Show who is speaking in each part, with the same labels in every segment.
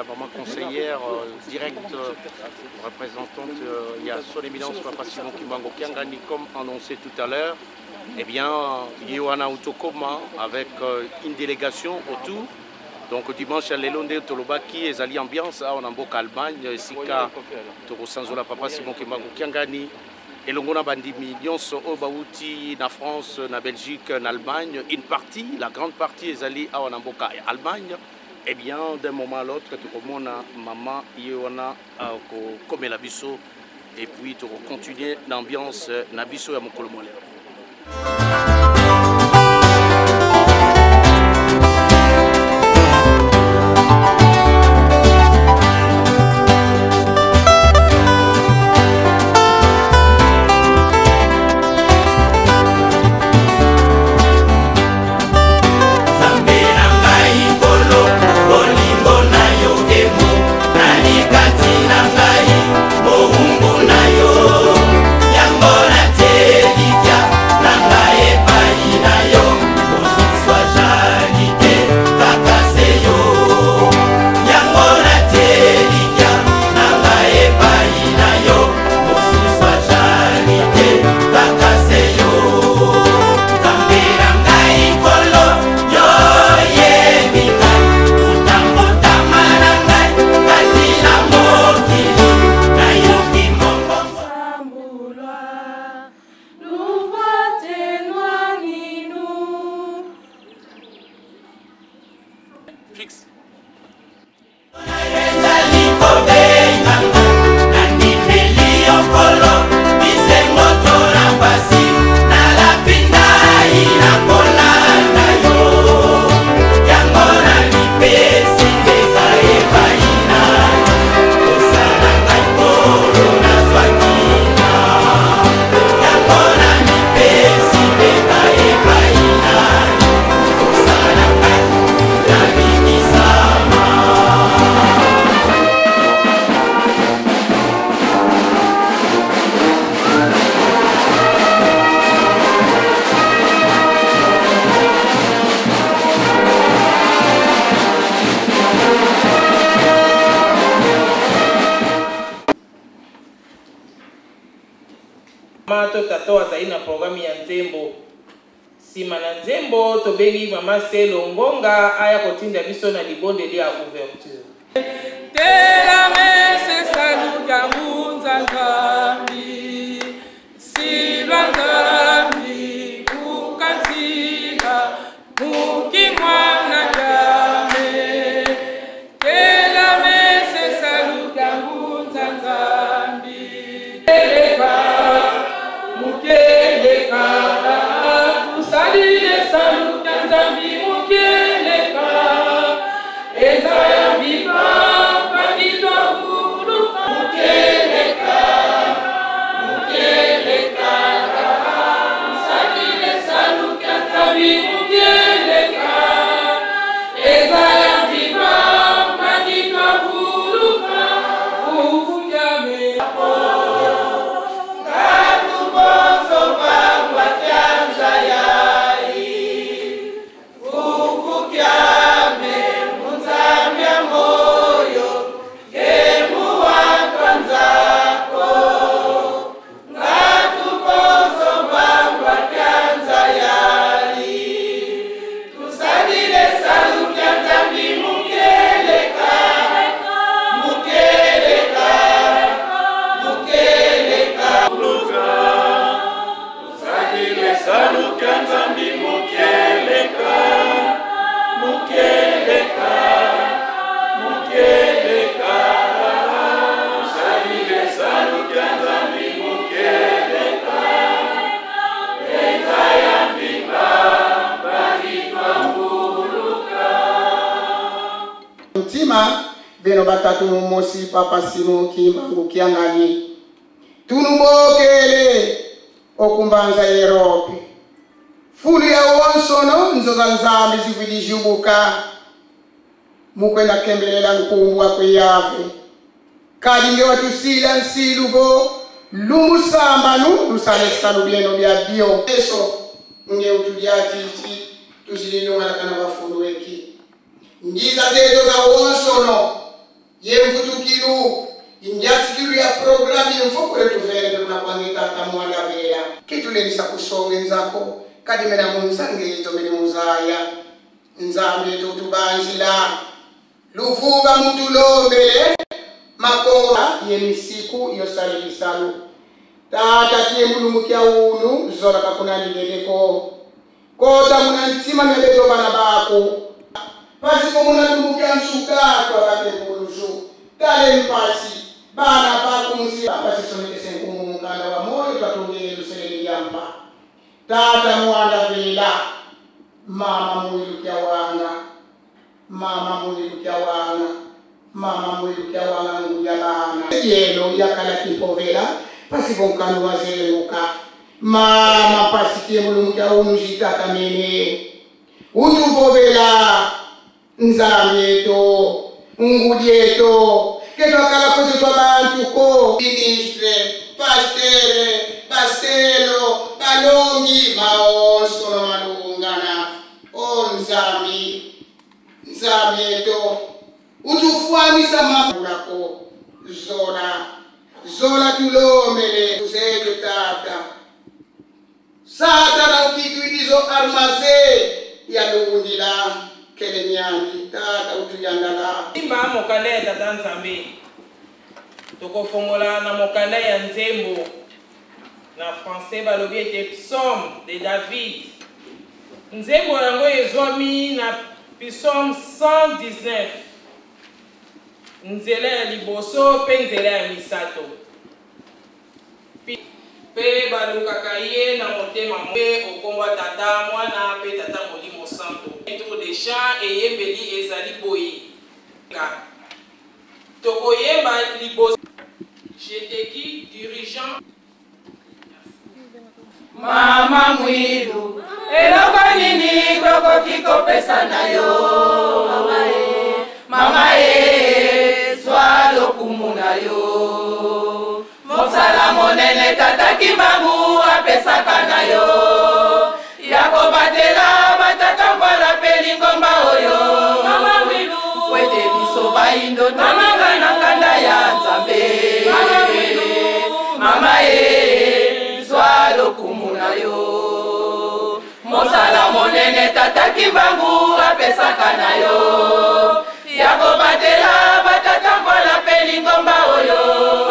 Speaker 1: ya mama conseillère directe représentante ya son éminence papa Simon Kimbangu Kiangani comme annoncé tout à l'heure. Eh bien, ye wana utokoma avec une délégation autour. Donc dimanche ya lelo nde tolobaki ezali ambiance awa na mboka Allemagne esika tokosanzola papa Simon Kimbangu Kiangani elongo na bandimi nyonso oyo bawuti na France, na Belgique, na Allemagne. Une partie, la grande partie ezali awa na mboka ya Allemagne. Eh bien, d'un moment à l'autre tokomona mama ye wana akokomela biso et puis tokocontinue na ambiance na biso ya mokolo mwa lelo.
Speaker 2: Mama to tata oyo azali na programme ya nzembo. Sima na nzembo, tobengi mama Selo Ngonga aya kotinda biso na libondeli ya ouverture.
Speaker 3: Ntima beno batatu mumosi papa Simon Kimbangu Kiangani tunubokele okumbanza Europe fulu ya wonsono nzoza nzambi zivilijubuka mukwenda kembelela nkumbu akweyave kadi nge watusila nsiluvo lumusambanu lusalesa lubyeno bya bio eso nge utulyatiti tuzilinungalakana bafulu eki ngiza zeto za wonsono Ye mvutukilu injatikilu ya programu yemfukule tuvele tunakwange tata mwana vela kitulelisa kusonge nzako kadimena munsange itomene muzaya nzambe tutubanzila luvuva mutulombele makongo ye misiku yosale bisalu tata tiye mulungu kya unu zola kakuna lideleko kota muna ntima meleto bana bako pasiko muna lungu kya nsuka twabake kuluzu tale mpasi bana bako musi pasisomekese nkumu mukanda wa moyo twatungile luselele lyampa tata mwanda vela mama mwilu kya wanga mama mwilu kya wanga mama mwilu kya wanga nguya bana yelo yakala kipovela pasiko nkanu wazeluka mama pasikie mulungu kya unjita kamene utuvovela nzamyeto ngudieto ketwakala kwetu twa bantu ko ministre pastere baselo balongi baonso na malungana o nzambi nzamyeto utufuanisa mamulako zola zola tulomele tuzetu tata satana ukitwidizo armaze yalundila kelenyani tata utuyandala
Speaker 2: Simba mokanda ya tata Nzambe tokofongola na mokanda ya nzembo na français balobi ete psaume de David. Nzembo yango ezwami na psaume 119 nzela ya liboso pe nzela ya misato pe balukaka ye na motema mpe okombwa tata mwana pe tata molimo santo. Tour de chant eyembeli ezali boye tokoyemba liboso jeteki dirigeant
Speaker 4: Mama Mwilu eloko nini tokoki kopesa na yo mama e, mama e, zwa lokumu na yo mosala monene tata Kimbangu apesaka na yo ya kobatela batata mvala pe lingomba oyo Mama Mwilu kwete biso bayindo tolinga na kanda ya Nzambe Mama Mwilu mama e, zwa lokumu na yo mosala monene tata Kimbangu apesaka na yo ya kobatela batata mvala pe lingomba oyo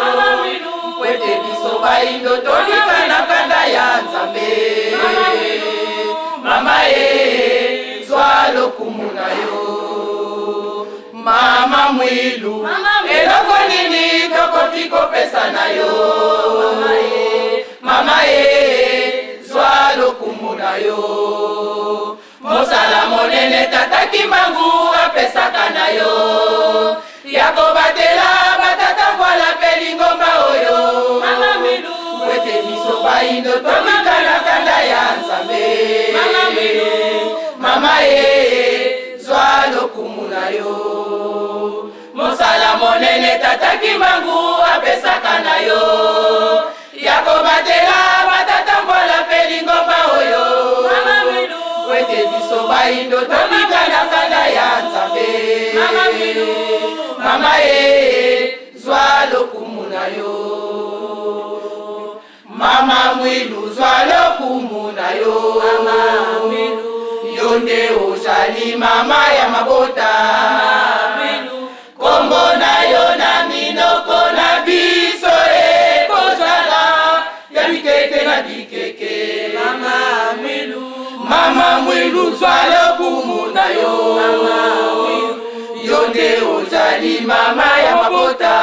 Speaker 4: Mama Mwilu kwete biso bayindo tolinga na kanda ya Nzambe Mama Mwilu mama e, zwa lokumu na yo Mama Mwilu eloko nini tokoki kopesa na yo mama e, zwa lokumu na yo mosala monene tata Kimbangu apesaka na yo ya kobatela batata mvala pe lingomba oyo Mama Mwilu kwete biso bayindo tolinga na kanda ya Nzambe Mama Mwilu mama e, zwa lokumu na yo mosala monene tata Kimbangu apesaka na yo ya kobatela batata mvala pe lingomba oyo Mama Mwilu kwete biso bayindo tolinga na kanda ya Nzambe Mama Mwilu mama e, zwa lokumu na yo Mama Mwilu zwa lokumu na yo Mama Mwilu yo nde ozali mama ya mabota kombo na yo na minoko na biso ekozala ya bikeke na bikeke Mama Mwilu Mama Mwilu zwa lokumu na yo yo nde ozali mama ya mabota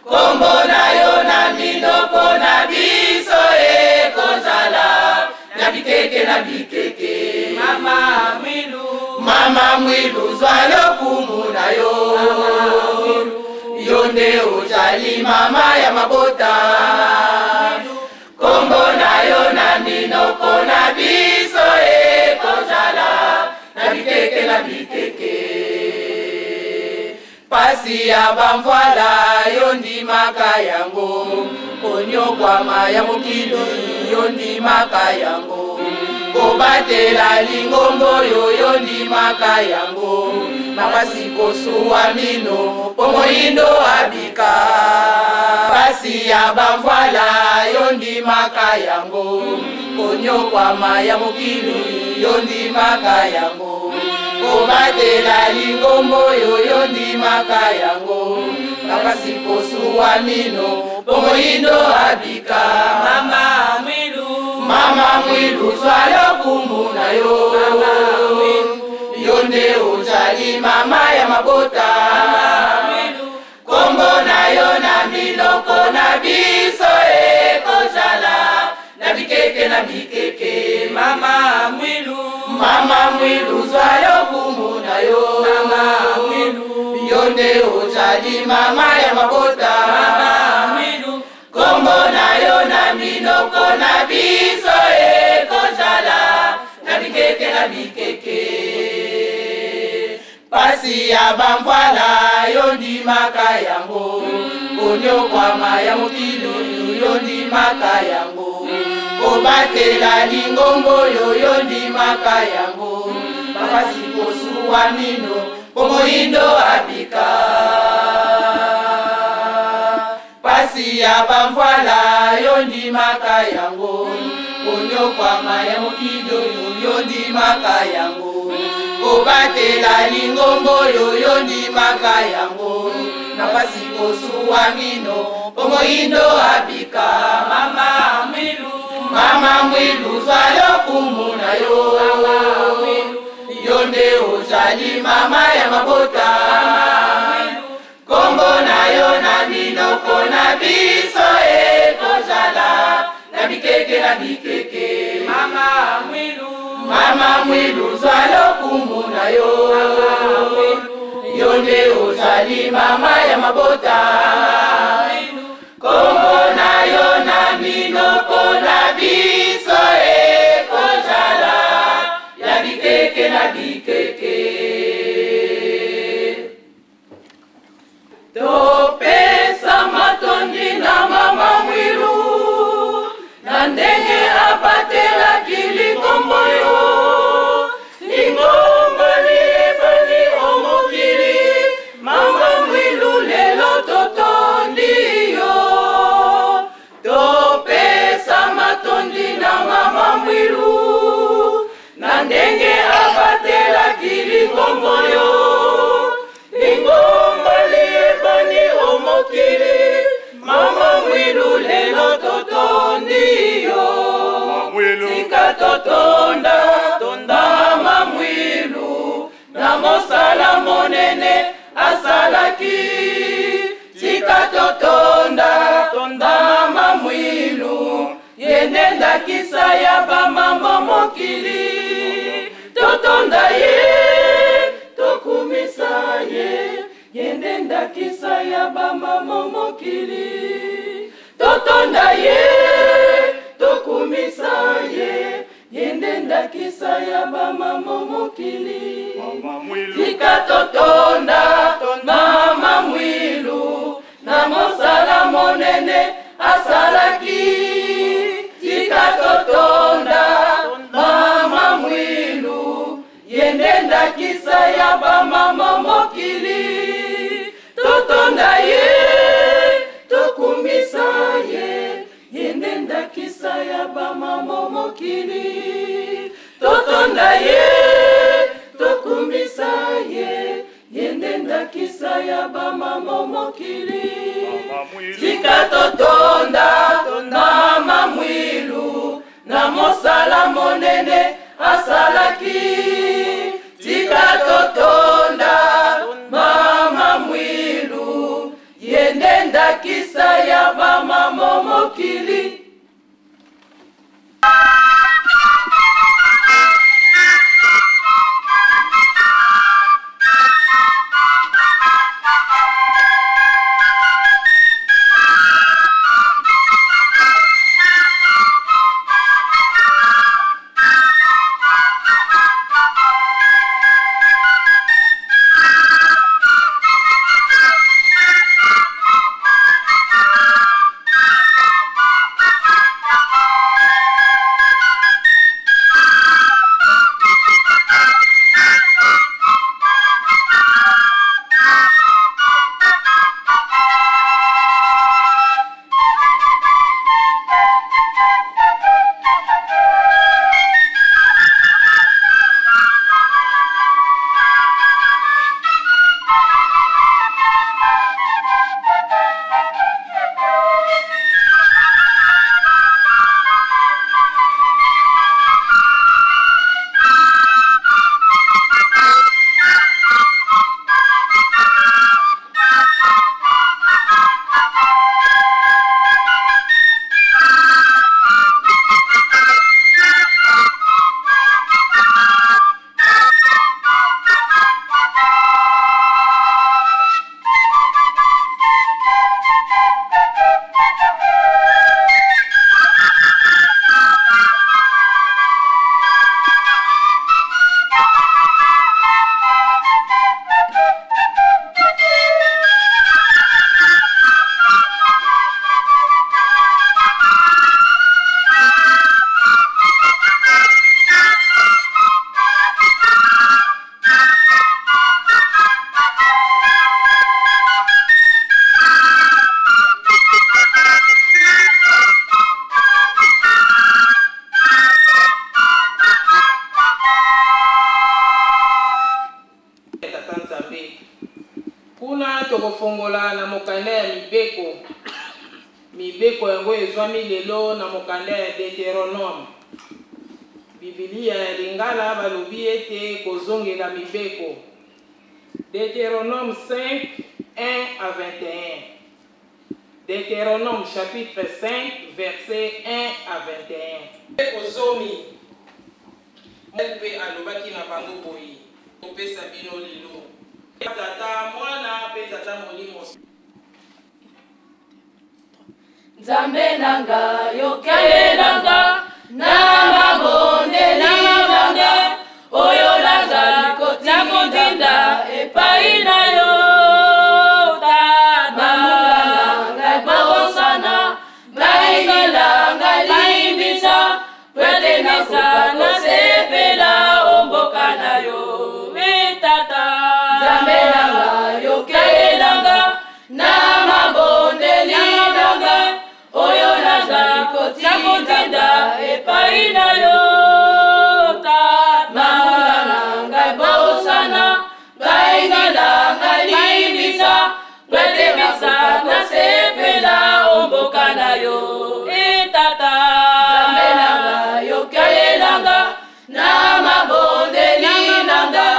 Speaker 4: kombo na yo na minoko na biso ekozala ya bikeke na bikeke Mama Mwilu Mama Mwilu zwa lokumu na yo yo nde ozali mama ya mabota kombo na yo na minoko na biso ekozala na bikeke na bikeke pasi ya bamvwala yo ndimaka yango konyokwama ya mokili yo ndimaka yango. Kobatela lingombo oyo yo ndimaka yango, mapasi kosuwa mino po moyindo abika. Pasi ya bamvwala yo ndimaka yango, konyokwama ya mokili yo ndimaka yango. Kobatela lingombo oyo yo ndimaka yango, mapasi kosuwa mino po moyindo abika. Mama Mwilu, Mama Mwilu, zwa lokumu na yo. Mama Mwilu, yo nde ozali mama ya mabota. Mama Mwilu, kombo na yo na miloko na biso ekozala na bikeke na bikeke. Mama Mwilu, Mama Mwilu, zwa lokumu na yo. Mama Mwilu, yo nde ozali mama ya mabota. Mama Mwilu, kombo na yo na minoko na biso ekozala na bikeke na bikeke. Pasi ya bamvwala yo ndimaka yango, konyokwama ya mokili yo ndimaka yango. Kobatela lingombo oyo yo ndimaka yango, mapasi kosuwa mino po moyindo abika. Pasi ya bamvwala yo ndimaka yango, konyokwama ya mokili oyo yo ndimaka yango. Kobatela lingombo oyo yo ndimaka yango, na pasi kosuwa mino po moyindo abika. Mama Mwilu, Mama Mwilu, zwa lokumu na yo. Mama Mwilu, yo nde ozali mama ya mabota. Mama Mwilu, kombo na yo na minoko na biso ekozala na bikeke na bikeke. Mama Mwilu, Mama Mwilu, zwa lokumu na yo. Mama Mwilu, yo nde ozali mama ya mabota. Mama Mwilu, kombo na yo na minoko na biso ekozala ya bikeke na bikeke. Topesa matondi na Mama Mwilu na ndenge abatelaki lingombo yo. Lingombo liyebani o mokili, Mama Mwilu lelo totondi yo. Topesa matondi na Mama Mwilu na ndenge abatelaki lingombo yo. Lingombo liyebani o mokili, Mama Mwilu lelo totondi yo. Tika totonda Mama Mwilu na mosala monene asalaki. Tika totonda Mama Mwilu, ye nde ndakisa ya bamama mokili. Totonda ye, tokumisa ye, ye nde ndakisa ya bamama mokili. Totonda ye, tokumisa ye, ye nde ndakisa ya bamama mokili. Tika totonda Mama Mwilu na mosala monene asalaki. Tika totonda Mama Mwilu, ye nde ndakisa ya bamama mokili. Totonda ye, tokumisa ye, ye nde ndakisa ya bamama mokili. Totonda ye, tokumisa ye, ye nde ndakisa ya bamama mokili. Tika totonda Mama Mwilu na mosala monene asalaki. Tika totonda Mama Mwilu, ye nde ndakisa ya bamama mokili.
Speaker 2: tokofongola na mokanda ya mibeko. Mibeko yango ezwami lelo na mokanda ya Deuteronome. Bibilia ya Lingala balobi ete kozongela mibeko. Deuteronome 5, 1 à 21. Deuteronome chapitre 5, verset 1 à 21. Mibeko zomi. Mpe alobaki na bango boye: Kopesa bino lelo. Tata, Mwana mpe Tata Molimo.
Speaker 4: Nzambe na nga, yokela nga na mabondeli na nga oyo nazali kotinda epai na yo, Tata. Mabosana ngai, ngai limbisa, po ete nasepela o mboka na yo, e Tata. Nzambe na nga, yokela nga na mabondeli na nga oyo nazali kotinda epai na yo, Tata. Ngai bosana ngai, ngai limbisa, po ete nasepela o mboka na yo, e Tata. Nzambe na nga, yokela nga na mabondeli na nga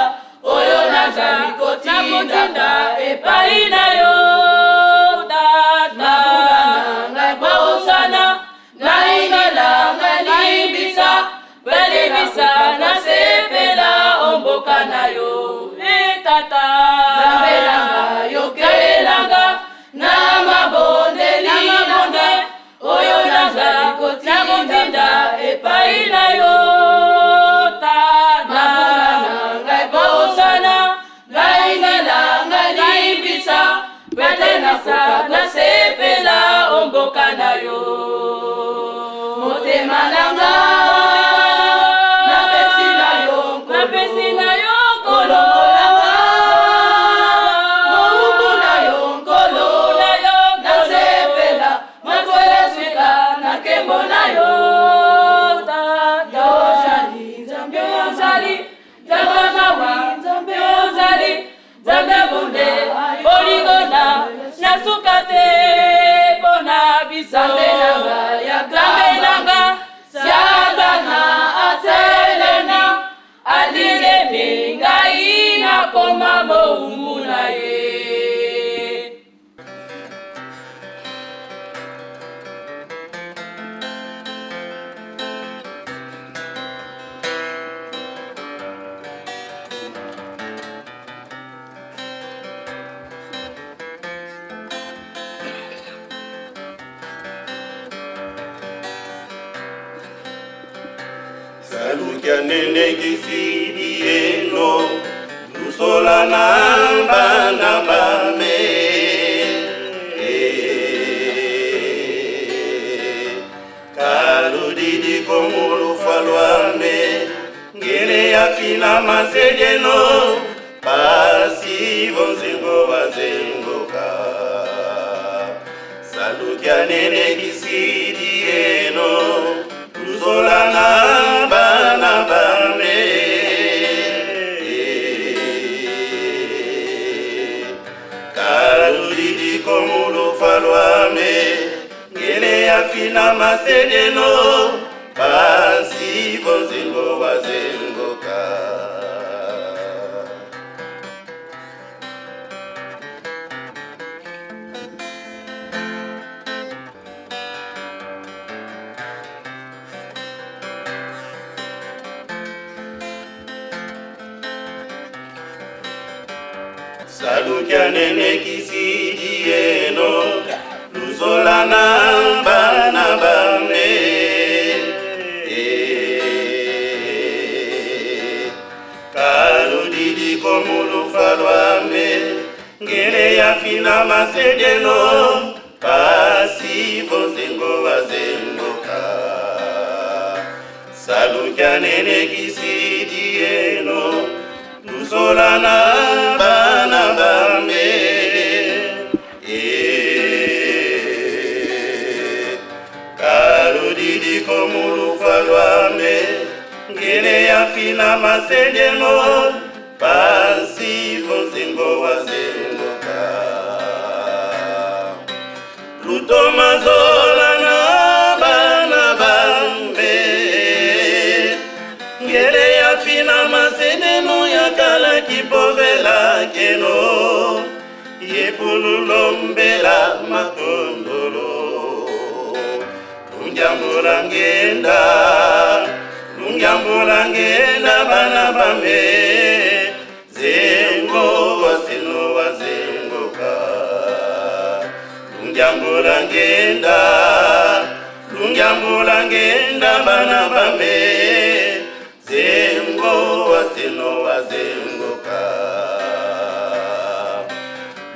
Speaker 4: oyo nazali kotinda epai na yo, Tata. Ngai bosana ngai, ngai limbisa, limbisa, nasepela o mboka na yo, e Tata. Nzambe na nga, yokela nga na mabondeli na nga oyo nazali kotinda epai na yo, Tata. Ngai bosana ngai, ngai limbisa, po ete nasepela o mboka na yo. Motema na nga napesi na yo, napesi na yo, Nkolo. Mowumbu na yo, Nkolo, nasepela mokolo suka na nkembo na yo, Tata. Ozali Nzambe, ozali Nzambe mawa, ozali Nzambe bunde bolingo na suka te mpo na biso. Nzambe na nga, Satana atelemi, alingemi ngai nakoma mowumbu na ye.
Speaker 5: Salukia nene kisidi eno lusola na bana bame, kaludidi komulufa lwame ngele ya fina masejeno basi bonzengo bazengoka. Salukia nene kisidi eno lusola na bana bame, kaludidi komulufa lwame ngele ya fina masejeno basi bonzengo bazengoka. Salukia nene kisidi eno lusola na bana bame, kaludidi komulufa lwame ngele ya fina masejeno basi bonzengo bazengoka. Salukia nene kisidi eno lusola na bana bame, kaludidi komulufa lwame ngele ya fina masejeno basi bonzengo bazengoka. Lutomazola na bana bambe ngele ya fina maseneno ya kala kipovela keno yepululombela makondolo lungyambula ngenda lungyambula ngenda bana bambe zengo wasino wazengoka lungyambula ngenda lungyambula ngenda bana bambe zengo wasino wazengoka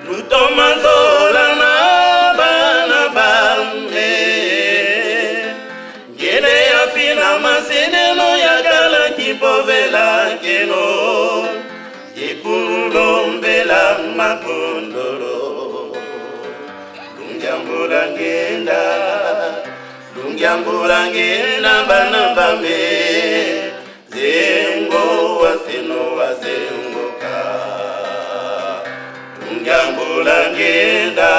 Speaker 5: lutomazola na bana bambe ngele ya fina maseneno ya kala kipovela keno yekulombela makondolo lungyambula ngenda lungyambula ngenda bana bambe zengo waseno wazengoka lungyambula ngenda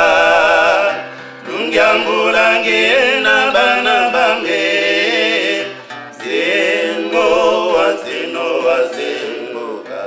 Speaker 5: lungyambula ngenda bana bambe zengo waseno wazengoka.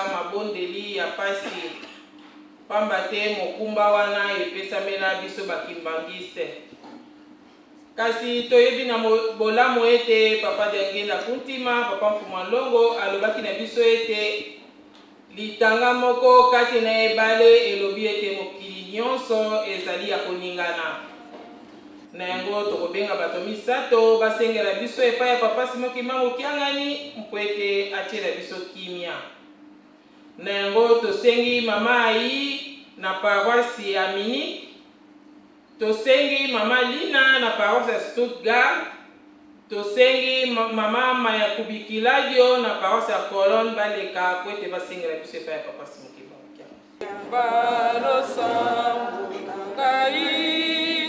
Speaker 2: mabondeli ya pasi, pamba te mokumba wana epesamela biso ba kimbanguiste. Kasi toyebi na bolamu ete Papa Diangienda Kuntima, Papa Mfumua Nlongo, alobaki na biso ete litanga moko kati na ebale elobi ete mokili nyonso ezali ya koningana. Na yango tokobenga bato misato basengela biso epai ya Papa Simon Kimbangu Kiangani mpo ete atiela biso kimia. Na yango tosengi Mama Ayi na paroisse ya Munich, Tosengi mama Lina na paroisse ya Stuttgart, tosengi mama Maya Kubikiladio na paroisse ya Cologne baleka po ete basengela biso epai ya Papa Simon Kimbangu Kiangani.
Speaker 4: Yamba losambo na ngai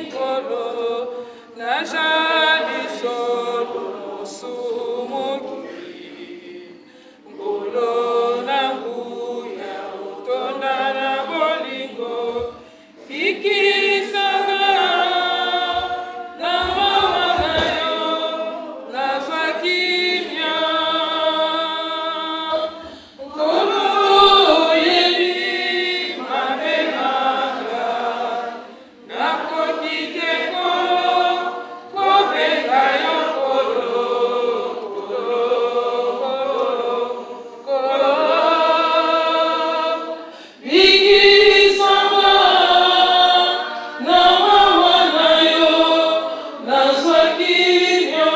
Speaker 4: Nkolo, najali solo mosumuki, Nkolo na nguya otonda na bolingo. Bikisanga na mawa na yo, nazwa kimia. Nkolo oyebi mabe na nga, nakoki te Nkolo kobenga yo Nkolo, Nkolo, Nkolo, Nkolo. Bikisanga na mawa na yo, nazwa kimia.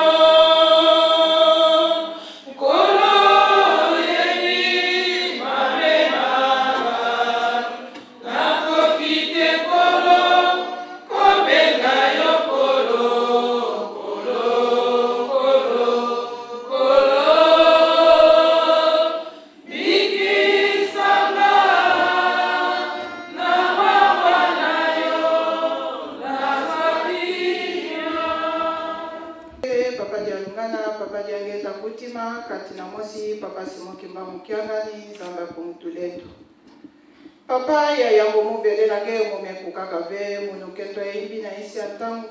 Speaker 4: Nkolo oyebi mabe na nga, nakoki te Nkolo kobenga yo Nkolo, Nkolo, Nkolo, Nkolo. Bikisanga na mawa na yo, nazwa kimia.
Speaker 6: Papa Dialungana, Papa Diangenda Kutima, kati na mwasi Papa Simon Kimbangu Kiangani, Nzambe apungutuletu. Papa ya yango mobele na nge momeku kaka ve monokento ya imbi na isi ya ntango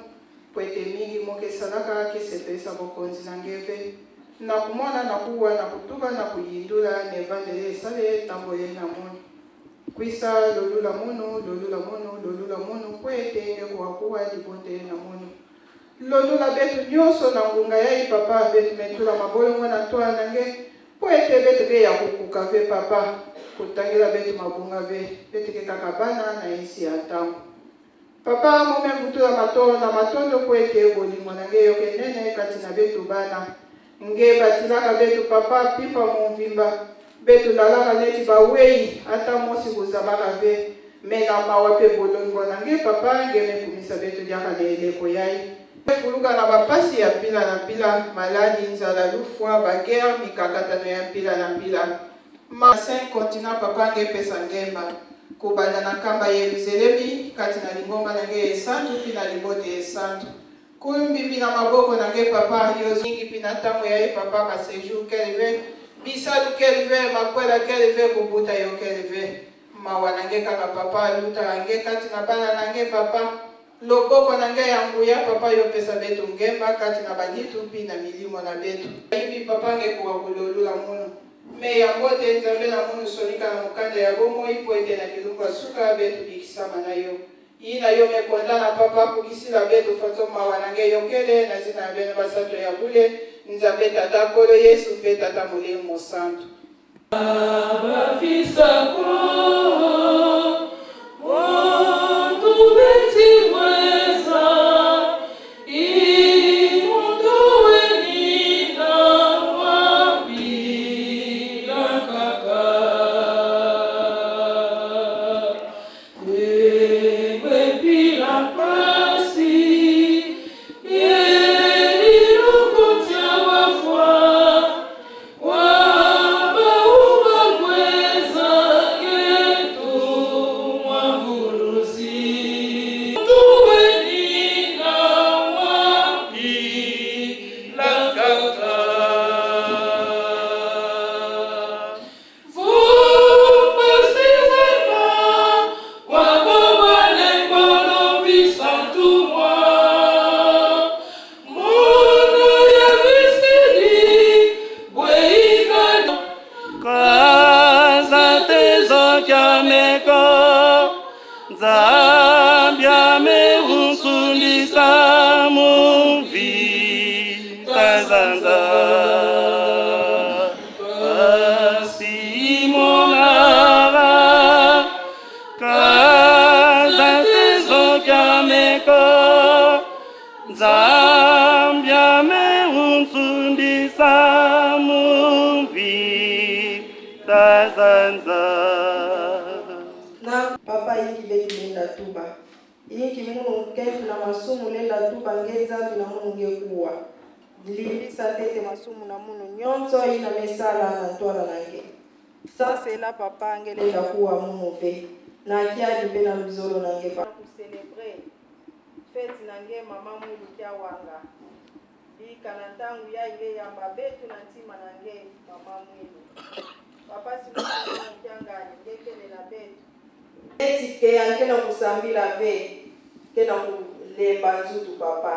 Speaker 6: po ete mingi moke esalaka kesepelisa bokonzi na nge ve na kumona na kuwa na kutuba na kuyindula na evandele esale tambole na munu kwisa lolula munu lolula munu lolula munu po ete nge kuwakuwa libonde na munu lolula betu nyonso na ngunga ya papa betu metula mabolongo na toa na nge po ete betu ke ya kukuka ve papa kotangela betu mabunga ve betu ke kaka bana na esi ya ntango papa mome mvutula mato na matondo po ete bolingo na nge yoke nene kati na betu bana nge batilaka betu papa pimpa momvimba betu lalaka neti bawei ata mosi kozabaka ve me na mawa pe bolongo na nge papa nge mekumisa betu diaka na eleko yai fuluka na bapasi ya mpila na mpila maladi nzala lufwa baguerre mikakatano ya mpila na mpila ma cinq continent papa nge pesa ngemba kobanda na nkamba Yerusalemi kati na lingomba na nge esantu mpi na libote esantu kumbi mpi na maboko na nge papa yo mingi mpi na ntango ya ye papa basejour kelve bisalu kelve makwela kelve kobuta yo kelve mawa na nge kaka papa aluta nge kati na bana na nge papa loboko na nge ya nguya papa yo pesa betu ngemba kati na banyitu mpi na milimo na betu yibi papa nge koka kololula munu me yango te nzambe na munu sonika na mokanda ya bomoi po ete na kilungu ya suka betu bikisama na yo yi na yo mekonda na papa kokisila betu fato mawa na nge yokele na zina ya beno basanto ya bule nzambe tata nkolo yesu mpe tata molimo mosantu.
Speaker 4: Abafisako muntu beti weza ili muntu wenina wambila kaka ewe pila pasi elilukutia wafwa waba ubagweza.
Speaker 5: kyameko Nzambi ameunsundisa muvita zanza Asimonara kaza tezo kyameko Nzambi ameunsundisa muvita zanza
Speaker 6: Na papa yingi betu lenda tuba yingi munu nkefu na masumu lenda tuba nge nzambi na munu nge kuwa limbisa tete masumu na munu nyonso ina mesala na ntwala na nge sansela papa nge lenda kuwa munu ve na kiadi mpe na luzolo na nge pa kucelebre fete na nge mama mwilu kia wanga bika na ntangu ya nge yamba betu na ntima na nge mama mwilu papa simokiangani nge kelela betu eti ke anke na kusambila ve ke na kulemba nzutu papa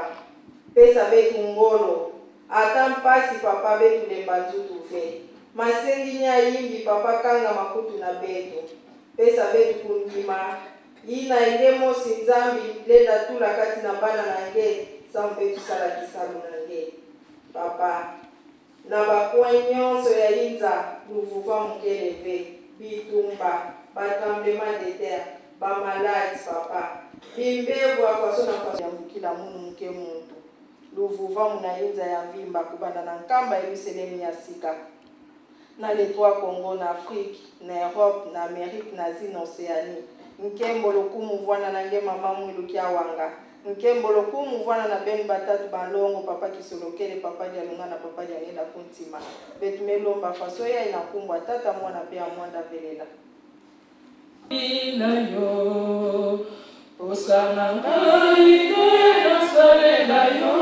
Speaker 6: pesa betu ngolo ata mpasi papa betu lemba nzutu ve masengi nya yingi papa kanga makutu na betu pesa betu kundima yina nge mosi nzambi lenda tula kati na bana na nge samu betu sala kisalu na nge papa na bacoin nyonso ya inza luvuva mokele ve bitumba batremblement de terre, bamaladi papa bimbevu ya faso na faso yambukila munu muke muntu luvuva muna inza ya mvimba kubanda na nkamba yerusalemu ya sika na les trois Congo na Afrique na Europe na Amérique na Asie na Océanie nkembo lokumu vwana na nge mama mwilu kia wanga nkembo lokumu vwana na beni batatu balongo papa kisolokele papa dialunga na papa diangenda kuntima betu melomba faso ya inakumbwa tata mwana pe ya mwanda velela
Speaker 4: na yo posa na ngai nde nasalela yo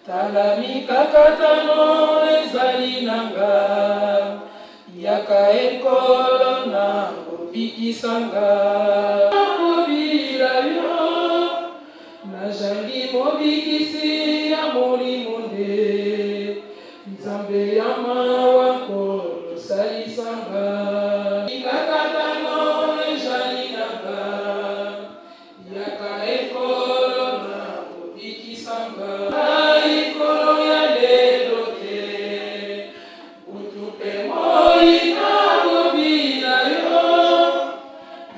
Speaker 4: tala mikakatano ezali na nga yaka ekolo na kobikisa nga kobila yo nazangi mobikisi ya molimo nde nzambe ya mawa nkolo salisa nga mikakatano ezali na nga yaka ekolo na kobikisa nga ikolo ya lelo te butu mpe moi nakobila yo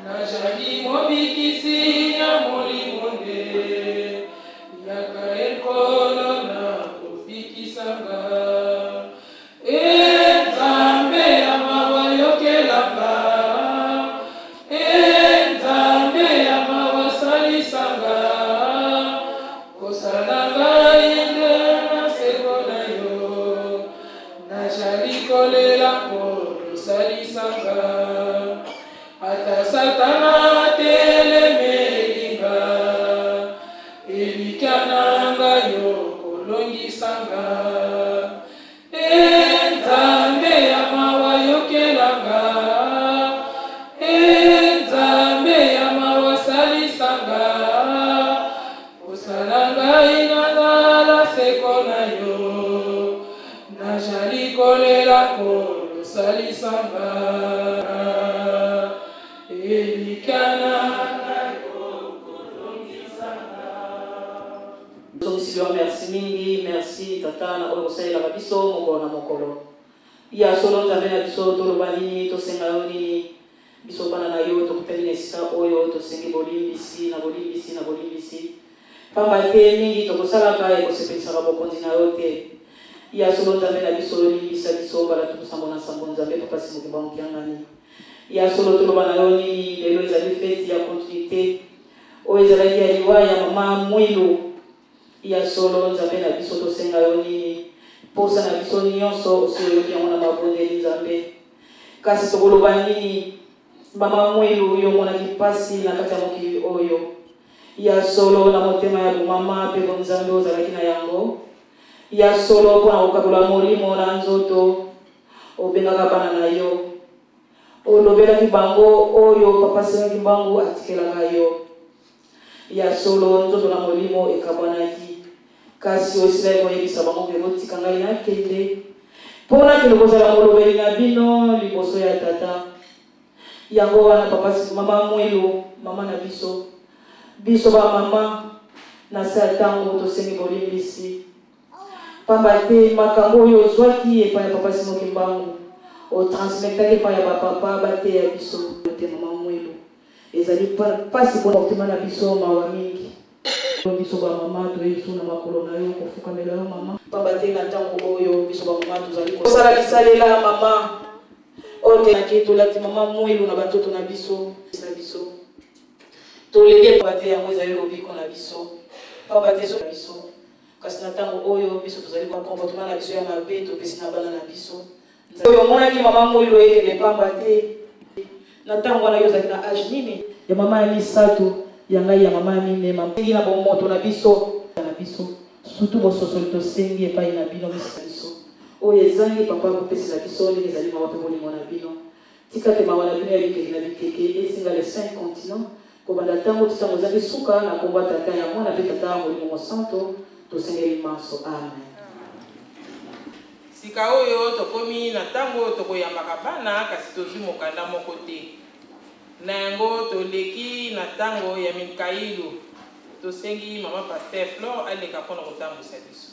Speaker 4: nazali mobikisi ya molimo nde yaka ekolo na kobikisa nga e nzambe ya mawa yokelanga e nzambe ya mawa salisanga kosala ngai nde na seko na yo nazali kolela nkolo salisanga ata satana atelemelinga elikya na ngai yo kolongisanga e nzambe ya mawa yokelanga e nzambe ya mawa salisanga kosala ngai nazala seko na yo nazali kolela nkolo salisanga elikya na ngai kolongisanga
Speaker 7: Tozongisi yo merci mingi, merci tata na oyo kosalelaka biso mokolo na mokolo. Ya solo nzambe na biso toloba nini, tosenga yo nini, biso bana na yo tokutani na esika oyo tosengi bolimbisi na bolimbisi na bolimbisi, pamba te mingi tokosalaka ekosepelisaka bokonzi na yo te. Ya solo nzambe na biso limbisa biso mbala 77 nzambe papa Simon Kimbangu Kiangani. Ya solo toloba na yo nini, lelo ezali feti ya continuité oyo ezalaki ya liwa ya mama Mwilu. Ya solo nzambe na biso tosenga yo nini, posa na biso nyonso osi oyoki yango na mabondeli nzambe. Kasi tokoloba nini, mama Mwilu yo omonaki mpasi na kati ya mokili oyo. Ya solo na motema ya bomama mpe bonzambe ozalaki na yango. Ya solo mpona kokabola molimo na nzoto obengaka bana na yo olobelaki bango oyo papa Simon Kimbangu atikelaka yo. Ya solo nzoto na molimo ekabwanaki, kasi osilaki koyebisa bango mpe botika ngai nakende mpo nakende kozala molobeli na bino liboso ya tata. Yango wana papa mama Mwilu, mama na biso, biso ba mama na se ya ntango tosengi bolimbisi, pamba te makambo oyo ozwaki epai ya papa Simon Kimbangu otransmetaki epai ya bapapa bateya biso te. Mama Mwilu, ezali mpasi mpona motema na biso, mawa mingi. Biso bamama toyebi biso na makolo na yo kofukamela yo mama, pamba te na ntango oyo biso bamama tozali kosala bisalela mama oyo te tolati mama Mwilu na banzoto na biso na biso toleli, pamba te yango ezali lobiko na biso, pamba te so biso. Kasi na ntango oyo biso tozali comportement na biso ya mabe topesi na bana na biso oyo omonaki mama Mwilu ekende pamba te. Na ntango wana yo ozalaki na age nini? Ya mama ya misato, ya ngai ya mama ya minema mingi na bomoto na biso na biso, surtout bososoli tosengi epai na bino biso biso oyo ezangi papa kopesela biso ndenge ezali mawa mpe bolingo na bino. Tika te mawa na bino ya bikeke na bikeke ezinga les cinq continents, kobanda ntango ti ntango ezangi suka. Na nkombo ya Tata, ya Mwana mpe Tata ya Molimo Mosanto tosengeli manso, amen.
Speaker 2: Sika oyo tokomi na ntango oyo tokoyambaka bana, kasi tozwi mokanda moko te. Na yango toleki na ntango ya minkailu. Tosengi mama pasteur Flore aleka mpo na kotambwisa biso.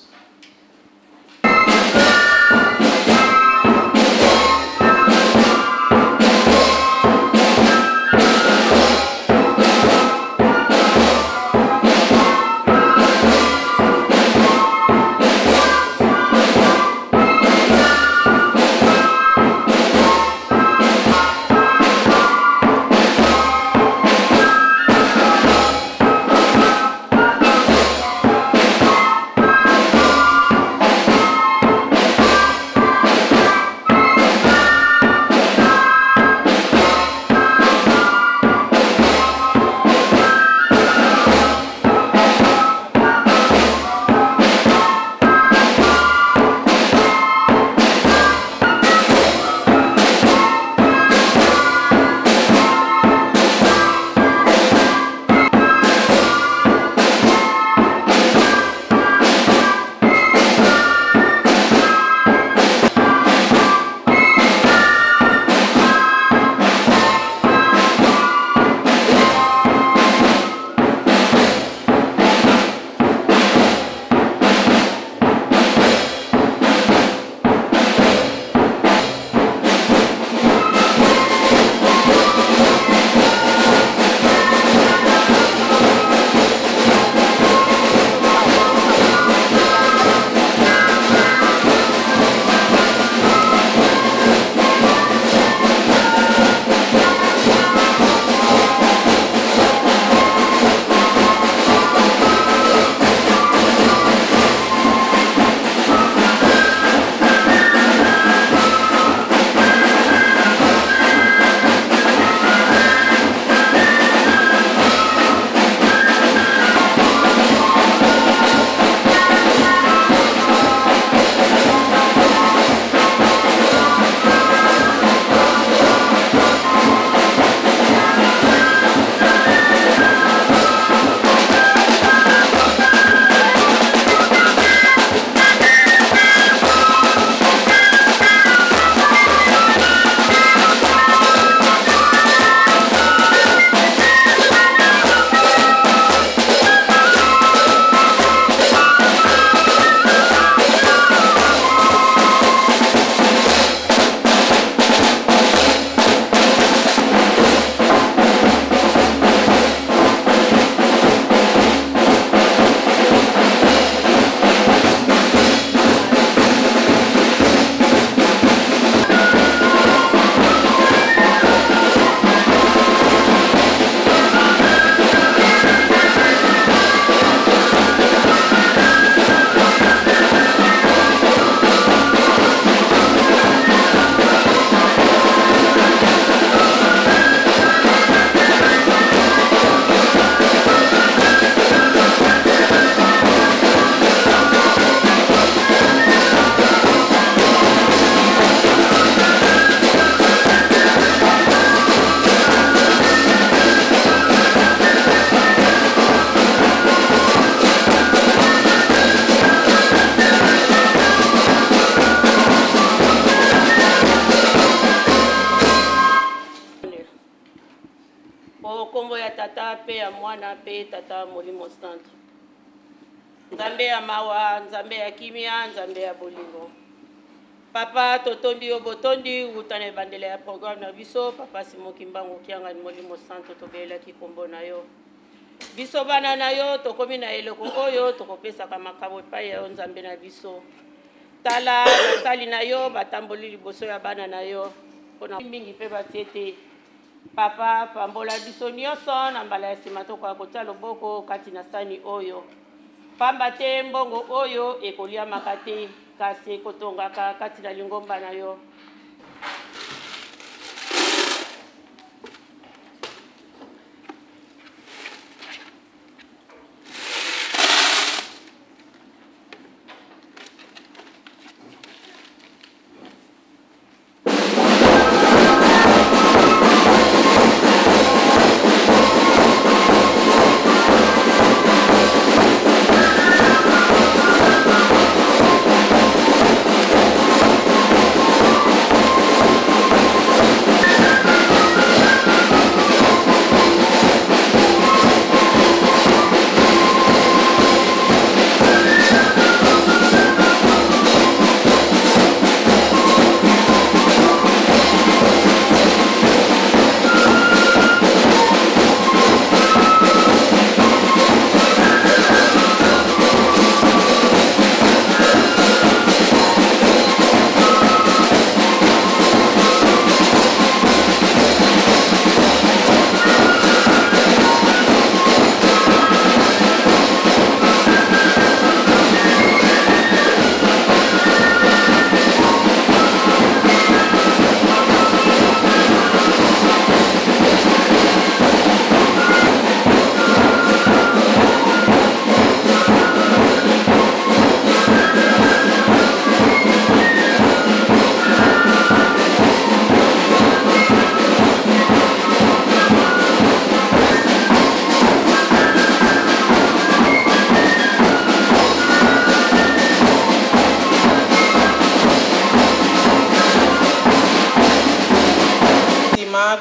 Speaker 8: O nkombo ya Tata mpe ya Mwana mpe Tata Molimo Santu. Nzambe ya mawa, Nzambe ya kimia, Nzambe ya bolingo. Papa, totondi yo botondi wuta na ebandela ya programme na biso. Papa Simon Kimbangu Kiangani Molimo Santu, tobelelaki nkombo na yo. Biso bana na yo tokomi na eleko oyo tokopesaka makabo epai ya yo Nzambe na biso. Tala basali na yo batamboli liboso ya bana na yo mpona mingi mpe batie te. Papa, pambola biso nyonso na mbala ya nsima tokoka kotia loboko kati na sani oyo. Pamba te mbongo oyo ekoliamaka te, kasi ekotongaka kati na lingomba na yo.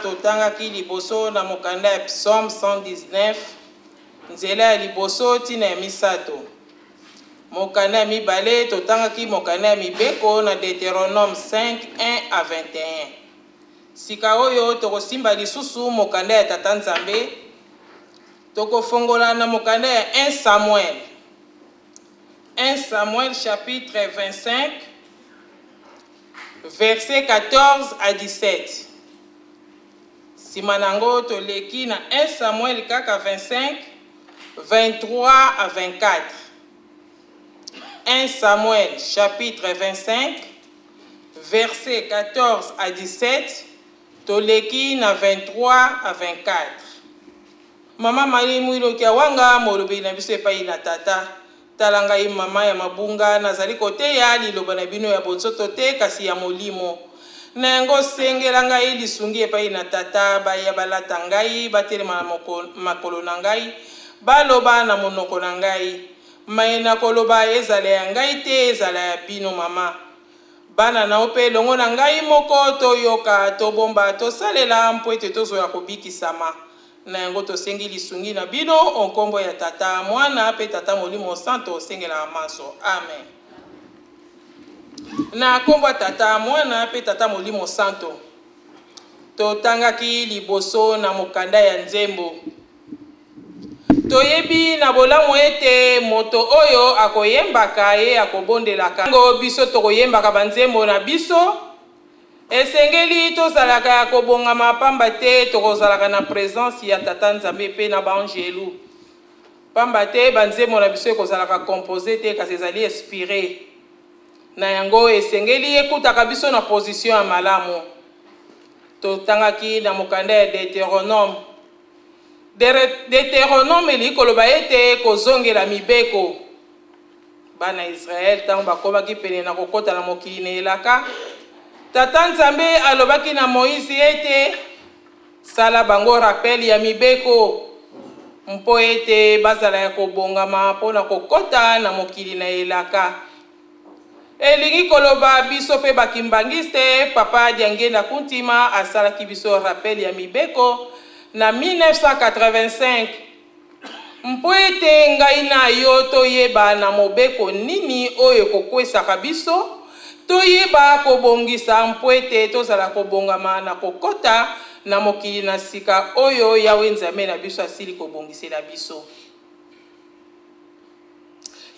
Speaker 2: Totangaki liboso na mokanda ya Psaume 119, nzela ya liboso ntina ya misato. Mokanda ya mibale totangaki mokanda ya mibeko na Deuteronome 5, 1 à 21. Sika oyo tokosimba lisusu mokanda ya Tata Nzambe, tokofongola na mokanda ya 1 Samuel. 1 Samuel chapitre 25 verset 14 à 17. Sima nango toleki na 1 Samuel kaka 25 23 à 24. 1 Samuel chapitre 25 verset 14 à 17, toleki na 23 à 24. Mama Marie Mwiloki Awanga molobeli na biso epai na tata. Tala ngai mama ya mabunga, nazali koteya liloba na bino ya bonzoto te, kasi ya molimo. Na yango sengela ngai lisungi epai na tata, baya balata ngai, batelema na makolo na ngai, baloba na monoko na ngai. Maye nakoloba ezala ya ngai te, ezala ya bino mama. Bana na yo mpe elongo na ngai moko toyoka, tobomba, tosalela mpo ete tozwa ya kobikisama. Na yango tosengi lisungi na bino o nkombo ya Tata, Mwana mpe Tata Molimo Santo, osengelaka manso. Amen. Na nkombo ya Tata, Mwana mpe Tata Molimo Santo, totangaki liboso na mokanda ya Nzembo. Toyebi na bolamu ete moto oyo akoyembaka ye akobondelaka. Tango biso tokoyembaka banzembo na biso, esengeli tozalaka ya kobongama, pamba te tokozalaka na presence ya Tata Nzambe pe na baangelu. Pamba te banzembo na biso ekozalaka compose te, kasi ezali inspire. Na yango esengeli ekutaka biso na position ya malamu. Totangaki na mokanda ya Deuteronome. Deuteronome elingi koloba ete kozongela mibeko. Bana Israel ntango bakomaki pene na kokota na mokili na elaka, Tata Nzambe alobaki na Moize ete sala bango rappel ya mibeko mpo ete bazala ya kobongama mpo na kokota na mokili na elaka. Elingi koloba biso pe ba kimbanguiste, Papa Diangienda Kuntima asalaki biso rappel ya mibeko na 1985 mpo ete ngai na yo toyeba na mobeko nini oyo ekokwesaka biso, toyeba kobongisa mpo ete tozala kobongama na kokota na mokili na sika oyo Yawe Nzambe na biso asili kobongisela biso.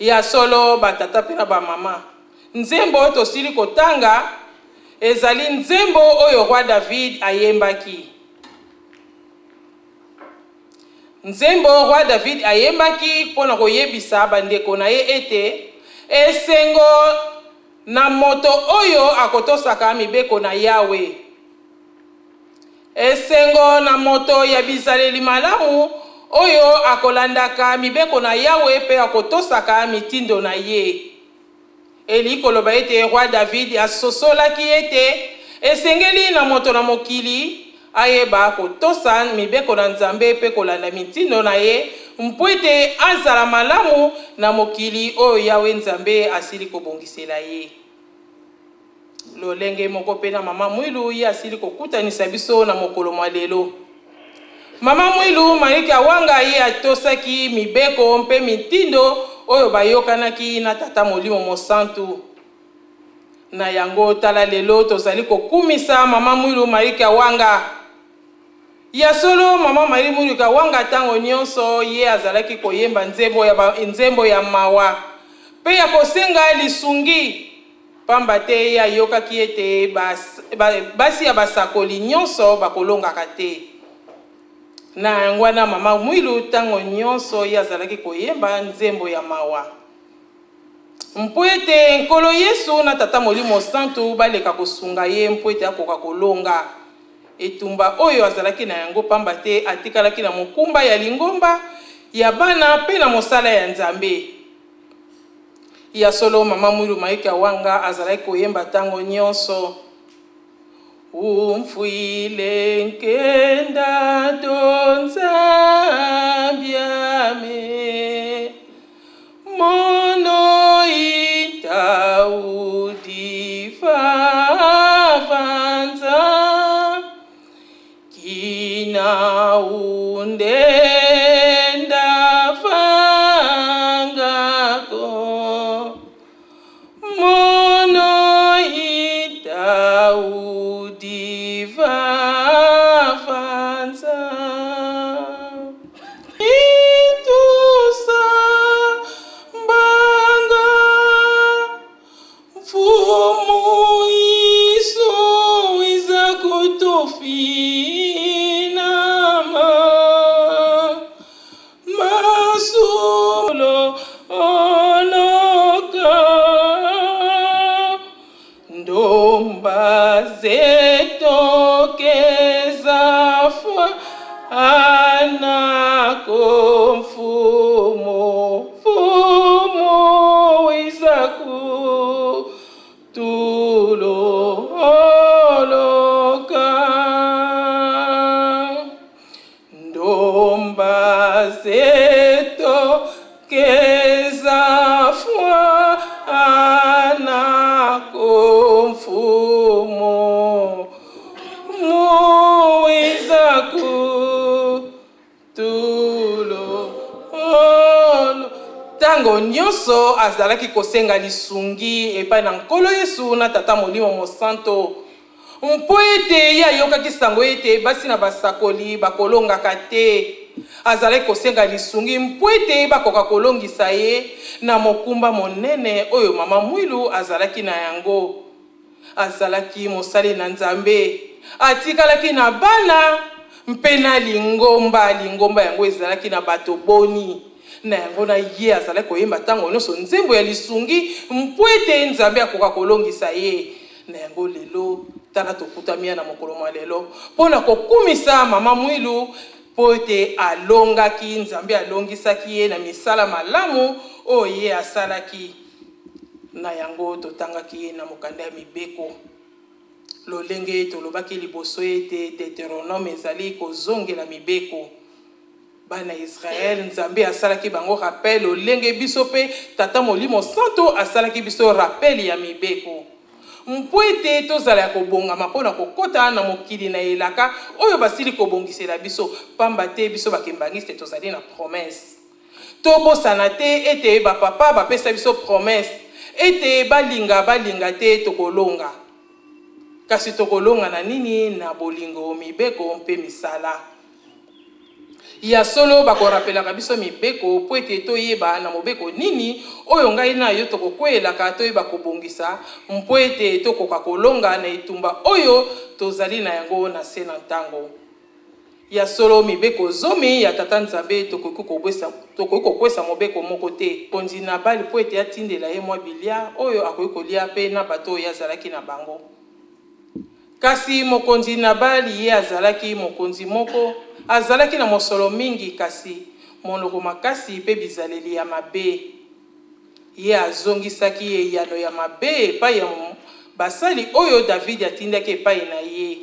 Speaker 2: Ya solo, batata mpe na bamama, nzembo oyo tosili kotanga ezali nzembo oyo Roi David ayembaki. Nzembo Roi David ayembaki mpo na koyebisa bandeko na ye ete esengo na moto oyo akotosaka mibeko na Yawe. Esengo na moto ya bizaleli malamu oyo akolandaka mibeko na Yawe mpe akotosaka mitindo na ye. Elingi koloba ete Roi David asosolaki ete esengeli na moto na mokili ayeba kotosa mibeko na Nzambe mpe kolanda mitindo na ye mpo ete azala malamu na mokili oyo Yawe Nzambe asili kobongisela ye. Lolenge moko mpe na Mama Mwilu, ye asili kokutanisa biso na mokolo mwa lelo. Mama Mwilu Maliki Awanga ye atosaki mibeko mpe mitindo oyo bayokanaki na Tata Molimo Mosantu. Na yango tala lelo tozali kokumisa Mama Mwilu Maliki Awanga. Ya solo, Mama Marie Mwilu Kawanga ntango nyonso ye azalaki koyemba nzembo ya, ba, nzembo ya mawa mpe ya kosenga lisungi Pamba te ye ayokaki ete basi ya basakoli nyonso bakolongaka te. Na yango wana mama Mwilu ntango nyonso ye azalaki koyemba nzembo ya mawa mpo ete Nkolo Yesu na Tata Molimo Santu baleka kosunga ye mpo ete akoka kolonga etumba oyo azalaki na yango, pamba te atikalaki na mokumba ya lingomba ya bana mpe na mosala ya Nzambe. Ya solo, mama Mwilu Mayuki Awanga azalaki koyemba tango nyonso. Umfwile nkenda tonzambiame mono itaudi favanza Kina undenda fangako mono itaudi vafanza itusa mbanga Mfumu Yesu iza kutufinama masulo oloka ndomba zetokeza fwa anako mfumu mfumu izaku tuloloka ndomba zeto keza fwa anako mfumu muizaku tulo olo ntango nyonso azalaki kosenga lisungi epai na Nkolo Yesu na Tata Molimo Mosanto, mpo ete ye ayokaki sango ete basi na basakoli bakolongaka te. Azalaki kosenga lisungi mpo ete bakoka kolongisa ye na mokumba monene oyo Mama Mwilu azalaki na yango. Azalaki mosali na Nzambe. Atikalaki na bana mpe na lingomba. Lingomba yango ezalaki na bato boni? Na yango na ye azalaki koyemba ntango nyonso nzembo ya lisungi mpo ete Nzambe akoka kolongisa ye. Na yango lelo, tala tokutami ya na mokolo mwa lelo mpo na kokumisa Mama Mwilu mpo ete alongaki, Nzambe alongisaki ye na misala malamu oyo ye asalaki. Na yango, totangaki na mokanda ya Mibeko, lolenge tolobaki liboso ete Deuteronome ezali kozongela Mibeko. Bana ya Israel, Nzambe asalaki bango rappel lolenge biso pe Tata Molimo Santo asalaki biso rappel ya Mibeko. mpo ete tozala ya kobongama mpo na kokota na mokili na elaka oyo basili kobongisela biso, pamba te biso bakimbangiste tozali na promesse. Tobosana te ete bapapa bapesa biso promesse ete balinga balinga te tokolonga. Kasi tokolonga na nini? Na bolingo, mibeko mpe misala. Ya solo, bakorapelaka biso mibeko mpo ete toyeba na mobeko nini oyo ngai na yo tokokweyelaka, toyeba kobongisa mpo ete tokoka kolonga na etumba oyo tozali na yango na se na ntango. Ya solo, mibeko zomi ya Tata Nzambe tokoki kokwesa mobeko moko te. Mokonzi Nabali mpo ete atindela ye mwa bilia oyo akoki kolia mpe na bato oyo ye azalaki na bango. Kasi mokonzi Nabali ye azalaki mokonzi moko azalaki na mosolo mingi kasi monoko makasi mpe bizaleli ya mabe. Ye azongisaki eyano ya mabe epai ya basali oyo Davidi atindaki epai na ye.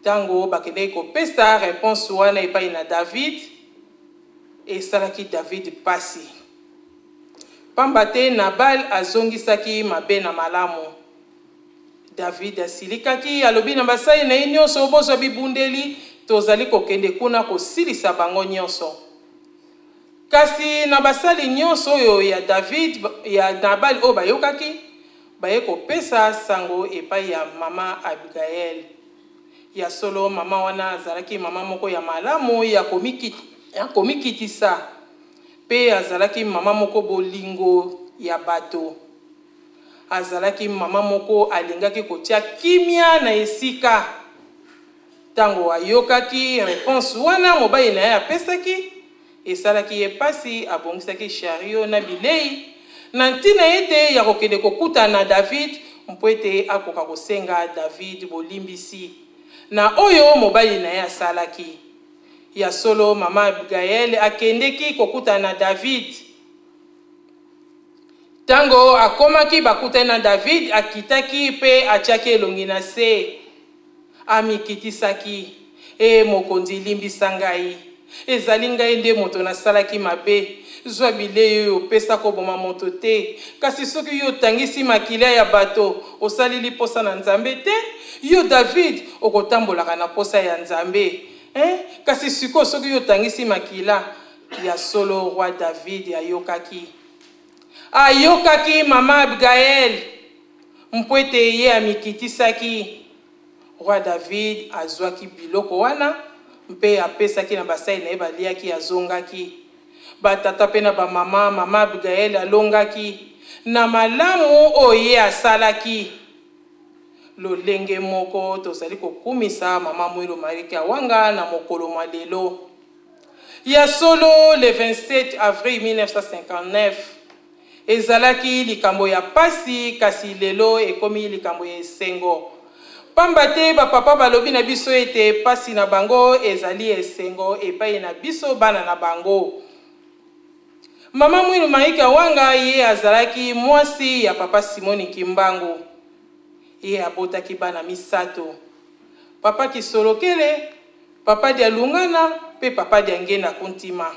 Speaker 2: Ntango bakendaki kopesa reponse wana epai na David, esalaki David mpasi, pamba te Nabal azongisaki mabe na malamu. David asilikaki, alobi na basali na ye nyonso, Bozwa bibundeli, tozali kokende kuna kosilisa bango nyonso. Kasi na basali nyonso oyo ya David, ya Nabal oyo bayokaki, baye kopesa sango epai ya mama Abigael. Ya solo, mama wana azalaki mama moko ya malamu, ya komikitisa, mpe azalaki mama moko bolingo ya bato. Azalaki mama moko alingaki kotia kimia na esika. Tango ayokaki reponse wana mobali na ye apesaki, esalaki ye pasi, abongisaki chariot na bilei na ntina ete ya kokende kokutana na David mpo ete akoka kosenga David bolimbisi na oyo mobali na ye asalaki. Ya solo, mama Abigael akendeki kokutana na David. Tango akomaki bakutani na David, akitaki mpe atiaki elongi na se. Amikitisaki, Ee mokonzi, limbisa ngai. Ezali ngai nde moto nasalaki mabe. Zwa bilei oyo opesa, koboma moto te. Kasi soki yo otangisi makila ya bato, osaleli mposa na Nzambe te. Yo David, okotambolaka na mposa ya Nzambe. Ee, kasi sikoyo soki yo otangisi makila. Ya solo, roi David ayokaki. Ayokaki mama Abigael mpo ete ye amikitisaki. Roi David azwaki biloko wana mpe apesaki na basali na ye baliaki, azongaki. Batata mpe na bamama, mama Abigael alongaki na malamu oyo ye asalaki. Lolenge moko tozali kokumisa mama Mwilu Marie Kiawanga na mokolo mwa lelo. Ya solo, le 27 avril 1959, ezalaki likambo ya pasi, kasi lelo ekomi likambo ya esengo. Pamba te bapapa balobi na biso ete pasi na bango ezali esengo epai na biso bana na bango. Mama Mwilu Maika Wanga ye azalaki mwasi ya papa Simoni Kimbangu. Ye abotaki bana misato, papa Kisolokele, Papa Dialungana mpe Papa Diangenda Kuntima.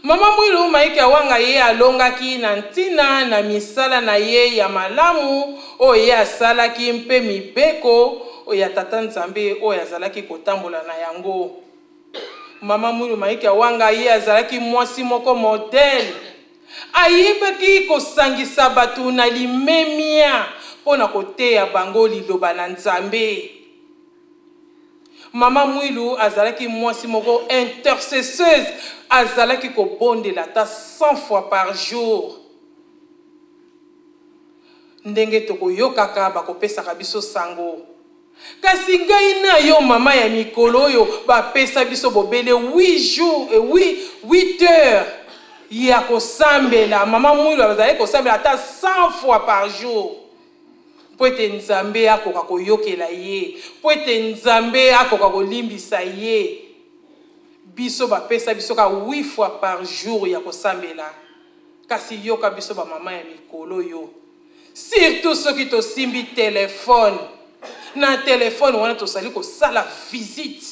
Speaker 2: Mama Mwilu Maike Awanga ye alongaki na ntina na misala na ye ya malamu oyo ye asalaki mpe mibeko ya Tata Nzambe oyo azalaki kotambola na yango. Mama Mwilu Maike Awanga ye azalaki mwasi moko modèle. Ayebaki kosangisa bato na limemia mpo na koteya bango liloba na Nzambe. Mama Mwilu azalaki mwasi moko intercesseuse, azalaki kobondela ata 100 fois par jour. Ndenge tokoyokaka bakopesaka biso sango. Kasi ngai na yo mama ya mikolo oyo bapesa biso bobele 8 jours, 8, 8 heures ya kosambela. Mama Mwilu azalaki kosambela ata 100 fois par jour. Mpo ete Nzambe akoka koyokela ye, mpo ete Nzambe akoka kolimbisa ye. Biso bapesa biso kaka 8 fois par jour ya kosambela, kasi yoka biso bamama ya mikolo yo, surtout soki tosimbi telefone. Na telefone wana tozali kosala visite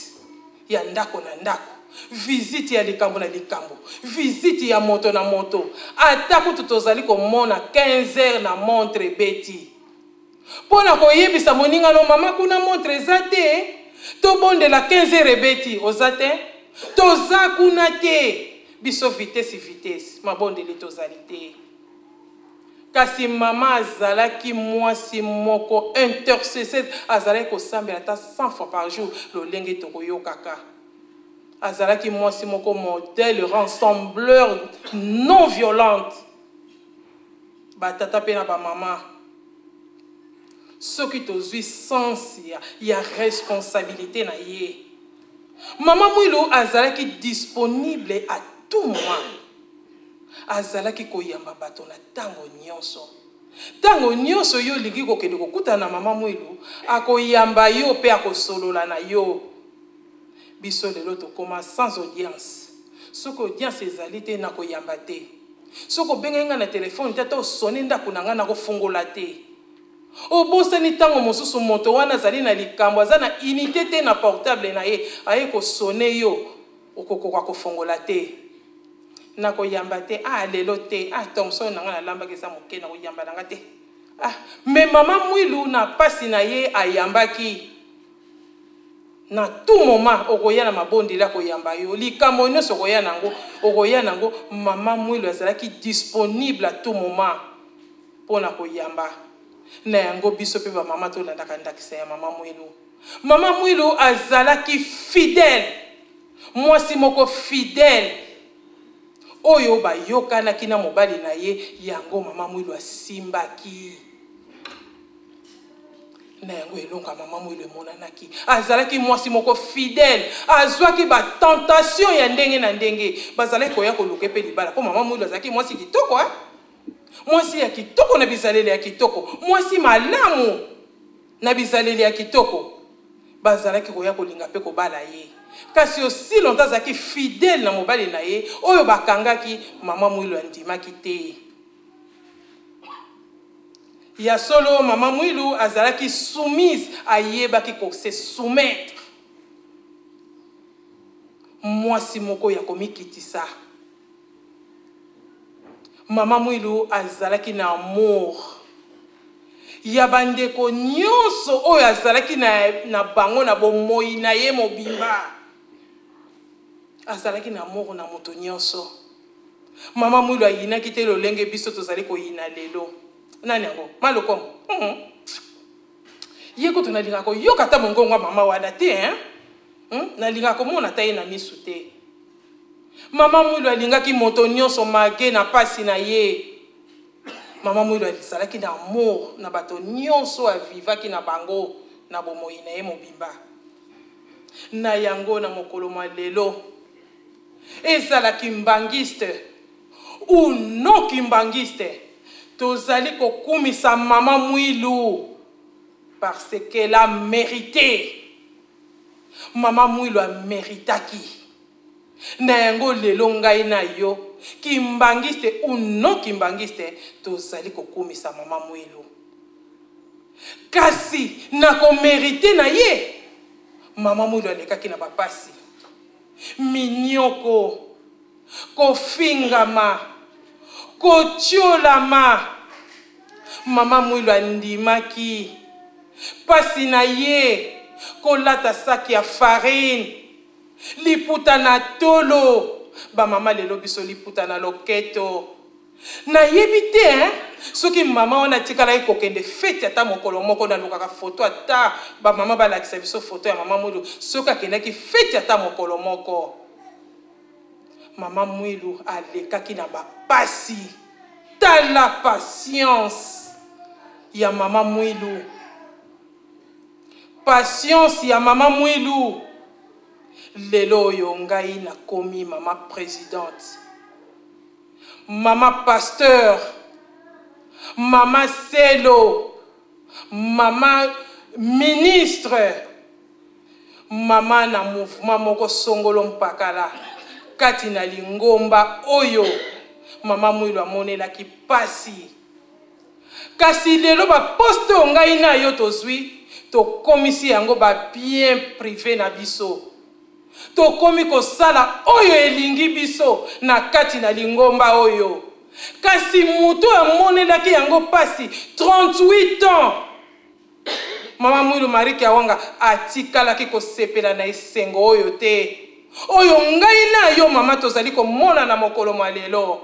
Speaker 2: ya ndako na ndako. Visite ya likambo na likambo, visite ya moto na moto. Ata kutu tozali komona 15 heures na montre ebeti mpo na koyebisa moninga no mama kuna montre eza te, tobondela 15 heures ebeti oza te, toza kuna te. Biso vitesse vitesse, mabondeli tozali te. Kasi mama azalaki mwasi moko intercesseuse, azalaki kosambela ata 100 fois par jour, lolenge tokoyokaka. Azalaki mwasi moko modèle, rassembleur, non violente. Batata mpe na bamama, soki tozwi sens ya responsabilité na ye, Mama Mwilu azalaki disponible à tout moment. Azalaki koyamba bato na ntango nyonso. Ntango nyonso yo olingi kokende kokutana na Mama Mwilu, akoyamba yo mpe akosolola na yo. Biso lelo tokoma sans audience. Soki audience ezali te, nakoyamba te. Soki obengaki ngai na telefone te, ata osone ndako na ngai, nakofungola te. Obosani ntango mosusu moto wana azali na likambo, aza na unité te na portable na ye, aye kosone yo, okokoka kofongola te. Nakoyamba te, ah lelo te, ah Thomson na ngai nalambaki eza moke, nakoyamba na ngai te. Ah, mais Mama Mwilu na pasi na ye ayambaki. Na tout moment okoya na mabondeli akoyamba yo, likambo nyonso okoya nango, okoya nango. Mama Mwilu azalaki disponible à tout moment mpo na koyamba. Na yango biso mpe bamama tolandaka ndakisa ya Mama Mwilu. Mama Mwilu azalaki fidèle, mwasi moko fidèle oyo bayokanaki na mobali na ye, yango Mama Mwilu asimbaki. Na yango elonga Mama Mwilu emonanaki. Azalaki mwasi moko fidèle, azwaki ba tentation ya ndenge na ndenge, bazalaki koya koluka mpe libala, mpo Mama Mwilu azalaki mwasi kitoko, hein? Mwasi ya kitoko na bizaleli ya kitoko, mwasi malamu na bizaleli ya kitoko, bazalaki koya kolinga mpe kobala ye. Kasi aussi longtemps azalaki fidèle na mobali na ye oyo bakangaki, Mama Mwilu andimaki te. Ya solo, Mama Mwilu azalaki soumise, ayebaki ko se soumettre. Mwasi moko ya komikitisa. Mama Mwilu azalaki na amour ya bandeko nyonso oyo azalaki na bango na bomoi na ye mobimba. Azalaki na amour na moto nyonso. Mama Mwilu ayinaki te lolenge biso tozali koyina lelo. Nani yango? Malokombo. Ye kutu nalingaka koyoka ata mongongo ya mama wana te, hein? Nalingaka komona ata ye na misu te. Mama Mwilu alingaki moto nyonso mage na pasi na ye. Mama Mwilu azalaki na amour na bato nyonso avivaki na bango na bomoi na ye mobimba. Na yango na mokolo mwa lelo, ezala kimbanguiste ou non kimbanguiste, tozali kokumisa Mama Mwilu parce qu'elle a mérité. Mama Mwilu ameritaki. Na yango lelo ngai na yo, kimbanguiste ou non kimbanguiste, tozali kokumisa Mama Mwilu. Kasi na komerite na ye, Mama Mwilu alekaki na bapasi, minyoko, kofingama, kotiolama. Mama Mwilu andimaki pasi na ye, kolata saki ya farine, liputa na tolo. Bamama lelo biso liputa na loketo. Nayebi te, hein? Soki mama wana atikalaki kokende feti ata mokolo moko, nalukaka foto ata bamama balakisa biso foto ya Mama Mwilu soki akendaki feti ata mokolo moko. Mama Mwilu alekaki na bapasi. Tala patience ya Mama Mwilu, patience ya Mama Mwilu. Lelo oyo ngai nakomi mama présidente, mama pasteur, mama selo, mama ministre, mama na mouvement moko songolo mpakala kati na lingomba oyo Mama Mwilu amonelaki pasi. Kasi lelo ba poste oyo ngai na yo tozwi, tokomisi yango ba bien privé na biso. Tokomi kosala oyo elingi biso na kati na lingomba oyo. Kasi moto oyo amonelaki yango mpasi 38 ans, Mama Mwilu Marie Kiawanga, atikalaki kosepela na esengo oyo te, oyo ngai na yo mama tozali komona na mokolo mwa lelo.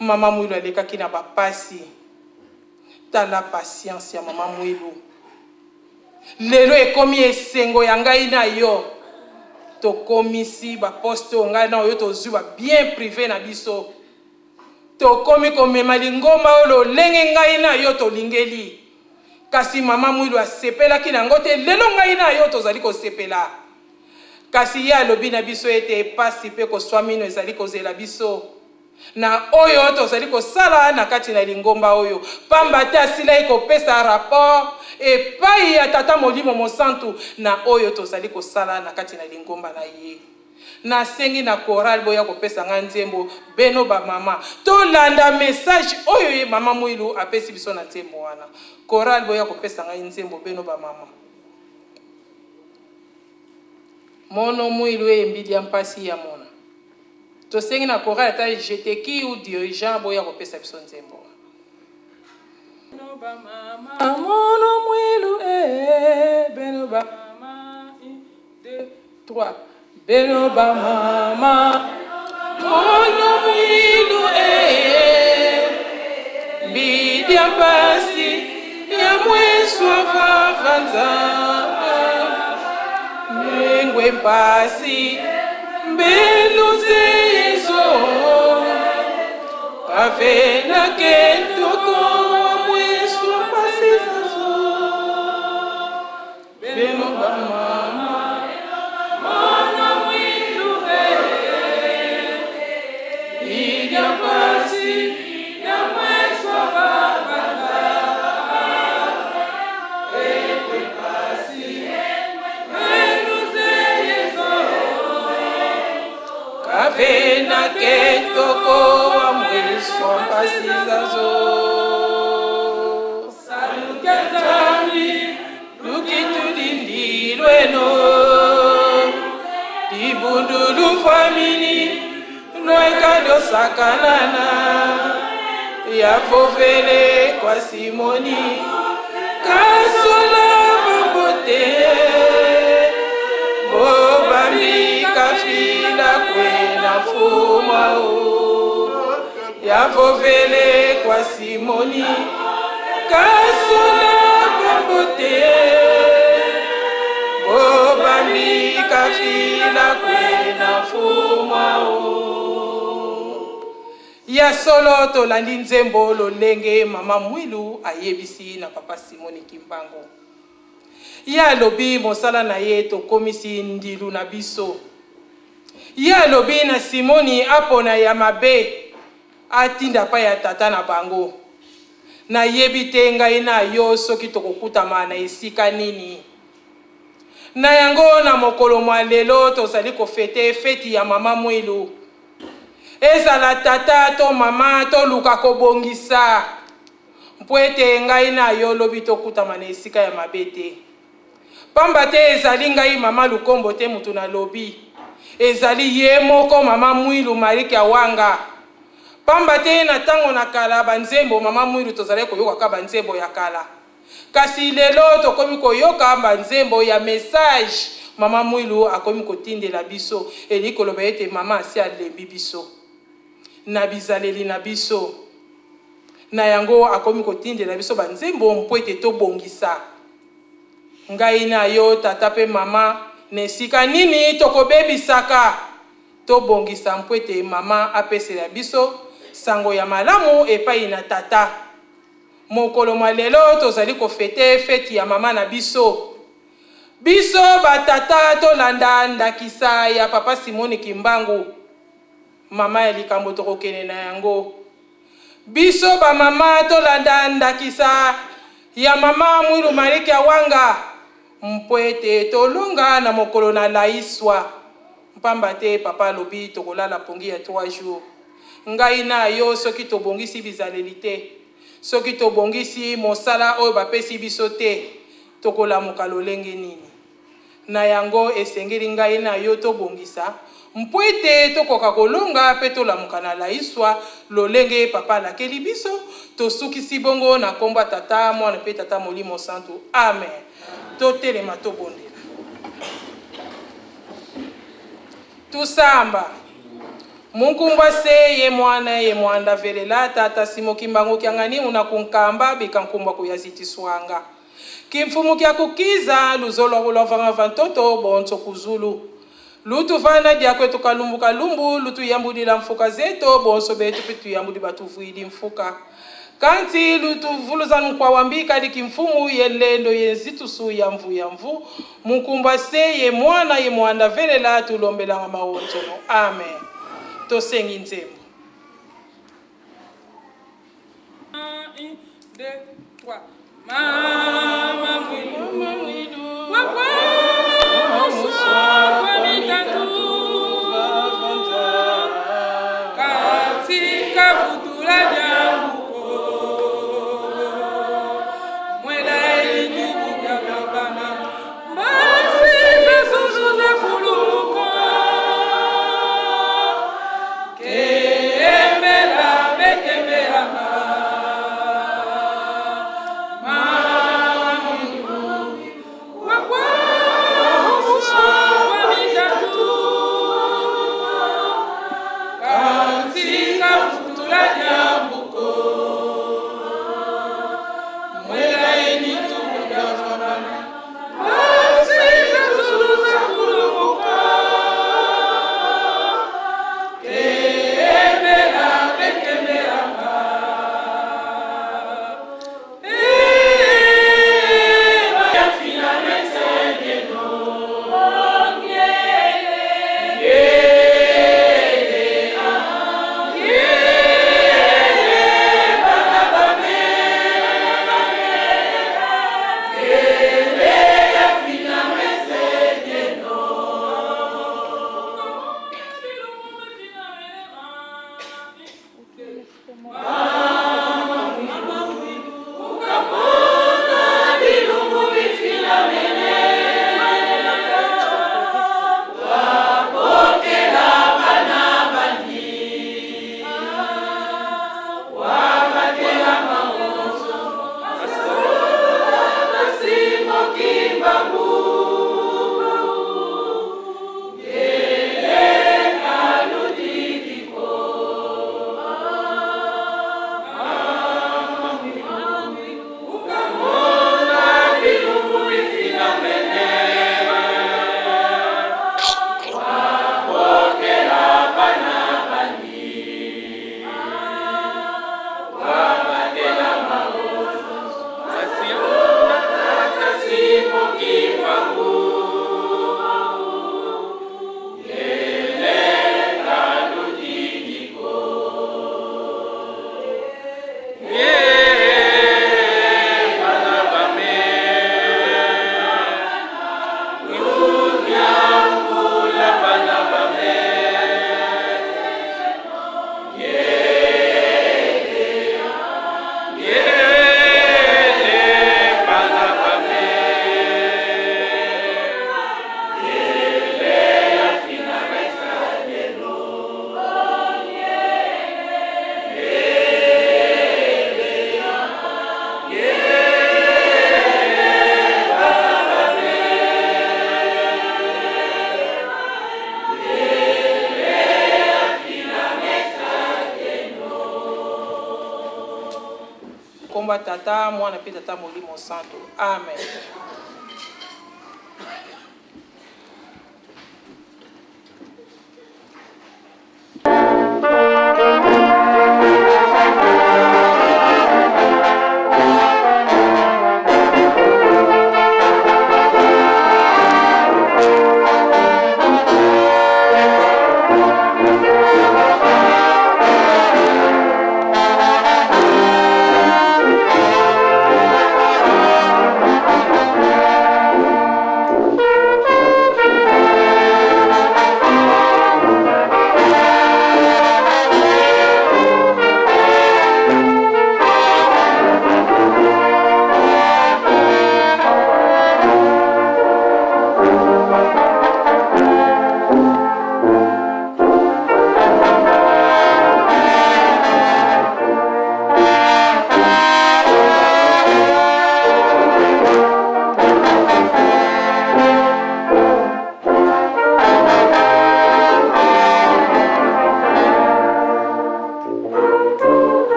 Speaker 2: Mama Mwilu alekaki na bapasi. Tala patience ya Mama Mwilu. Lelo ekomi esengo ya ngai na yo. Tokomisi baposte oyo ngai na oyo tozwi ba bien prive na biso. Tokomi komema lingomba oyo lolenge ngai na yo tolingeli. Kasi Mama Mwilu asepelaki na yango te. Lelo ngai na yo tozali kosepela. Kasi ye alobi na biso ete pasi pe koswa mino ezali kozela biso na oyo tozali kosala na kati na lingomba oyo, pamba te asilaki kopesa rapport epai ya Tata Molimo Mosantu na oyo tozali kosala na kati na lingomba na ye. Nasengi na chorale boya kopesa nga nzembo, beno ba mama tolanda message oyo ye Mama Mwilu apesi biso na nzembo wana. Chorale boya kopesa ngai nzembo, beno ba mama. Mono Mwilu eyembi dia mpasi ya mona. Tosengi na chorale ata jeteki ou dirigeant boya kopesa biso nzembo wana. Mono Mwilu eh, beno ba mama, 1 2 3 beno ba mama. Mono Mwilu eh, bidia mpasi ya mwesu vavanza mengwe mpasi mbenu zezo kavena kentoko mwesu mpasi zazo beno ba mama. Mono Mwilu eh, bidia mpasi ya mwesu vavanza ekwe mpasi mbenu zezo kavena kentoko wa mwesu mpasi zazo. Saluka Nzambi lukitulindilweno libundulu famili nwekadosakanana ya fofele kwa Simoni kasola bambote bobambi kafila kwena fumwa o ya fofele kwa Simoni kasola bambote bobambi kafila kwena fumwa o. Ya solo tolandi nzembo lolenge Mama Mwilu ayebisi na Papa Simoni Kimbangu. Ye alobi mosala na ye tokomisi ndilu na biso. Ye alobi na Simoni apona ya mabe atinda pa ya tata na bango. Nayebi te ngai na yo soki tokokutama na esika nini. Na yango na mokolo mwa lelo tozali kofete feti ya Mama Mwilu. Ezala tata to mama toluka kobongisa mpo ete ngai na yo lobi tokutama na esika ya mabe te. Pamba te ezali ngai Mama Lukombo te mutu nalobi. Ezali ye moko Mama Mwilu Marie Kiawanga. Pamba te na tango na kala banzembo Mama Mwilu tozalaki koyoka kaka banzembo ya kala. Kasi lelo tokomi koyoka banzembo ya message Mama Mwilu akomi kotindela biso. Elingi koloba ete mama asi alembi biso na bizaleli na biso. Na yango akomi kotindela biso banzembo mpo ete tobongisa. Ngai na yo tata pe mama na esika nini tokobebisaka, tobongisa mpo ete mama apesela biso sango ya malamu epai na tata. Mokolo mwa lelo tozali kofete feti ya mama na biso. Biso ba tata tolanda ndakisa ya Papa Simoni Kimbangu. Mama ya likambo tokokende na yango. Biso ba mama tolanda ndakisa ya Mama Mwilu Marie Kiawanga mpo ete tolonga na mokolo na laiswa. Mpamba te papa alobi tokolala pongi ya 3 jours. Ngai na yo soki tobongisi bizaleli te, soki tobongisi mosala oyo bapesi biso te, tokolamuka lolenge nini? Na yango esengeli ngai na yo tobongisa mpo ete tokoka kolonga mpe tolamuka na laiswa lolenge Papa alakeli biso. Tosukisi bongo na nkombo ya Tata, Mwana mpe Tata Molimo Santu. Amen. Totelema tobondela. Tusamba. Munkumbwa se ye mwana ye mwanda velela tata Simo Kimbangu kiangani una kunkamba bika nkumbwa kuyazitiswanga. Kimfumu kya kukiza luzolo kulovanga vantoto bonso kuzulu. Lutu vana dia kwetu kalumbu kalumbu lutu yambudila mfuka zeto bonso betu pitu yambudi batuvuidi mfuka. Kanti lutu vuluzanu kwa wambika liki mfumu yelendo yenzitusu ya mvu ya mvu. Mukumba se ye mwana ye mwanda velela tulombelanga maonzono. Amen. Tosengi nzembo.
Speaker 4: 1, 2, 3. Mama mwilu, wakwa muswa mitatu katika futula vyanguko mwela elituku vya babana basi zazulu za kulumuko kembela bekembela
Speaker 2: Komba tata mwana pe tata molimo santo. Amen.
Speaker 4: Thank you.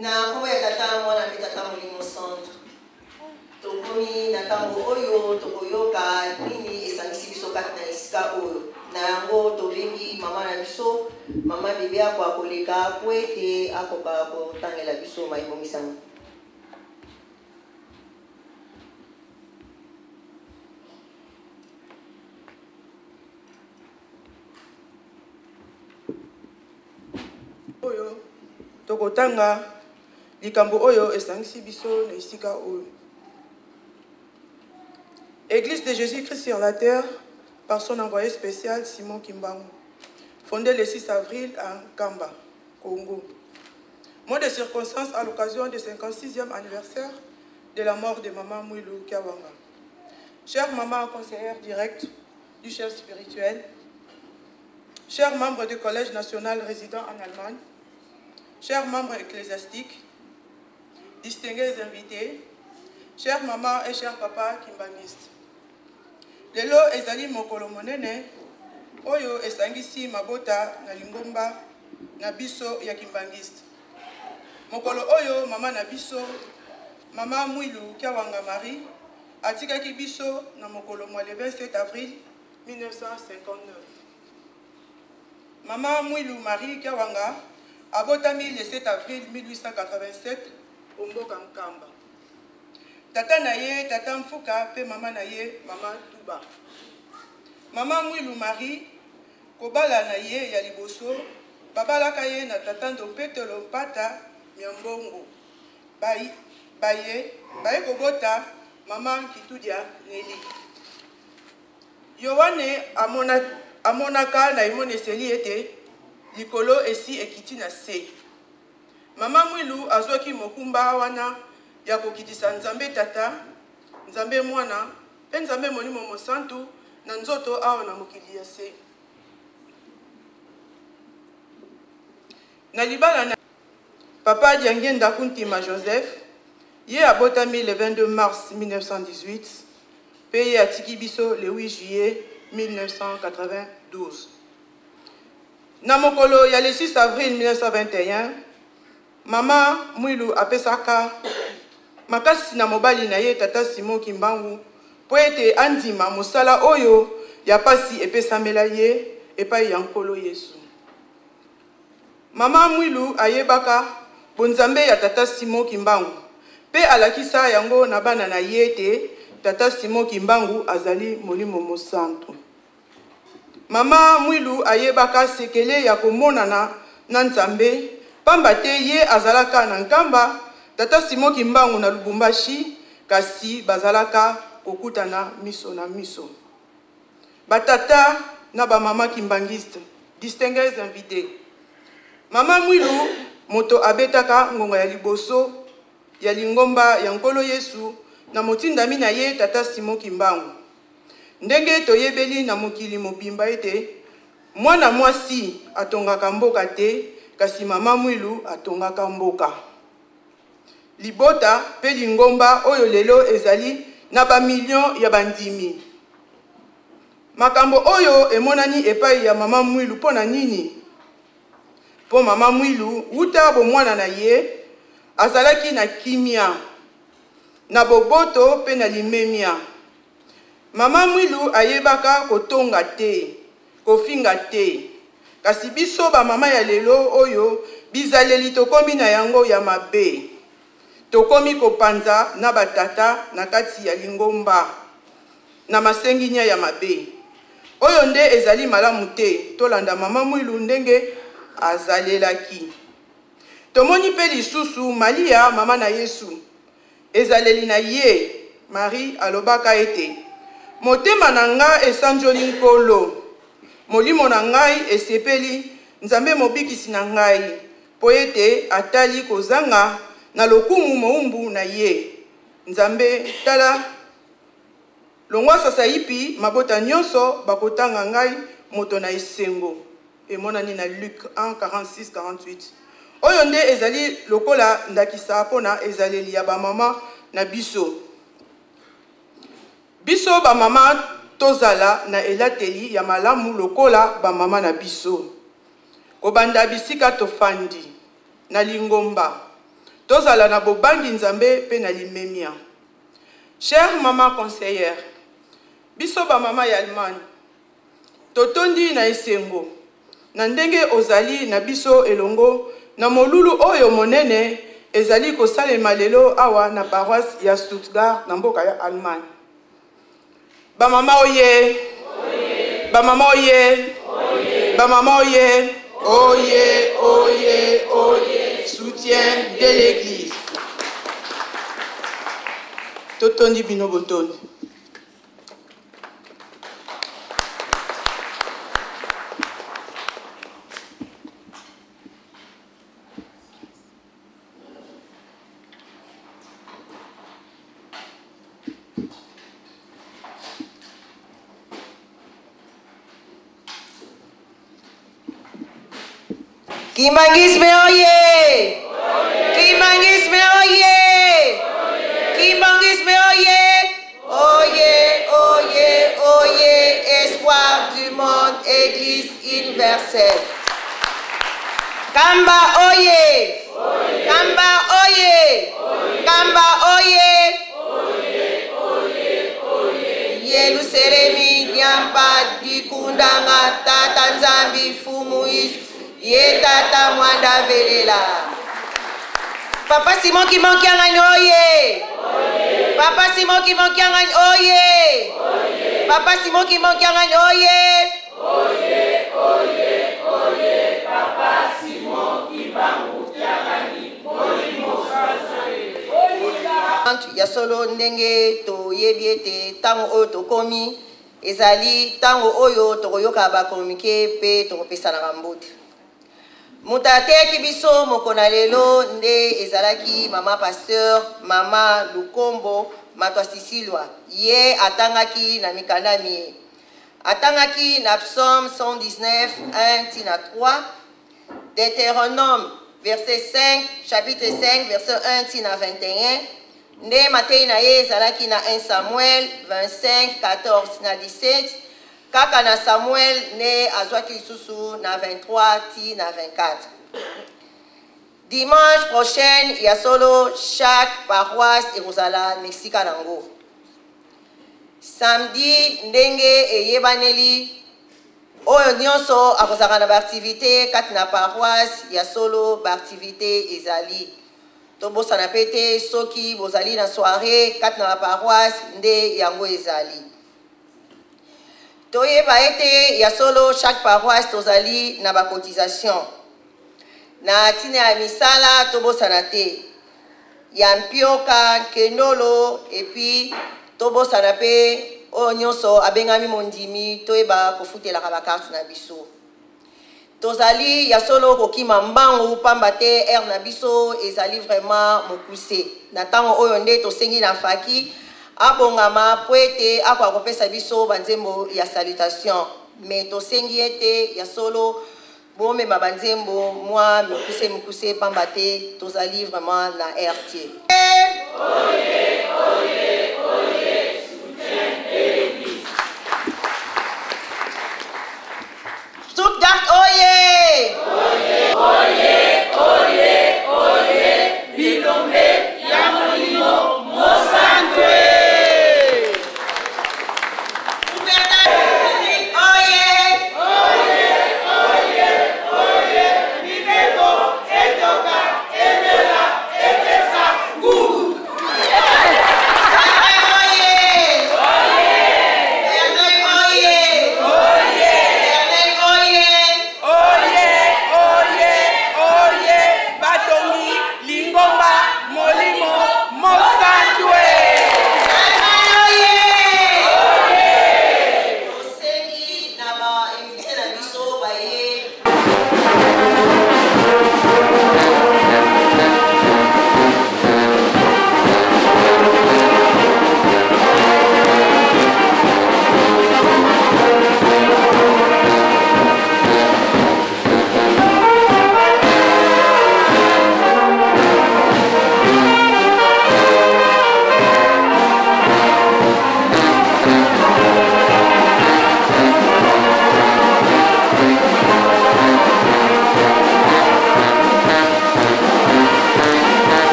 Speaker 9: Na nkombo ya Tata, Mwana mpe Tata Molimo Santu. Tokomi na ntango oyo tokoyoka nini esangisi biso kati na esika oyo. Na yango tobengi mama na biso, mama Bebe Akwa koleka mpo ete akoka kotangela biso mayebongisami.
Speaker 6: Oyo tokotanga likambo oyo esangisi biso na esika oyo. Église de Jésus-Christ sur la terre par son envoyé spécial Simon Kimbangu, fondée le 6 avril à Nkamba, Congo. Mot de circonstance à l'occasion du 56e anniversaire de la mort de Maman Mwilu Kiawanga. Chère maman conseillère directe du chef spirituel, chers membres du Collège national résident en Allemagne, chers membres ecclésiastiques, distingués invités, chères mamans et chers papas kimbanguistes. Lelo ezali mokolo monene oyo esangisi mabota na lingomba na biso ya kimbanguiste. Mokolo oyo mama na biso, mama Mwilu Kiawanga Marie, atikaki biso na mokolo mwa le 27 avril 1959. Mama Mwilu Marie Kiawanga abotami le 7 avril 1887 o mboka Nkamba. Tata na ye tata Mfuka pe mama na ye mama Tuba. Mama Mwilu Marie kobala na ye ya liboso babalaka ye na tata Ndompetolo Mpata Miambongo. Baye baye kobota mama Nkitudia Nelly. Yoane amona, amonaka na emoniseli ete likolo esi ekiti na se. Mama Mwilu azwaki mokumba wana ya kokitisa Nzambe Tata, Nzambe Mwana mpe Nzambe Molimo Mosantu na nzoto awa na mokili ya se. Na libala na Papa Diangienda Kuntima Joseph, ye abotami le 22 mars 1918 mpe ye atiki biso le 8 juillet 1992. Na mokolo ya le 6 avril 1921, mama Mwilu apesaka makasi na mobali na ye tata Simon Kimbangu mpo ete andima mosala oyo ya pasi epesamela ye epai ya Nkolo Yesu. Mama Mwilu ayebaka bonzambe ya tata Simon Kimbangu mpe alakisa yango na bana na ye ete tata Simon Kimbangu azali Molimo Mosantu. Mama Mwilu ayebaka sekele ya komonana na Nzambe pamba te ye azalaka na Nkamba, tata Simon Kimbangu na Lubumbashi, kasi bazalaka kokutana miso na miso. Ba tata na ba mama kimbanguiste, distingues invites. Mama Mwilu moto abetaka ngonga ya liboso ya lingomba ya Nkolo Yesu na motindami na ye Tata Simon Kimbangu. Ndenge toyebeli na mokili mobimba ete mwana mwasi atongaka mboka te, kasi mama Mwilu atongaka mboka. Libota mpe lingomba oyo lelo ezali na bamilio ya bandimi. Makambo oyo emonani epai ya mama Mwilu mpo na nini? Mpo mama Mwilu, wuta bomwana na ye, azalaki na kimia, na boboto mpe na limemia. Mama Mwilu ayebaka kotonga te, kofinga te. Kasi biso bamama ya lelo oyo, bizaleli tokomi na yango ya mabe. Tokomi kopanza na batata na kati ya lingomba na masenginya ya mabe. Oyo nde ezali malamu te, tolanda mama Mwilu ndenge azalelaki. Tomoni mpe lisusu Malia, mama na Yesu. Ezaleli na ye, Marie alobaka ete, Motema na nga esanjoli Nkolo, molimo na ngai esepeli Nzambe Mobikisi na ngai, mpo ete atali kozanga na lokumu moumbu na ye. Nzambe, tala, longwa sasaipi mabota nyonso bakotanga ngai moto na esengo. Emonani na Luc 1, 46, 48. Oyo nde ezali lokola ndakisa mpo na ezaleli ya bamama na biso. Biso bamama tozala na elateli ya malamu lokola bamama na biso. Kobanda bisika tofandi, na lingomba, tozala na bobangi Nzambe mpe na limemia. Chère mama conseillère, biso bamama ya Allemagne, Totondi na esengo na ndenge ozali na biso elongo na molulu oyo monene ezali kosalema lelo awa na paroisse ya Stuttgart na mboka ya Allemagne. Bamama oye! Bamama oye! Bamama oye! Oye, oye, oye, soutien de l'église. Totondi bino botondi.
Speaker 9: Kimbanguisme oye! Kimbanguisme oye! Kimbanguisme oye! Oye, oye, oye, espoir du monde, Église universelle. Kamba oye! Kamba oye! Kamba oye! Yelusalemi diampa dikundanga tata Nzambi fumu Yesu ye tata mwanda velela. Papa Simon Kimbangu oye! Papa Simon Kimbangu oye! Papa Simon Kimbangu oye!
Speaker 4: Oye, oye, oye, Papa Simon Kimbangu Kiangani, molimo
Speaker 9: Ya solo, ndenge toyebi ete ntango oyo tokomi ezali ntango oyo tokoyoka bacommuniqué mpe tokopesanaka mbote. Moto ateyaki biso moko na lelo nde ezalaki mama pasteur mama Lukombo Matwa Sisilwa. Ye atangaki na mikanda mie, atangaki na Psaume 119 1 tina 3, Deutéronome verset 5, chapitre 5 verset 1 tina 21. Nde matei na ye ezalaki na 1 Samuel 25 14 na 17. Kaka na Samuel nde azwaki lisusu na 23 ti na 24. Dimanche prochaine, ya solo, chaque paroisse ekozala na esika nango. Samedi, ndenge eyebaneli, oyo nyonso akozalaka na baactivité kati na paroisse, ya solo baactivité ezali. Tobosana mpe te soki bozali na soirée kati na baparoisse nde yango ezali. Toyeba ete ya solo chaque paroisse tozali na bacotisation na ntina ya misala. Tobosana te ya mpioka nkendolo, epuis tobosana mpe oyo nyonso abengami mondimi, toyeba kofutelaka bakarte na biso. Tozali ya solo kokima mbangu pamba te heure na biso ezali vraiment mokuse. Na tango oyo nde tosengi na Faki abongama po ete akoka kopesa biso ba nzembo ya salutation. Mais tosengi ete ya solo bomema ba nzembo mwa mikuse mikuse pamba te tozali vraiment na heure te.
Speaker 4: Oye, oye, oye, soutien de l'Eglise.
Speaker 9: Stuttgart oye!
Speaker 4: Oye, oye, oye, bilombe ya molimo mosantu.
Speaker 9: Oye!
Speaker 4: Oye, oye, oye, mibeko etoka emela epesa nguvu. Oye, oye, oye, batongi lingomba molimo mosantu.
Speaker 9: Tosengi na ba invité na biso baye.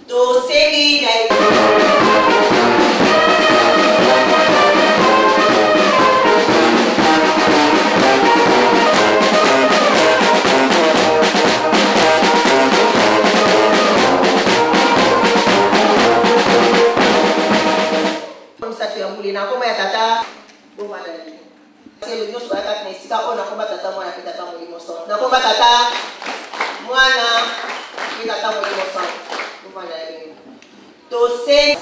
Speaker 9: Tosengi na misato ya mbule na nkombo ya tata bovanda na bino selo nyonso bayakaki na esika oyo na nkombo ya tata mwana mpe tata molimo santu na nkombo ya tata mwana mpe tata molimo santu bovanda na bino tosengi.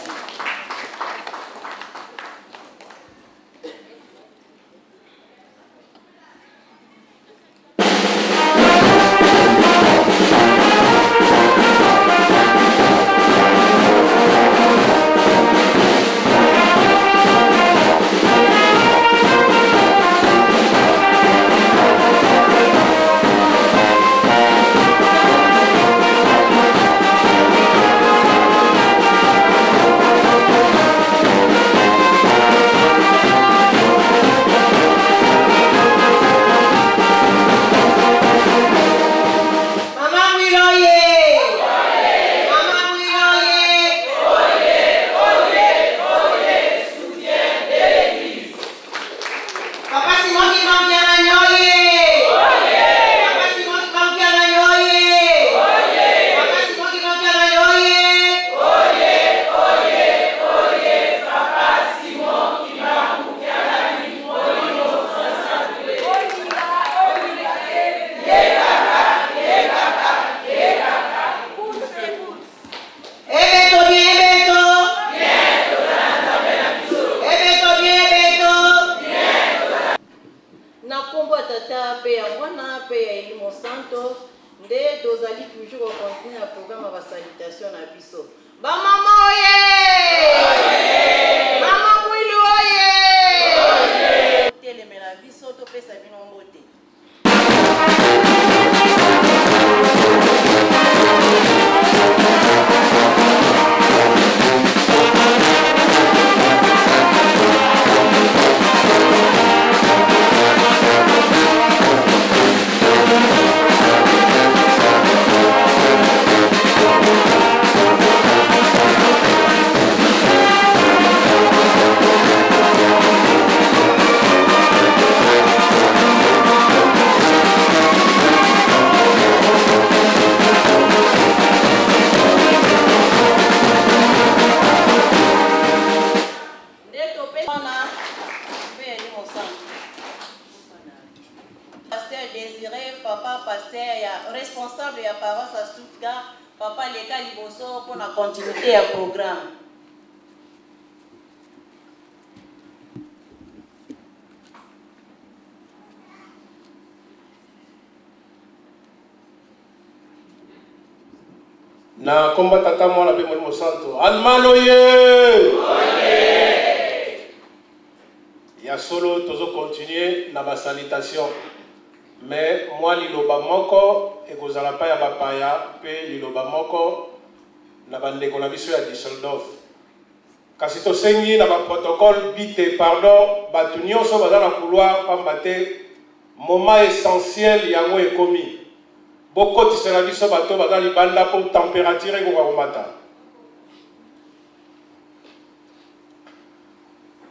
Speaker 9: Mama Mwiloye! Mama Mwiloye!
Speaker 4: Oye, oye, soutien de l'Église.
Speaker 9: Papa Simon Kimbangu oye! Papa Simon Kimbangu oye! Papa Simon Kimbangu oye!
Speaker 4: Oye, oye, oye, Papa Simon Kimbangu Kiangani, molimo mosantu. Ye kaka, ye kaka, ye kaka.
Speaker 9: Ebeto bien, ebeto! Ebeto bien, ebeto!
Speaker 10: Na nkombo ya tata mpe ya mwana mpe ya elimo santo nde tozali toujours kocontinue na programme ya basalutation na biso.
Speaker 2: Bamama oye! Mama Mwilu oye!
Speaker 10: Telemela biso topesa bino mbote. Nde topesa wana mpe ya elimo santo. Pasteur Désiré, papa pasteur ya responsable ya paroisse ya Stuttgart. Stuttgart. Papa leka liboso mpo na continuité ya programme.
Speaker 11: Na komba Tata, Mwana mpe Molimo Santo. Almano ye ya solo, tozocontinue na basalutation, mais mwa liloba moko ekozala pa ya bapaya mpe liloba moko na bandeko na biso ya Düsseldorf. Kasi tosengi na baprotocole bite pardon, bato nyonso baza na couloir, pamba te moment essentiel yango ekomi. Bokotisela biso bato baza libanda mpo température ekoka komata.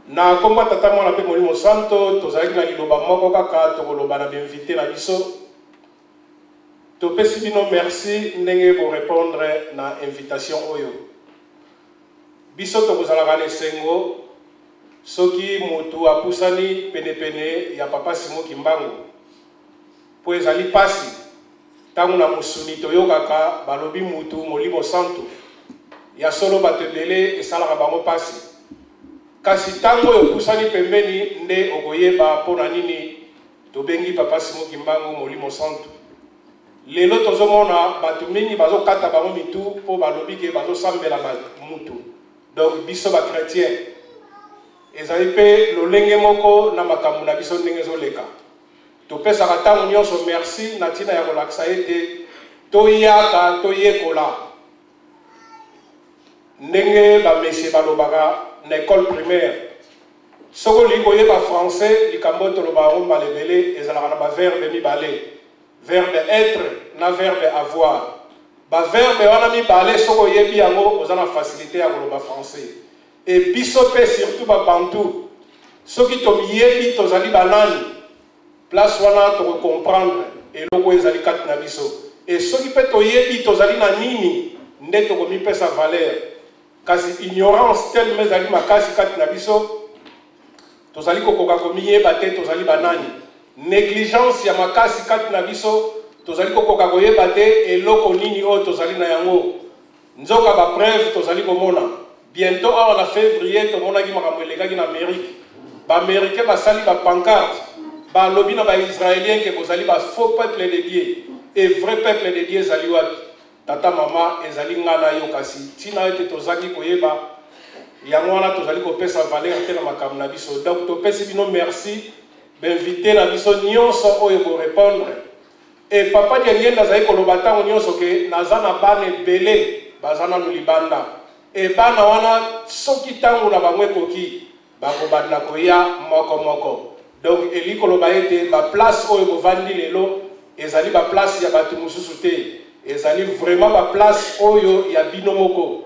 Speaker 11: Na nkombo ya Tata, Mwana mpe Molimo Santo, tozalaki na liloba moko kaka tokoloba na bainvité na biso. Topesi bino merci ndenge borépondre na invitation oyo. Biso tokozalaka na esengo soki motu apusani penepene ya Papa Simon Kimbangu, mpo ezali mpasi ntango na mosuni toyokaka balobi mutu Molimo Santu. Ya solo, bato ebele esalaka bango mpasi, kasi ntango oyo opusani pembeni nde okoyeba mpo na nini tobengi Papa Simon Kimbangu Molimo Santu. Lelo tozomona bato mingi bazokata bango mitu mpo balobi ke bazosambela mutu. Donc biso bachrétien ezali mpe lolenge moko na makambo na biso ndenge ezoleka. Topesaka ntango nyonso merci na ntina ya kolakisa ete toyaka toyekola ndenge bamesie balobaka na école primaire. Soki olingi koyeba français, likambo oyo toloba yango mbala ebele, ezalaka na baverbe mibale: verbe être na verbe avoir. Baverbe wana mibale, soki oyebi yango, oza na facilité ya koloba français. E biso mpe, surtout babantu, soki tomiyebi tozali banani, place wana tokocomprendre eloko oyo ezali kati na biso. E soki mpe toyebi tozali na nini, nde tokomipesa valeur. Kasi ignorance tellement ezali makasi kati na biso, tozali kokoka komiyeba te tozali banani. Négligence ya makasi kati na biso, tozali kokoka koyeba te eloko nini oyo tozali na yango. Nzoka bapreuve tozali komona bientôt awa na février, tomonaki makambo elekaki na Amérique. Baaméricain basali bapancarte, balobi na baisraélien ke bozali bafaux peuple de Dieu. E vrai peuple de Dieu ezali wapi? Tata, mama, ezali nga na yo. Kasi ntina ete tozangi koyeba yango wana, tozali kopesa valeur te na makambo na biso. Donc topesi bino merci, bainvité na biso nyonso oyo borépondre. E Papa Diangenda azali koloba ntango nyonso ke naza na bana ebele baza nanu libanda. E bana wana, soki ntango na bango ekoki, bakobanda koya moko moko. Donc elingi koloba ete baplace oyo bovandi lelo ezali baplace ya bato mosusu te, ezali vraiment baplace oyo ya bino moko.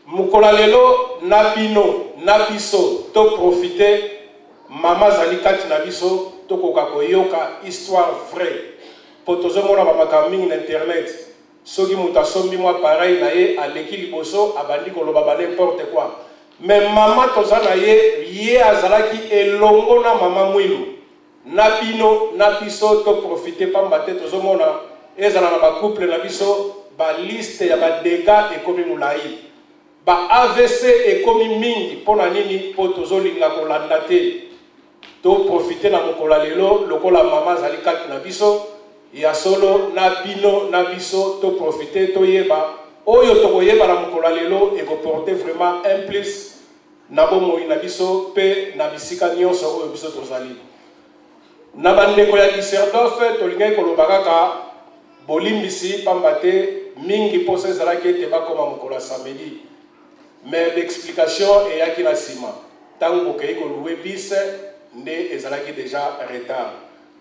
Speaker 11: Mokolo ya lelo, na bino na biso toprofite, mama azali kati na biso, tokoka koyoka histoire vraie, mpo tozomona bamakambo mingi na internet. Soki moto asombi mwa appareil na ye, aleki liboso, abandi koloba ba n'importe quoi. Mais mama toza na ye, ye azalaki elongo na mama Mwilu. Na bino na biso toprofite, pamba te tozomona ezala na bacouple na biso, baliste ya badégâts ekomi molai, ba AVC ekomi mingi. Mpo na nini? Mpo tozolinga kolanda te. Toprofite na mokolo ya lelo, lokola mama azali kati na biso. Ya solo, na bino na biso toprofite, toyeba oyo tokoyeba na mokolo ya lelo ekoporte vraiment un plus na bomoi na biso mpe na bisika nyonso oyo biso tozali. Na bandeko ya Düsseldorf, tolingaki koloba kaka bolimbisi, pamba te mingi mposa ezalaki ete bakoma mokolo ya samedi, mais baexplication eyaki na nsima. Ntango bokei kolouer bus, nde ezalaki déjà retard.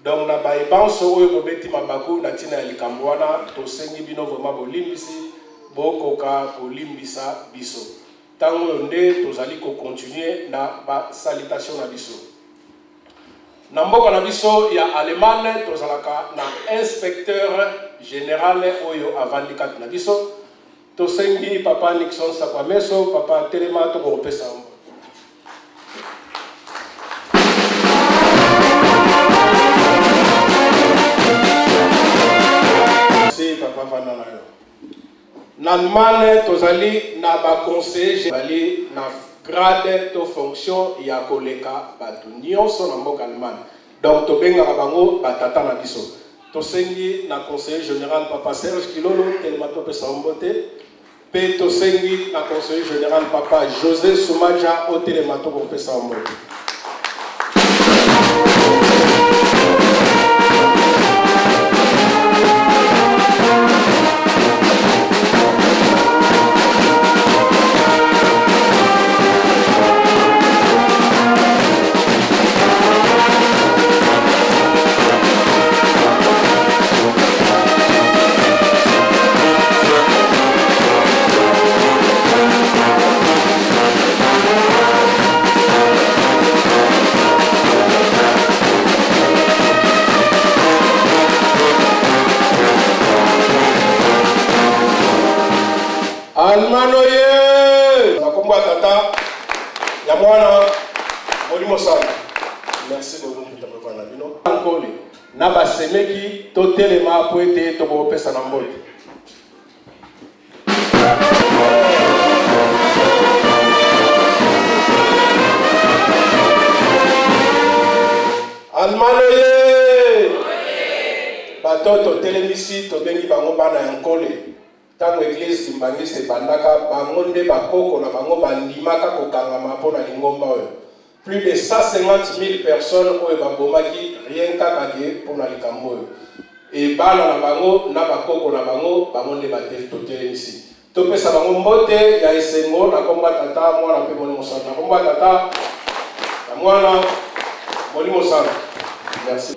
Speaker 11: Donc na bayebanso oyo bobeti mabaku na ntina ya likambo wana, tosengi bino vraiment bolimbisi, bokoka kolimbisa biso. Ntango oyo nde tozali kocontinue na basalutation na biso. Na mboka na biso ya Allemagne, tozalaka na inspecteur général oyo avandi kati na biso. Tosengi Papa Nixon Sakwameso. Papa, telema, tokokopesa yango. Merci, papa. vanda na yo. Na Allemagne tozali na ba conseillers bazali na grade to fonction ya koleka bato nyonso na mboka Allemagne. Donc tobengaka bango batata na biso. Tosengi na conseiller général papa Serge Kilolo telema topesa yo mbote, mpe tosengi na conseiller général papa José Sumaja otelema tokopesa yo mbote. Almano ye na kombo ya tata ya mwana molimo santu. Merci beaucoup mputa mevanda bino nkole na basemeki totelema po ete tokopesa na mbote. Almano ye bato totelemisi tobengi bango bana ya nkole. Ntango eglise kimbangiste ebandaka, bango nde bakoko na bango bandimaka kokangama mpo na lingomba oyo. Plus de 150 000 personnes oyo babomaki rien kaka ke mpo na likambo oyo. E bana na bango na bakoko na bango, bango nde totelemisi. Topesa bango mbote ya esengo na kombo ya Tata, Mwana mpe Molimo Santu. Na kombo ya Tata, ya Mwana, Molimo Santu. Merci.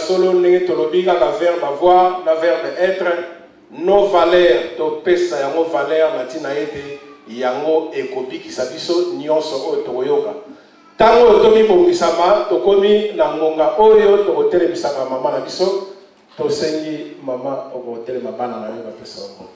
Speaker 11: Solo ndenge tolobi kaka verbe avoir na verbe être, nos valeurs topesa yango valeur na ntina ete yango ekobikisa biso nyonso oyo tokoyoka. Ntango oyo tomibongisama, tokomi na ngonga oyo tokotelemisaka mama na biso. Tosengi mama okotelema, bana na yo bapesa yo mbote.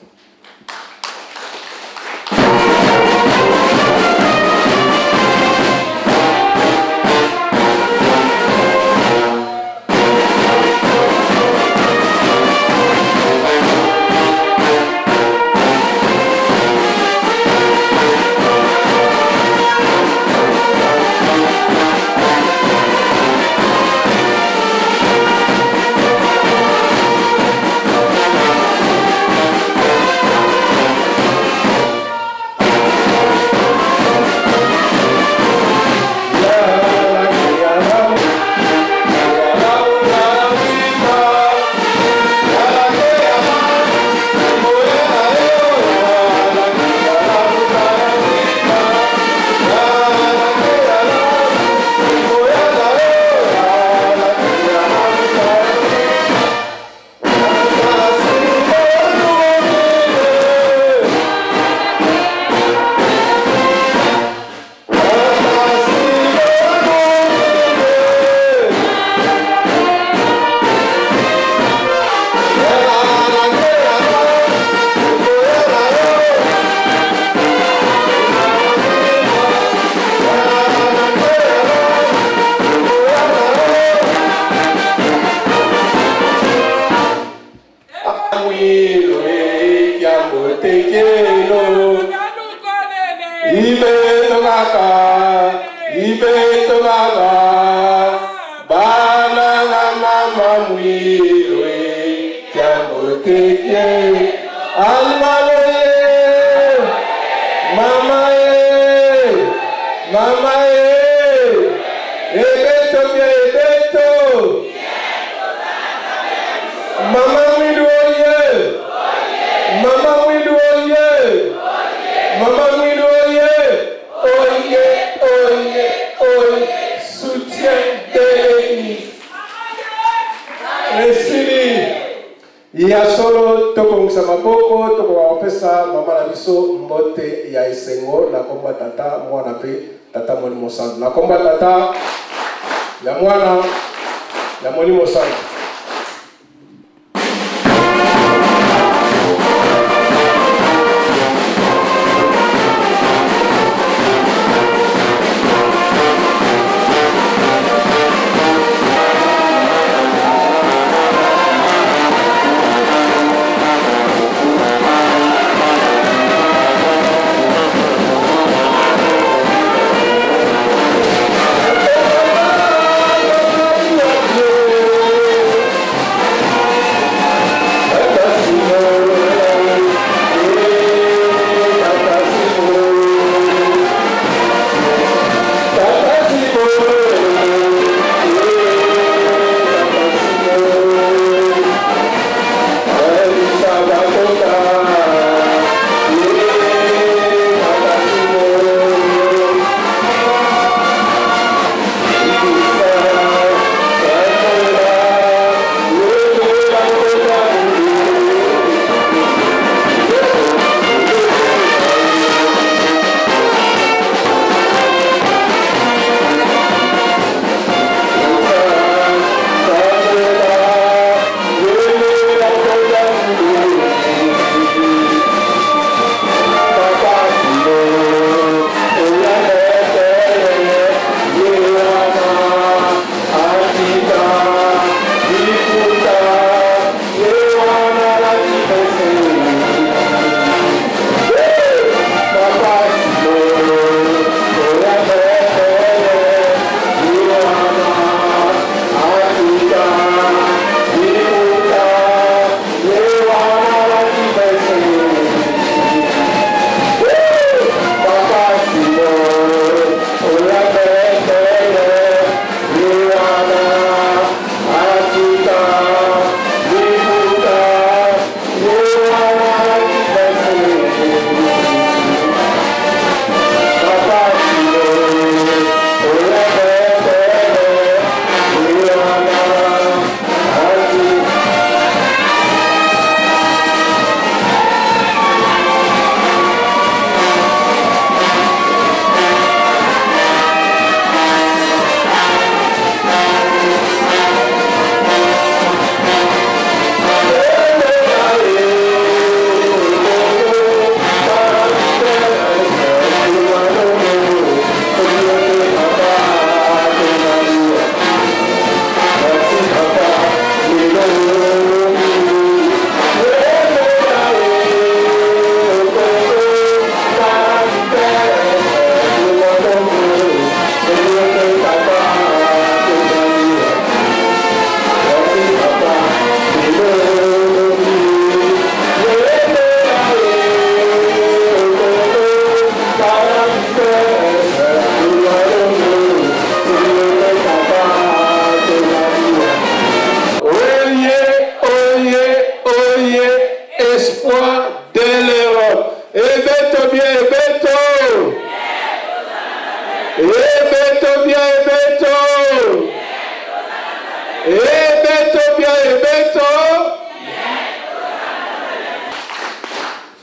Speaker 11: Tobongisa maboko, tokoka kopesa mama na biso mbote ya esengo na kombo ya Tata, Mwana mpe Tata Molimo Santu. Na kombo ya Tata, ya Mwana, ya Molimo Santu.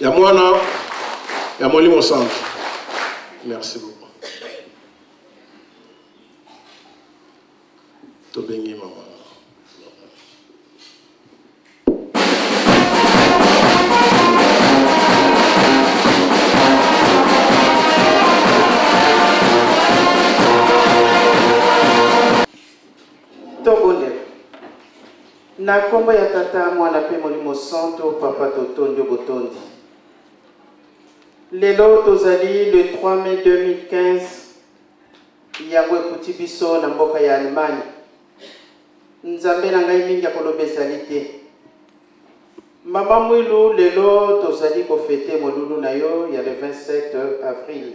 Speaker 11: Ya mwana ya Molimo Santu. Merci beaucoup. Tobengi mama.
Speaker 2: Tobondela. Na nkombo ya Tata, Mwana mpe Molimo Santo, Papa totondi yo botondi. Lelo tozali le 3 mai 2015, yango ekuti biso na mboka ya Allemagne. Nzambe na ngai mingi ya koloba ezali te. Mama Mwilu, lelo tozali kofete molulu na yo ya le 27 avril.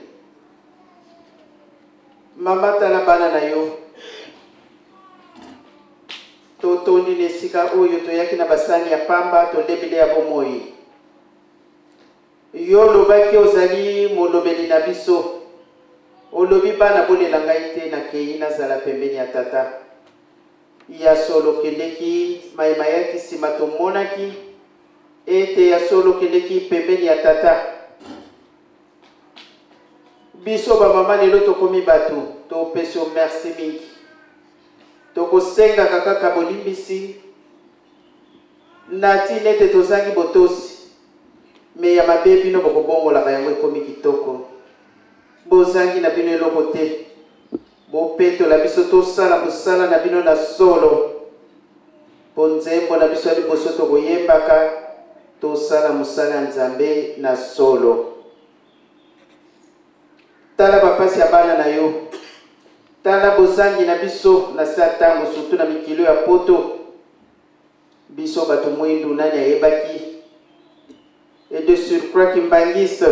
Speaker 2: Mama tala bana na yo. Totondi na esika oyo toyaki na basani ya pamba tolebile ya bomoi. Yo olobaki ozali molobeli na biso. Olobi bana bolela ngai te nakei nazala pembeni ya tata. Ya solo okendeki maye mayaki sima tomonaki Ete ya solo okendeki pembeni ya tata. Biso bamama lelo tokomi bato, topesi yo merci mingi. Tokosengaka kaka bolimbisi na ntina ete tozangi botosi, me ya mabe bino bokobongolaka yango ekomi kitoko. Bozangi na bino eloko te. Bopetola biso tosala mosala na bino na solo. Mpo nzembo na biso ya liboso tokoyembaka tosala mosala ya Nzambe na solo. Tala bapasi ya bana na yo. Tala bozangi na biso na se ya ntango, surtout na mikili ya poto. Biso bato mwindu nani ayebaki? Et de surcroît kimbanguiste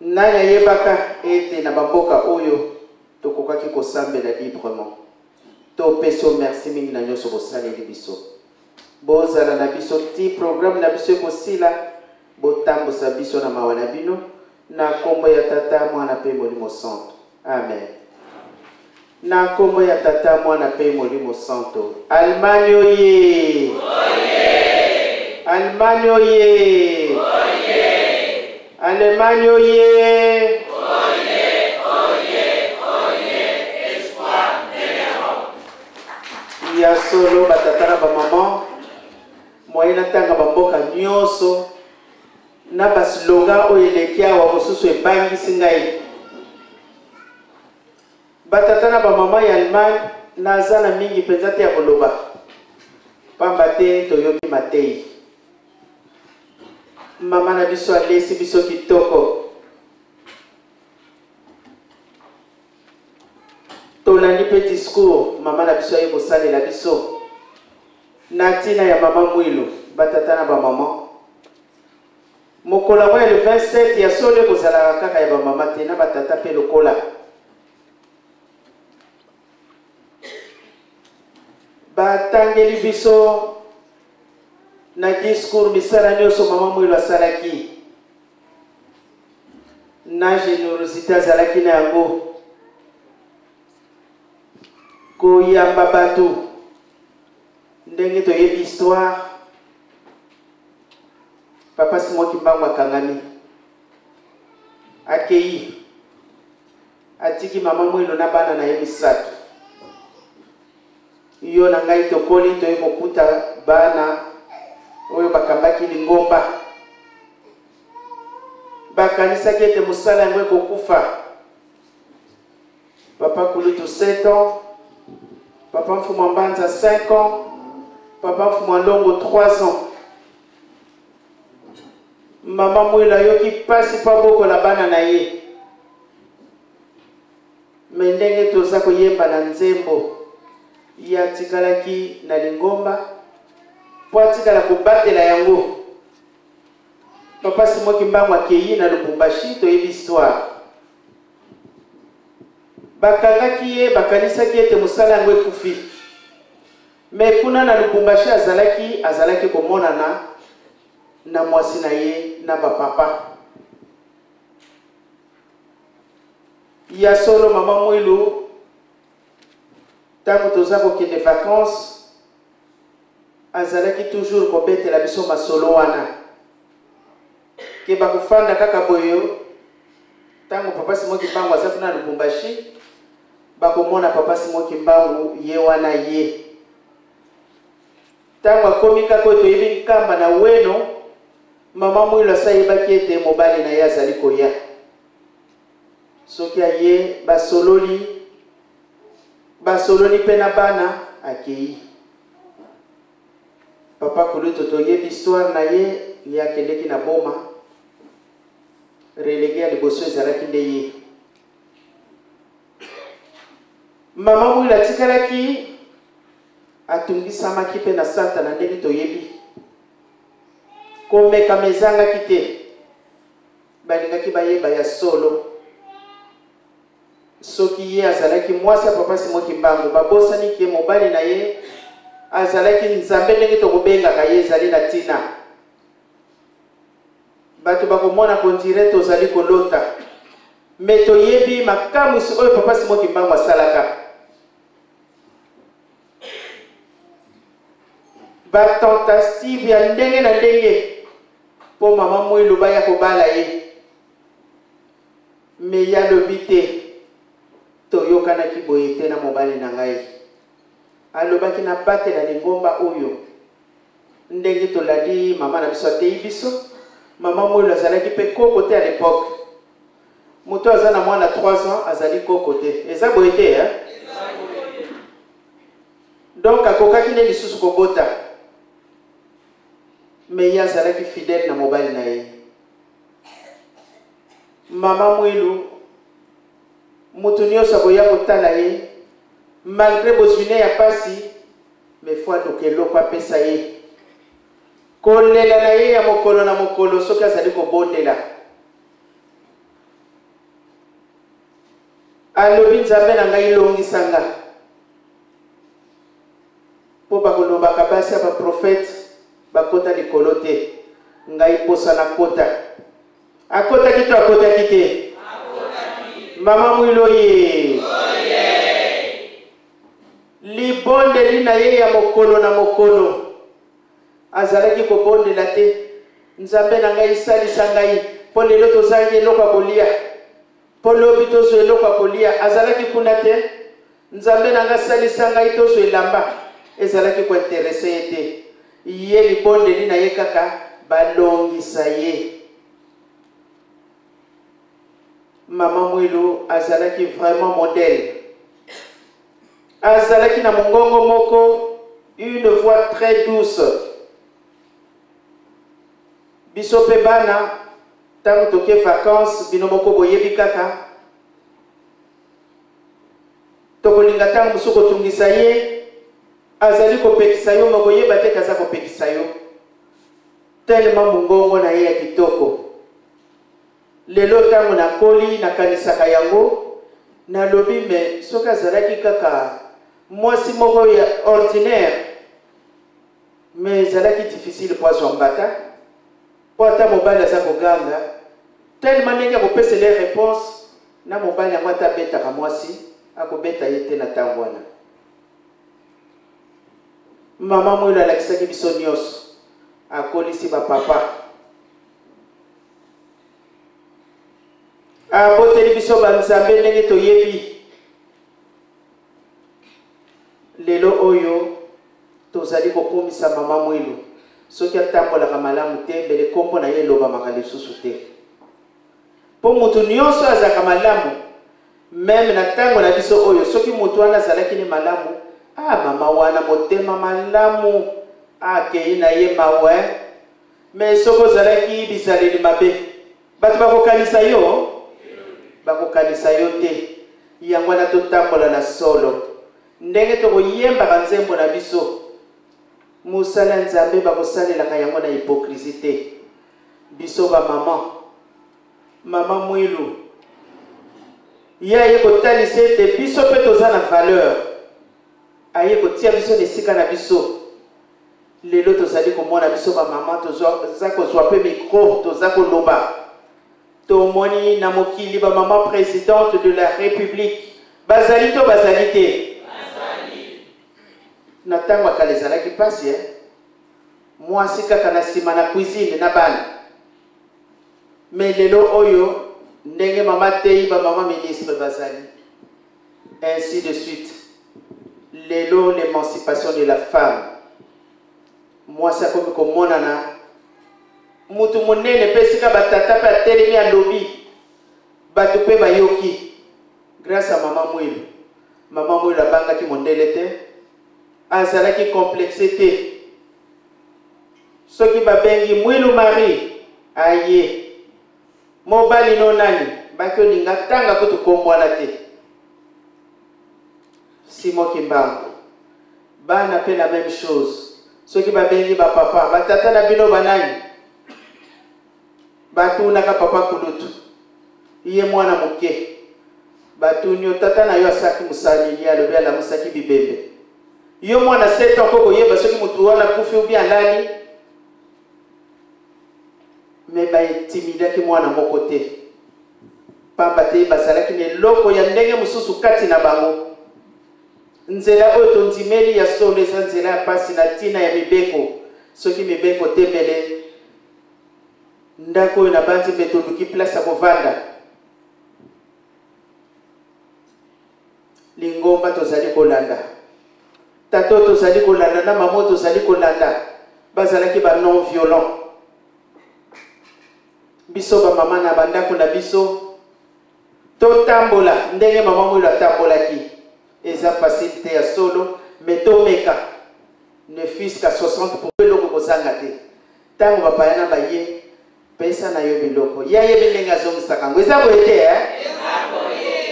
Speaker 2: nani ayebaka ete na bamboka oyo tokokaki kosambela librement? Topesi yo merci mingi na nyonso bosaleli biso. Bozala na biso ti programme na biso ekosila. Botambusa biso na mawa na bino na kombo ya Tata, Mwana pe Molimo Santo. Amen. Na kombo ya Tata, Mwana pe Molimo Santo. Allemagne oye! Oye! Allemagne oye! Oye! Allemagne oye! Oye, oye, oye, espoir de l'Europe. Ya solo batata na bamama moyen natanga bamboka nyonso na baslogan oyo eleki awa mosusu ebangisi ngai. Batata na bamama ya Allemagne, naza na mingi mpenza te ya koloba, pamba te toyoki mateyi. Mama na biso alesi biso kitoko. Tolandi mpe discours mama na biso aye kosalela biso na ntina ya mama Mwilu. Batata na bamama, mokolo yango ya le 27 ya solo ekozalaka kaka ya bamama te, na batata mpe lokola. Batangeli biso na discours misala nyonso mama Mwilu asalaki na generosité azalaki na yango, koyamba bato ndenge toyebi histoire. Papa Simon Kimbangu akangami, akei, atiki mama Mwilu na bana na ye misato. Yo na ngai tokoli, toye kokuta bana oyo bakambaki lingomba. Bakanisaki ete mosala yango ekokufa. Papa Kulutu 7 ans, Papa Mfuma Mbanza 5 ans, Papa Mfuma Longo 3 ans. Mama Mwilu ayoki mpasi mpo abokola bana na ye. Me ndenge toza koyemba na nzembo, ye atikalaki na lingomba mpo atikala kobatela yango. Papa Simon Kimbangu akei na Lubumbashi, toyebi histoire. Bakangaki ye, bakanisaki ete mosala yango ekufi. Me kuna na Lubumbashi azalaki, azalaki komonana na mwasi na ye na bapapa. Ya solo mama Mwilu, ntango toza kokende vacances, azalaki toujours kobetela biso masolo wana ke bakofanda kaka boye. Ntango Papa Simon Kimbangu aza kuna na Lubumbashi, bakomona Papa Simon Kimbangu ye wana ye. Ntango akomi kaka oyo toyebi Nkamba na Weno, mama Mwilu asi ayebaki ete mobali na ye azali koya. Soki aye, basololi, basololi mpe na bana, akei. Papa Kulutu toyebi histoire na ye, ye akendeki na Boma, relege ya liboso ezalaki nde ye. Mama Mwilu atikalaki atungisamaki mpe na Satana ndenge toyebi. Komekama ezangaki te. Balingaki bayeba ya solo soki ye azalaki mwasi ya Papa Simon Kimbangu. Babosani ke mobali na ye azalaki Nzambe ndenge tokobengaka ye ezali na ntina. Bato bakomona kondire tozali kolota, me toyebi makamwisi oyo Papa Simon Kimbangu asalaka. Batentative ya ndenge na ndenge mpo mama Mwilu baya kobala ye, me ye alobi te, toyokanaki boye te na mobali na ngai. Alobaki nabatela lingomba oyo. Ndenge tolandi mama na biso ateyi biso, mama Mwilu azalaki mpe koko te à l'époque. Moto aza na mwana 3 ans azali koko te, eza boye te eh? Donc akokaki nde lisusu kobota, me ye azalaki fidèle na mobali na ye. Mama Mwilu, moto nyonso akoya kotala ye malgré bozwi ne ya pasi, me fo aluka eloko apesa ye. Kolela na ye ya mokolo na mokolo soki azali kobondela, alobi Nzambe na ngai longisa nga, mpo bakolobaka basi ya baprofete bakota likolo te, ngai posa nakota. Akotaki to akotaki te? Mama Mwilu oye! Libondeli na ye ya mokolo na mokolo, azalaki kobondela te, Nzambe na ngai salisa ngai mpo lelo tozangi eloko ya kolia, mpo lobi tozwa eloko ya kolia. Azalaki kuna te, Nzambe na ngai salisa ngai tozwa elamba. Ezalaki kointerese ye te. Ye libondeli na ye kaka balongisa ye. Mama Mwilu azalaki vraiment modèle. Azalaki na mongongo moko, une voix très douce. Biso mpe bana ntango toke vacances, bino moko boyebi kaka, tokolinga ntango mosusu kotungisa ye, azali kopekisa yo, me koyeba te kaza kopekisa yo, tellement mongongo na ye ya kitoko. Lelo ntango nakoli, nakanisaka yango, nalobi me soki azalaki kaka mwasi moko ya ordinaire, me ezalaki difficile mpo azwa mbata, mpo ata mobali aza koganga tellement ndenge akopesela ye réponse na mobali yango, ata abetaka mwasi akobeta ye te na ntango wana. Mama Mwilu alakisaki biso nyonso, akolisi bapapa, aboteli biso banzambe ndenge toyebi. Lelo oyo tozali kokumisa mama Mwilu, soki atambolaka malamu te, mbele nkombo na ye elobamaka lisusu te, mpo moto nyonso azalaka malamu meme na ntango na biso oyo. Soki moto wana azalaki ne malamu, ah, mama wana motema malamu, akei na ye mawe. Me soki ozalaki bizaleli mabe, bato bakokanisa yo, bakokanisa yo te. Yango wana totambola na solo, ndenge tokoyembaka nzembo na biso, mosala ya Nzambe bakosalelaka yango na hypocrisie te. Biso bamama, mama Mwilu ye aye kotalisa ete biso mpe toza na valeur, aye kotia biso na esika na biso. Lelo tozali komona biso bamama toza kozwa mpe micro, toza koloba. Tomoni na mokili bamama présidente de la République bazali to bazali te? Na ntango ya kala ezalaki mpasi, eh? Mwasi kaka na nsima na cuisine na bana. Me lelo oyo ndenge mama teyi, bamama ministre bazali, ainsi de suite. Lelo l'émancipation de la femme, mwasi akomi komonana mutu monene, mpe esika batata mpe atelemi alobi, bato mpe bayoki, grâce à mama Mwilu. Mama Mwilu abangaki mondele te, azalaki complexe te. Soki babengi Mwilu Marie, aye. Mobali no nani? Baki olinga tanga kutu kombo wana te. Simon Kimbangu. Bana pe la même chose. Soki babengi ba papa, ba tata na bino banani? Batunaka papa kulutu. Ye mwana moke. Batuni yo tata na yo asaki mosala nini? Ye alobi alamusaki bibembe. Yo mwana 7 ans koyeba soki motu wana akufi ou bien alali? Me baintimidaki mwana moko te, pamba te bazalaki na eloko ya ndenge mosusu kati na bango. Nzela oyo tondimeli ya solo eza nzela ya pasi na tina ya mibeko. Soki mibeko te mbele ndako oyo nabanzi mbe toluki place ya kovanda. Lingomba tozali kolanda, tata oyo tozali kolanda na mama oyo tozali kolanda bazalaki ba non violent. Biso bamama na bandako na biso totambola ndenge mama Mwilu atambolaki. Eza facile te ya solo, mais tomeka ne fût-ce qu'à 60 eloko kozanga te. Ntango bapaya na baye, pesa na yo biloko, ye ayebi ndenge azongisaka yango. Eza boye te, eh?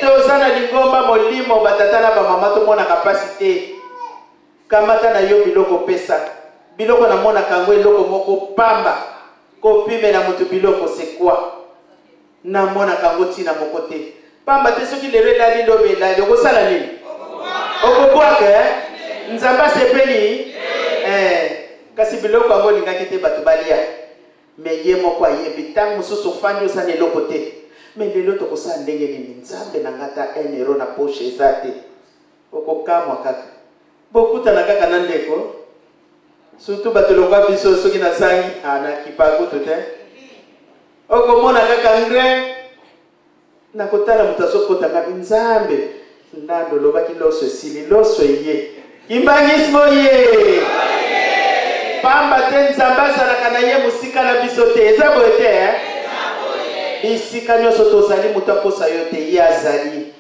Speaker 2: Toza na lingomba molimo, batata na bamama tomonaka mpasi te. Kamata na yo biloko, pesa biloko. Namonaka yango eloko moko pamba, kopimela moto biloko, c'est quoi? Namonaka yango ntina moko te, pamba te soki lelo elali, lobi elali, okosala nini? Okobwaka, eh? Nzambe asepeli, eh, kasi biloko yango olingaki te bato balia, me ye moko ayebi. Ntango mosusu ofandi, oza na eloko te, me lelo tokosala ndenge nini? Nzambe na nga, ata 1 euro na poche eza te. Okokamwa kaka, bokutana kaka na ndeko, surtout bato lokwa biso. Soki nazangi na kipakutu te, okomona kaka ngre na kotala moto azokota ngabi. Nzambe, ndando olobaki loso esili, loso eye. Kimbangismo ye, pamba te Nzambe azalaka na ye mosika na biso te. Eza boye te, eh? Bisika nyonso tozali, moto akosa yo te, ye azali.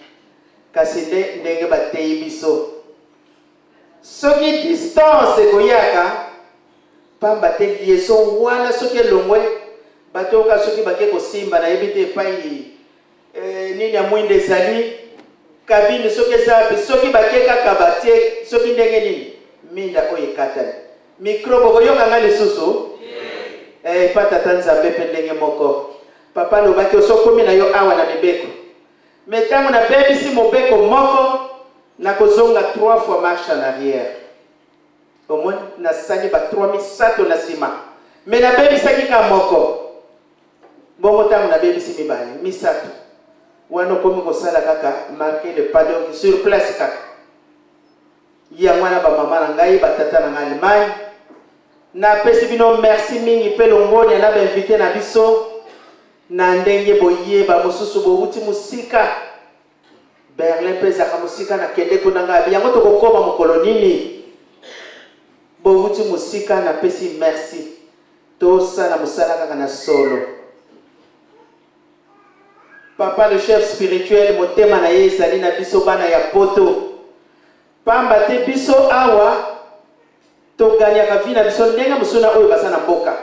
Speaker 2: Kasi nde ndenge bateyi biso, soki distance ekoyaka, pamba te liaison wana soki elongwe, bato oka soki bake kosimba, nayebi te epai nini ya mwinda ezali, kabine soki eza wapi, soki bake kaka batie soki ndenge nini, minda oyo ekatani, micro bokoyoka nga lisusu epa tata Nzambe. Mpe ndenge moko papa alobaki, osokomi na yo awa na mibeko, me ntango nabebisi mobeko moko, nakozonga trois fois marche en arrière. Omoni, nasali ba 3 misato na nsima, me nabebisaki ka moko. Bongo ntango nabebisi mibale, misato wana, okomi kosala kaka marquer le pas, donc sur place kaka. Yango wana, bamama na ngai, batata na ngai Allemagne, napesi bino merci mingi mpe longonia na bainvité na biso na ndenge boyeba. Mosusu bowuti mosika, Berlin mpe ezalaka mosika, nakende kuna ngai yango tokokóma mokolo nini. Bowuti mosika, napesi merci. Tosala mosala kaka na solo. Papa le chef spirituel, motema na ye ezali na biso bana ya poto, pamba te biso awa toganyaka vie na biso ndenge mosusu na oyo baza na mboka.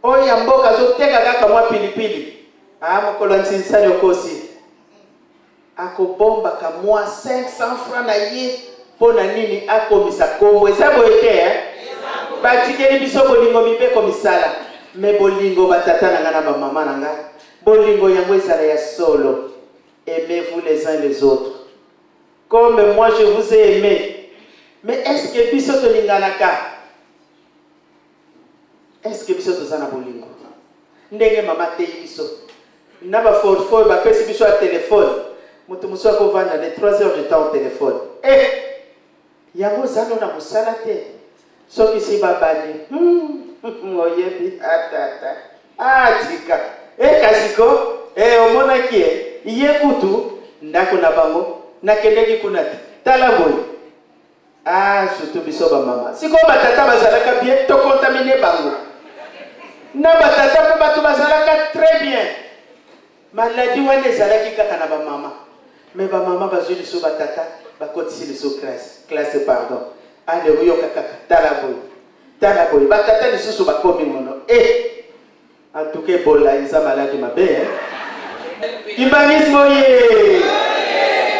Speaker 2: Oyo ya mboka azoteka kaka mwa pilipili, a mokolo ya nsinsani okosi, akobombaka mwa 500 francs na ye. Mpo na nini? Akomisa kombo. Eza boye te, eh? Batikeli biso bolingo, mibeko, misala, me bolingo, batata na ngai na bamama na ngai, bolingo yango ezala ya solo. Aimez-vous les uns les autres comme moi je vous ai aimé. Mais est ce que biso tolinganaka? Est ce que biso toza na bolingo ndenge mama ateyi biso na baforfait bapesi biso ya telefone? Moto mosusu akovanda ne 3 heures de temps au téléphone. Eh, yango oza no na mosala te. Soki si babandi, oyebi atata atika e kasi ko e omonaki e ye kutu ndako na bango, nakendeki kuna te. Tala boye, ah, surtout biso bamama. Sikoyo batata bazalaka bien, tocontaminer bango na batata mpe bato bazalaka très bien. Maladi wana ezalaki kaka na bamama, me bamama bazwi liso, batata bakotisi liso classe, classe, pardon. Ale oyoka kaka, tala boye, tala boye, batata lisusu bakomi mono. E en tout cas, Ebola eza maladi mabe, eh? Kimbangisme ye,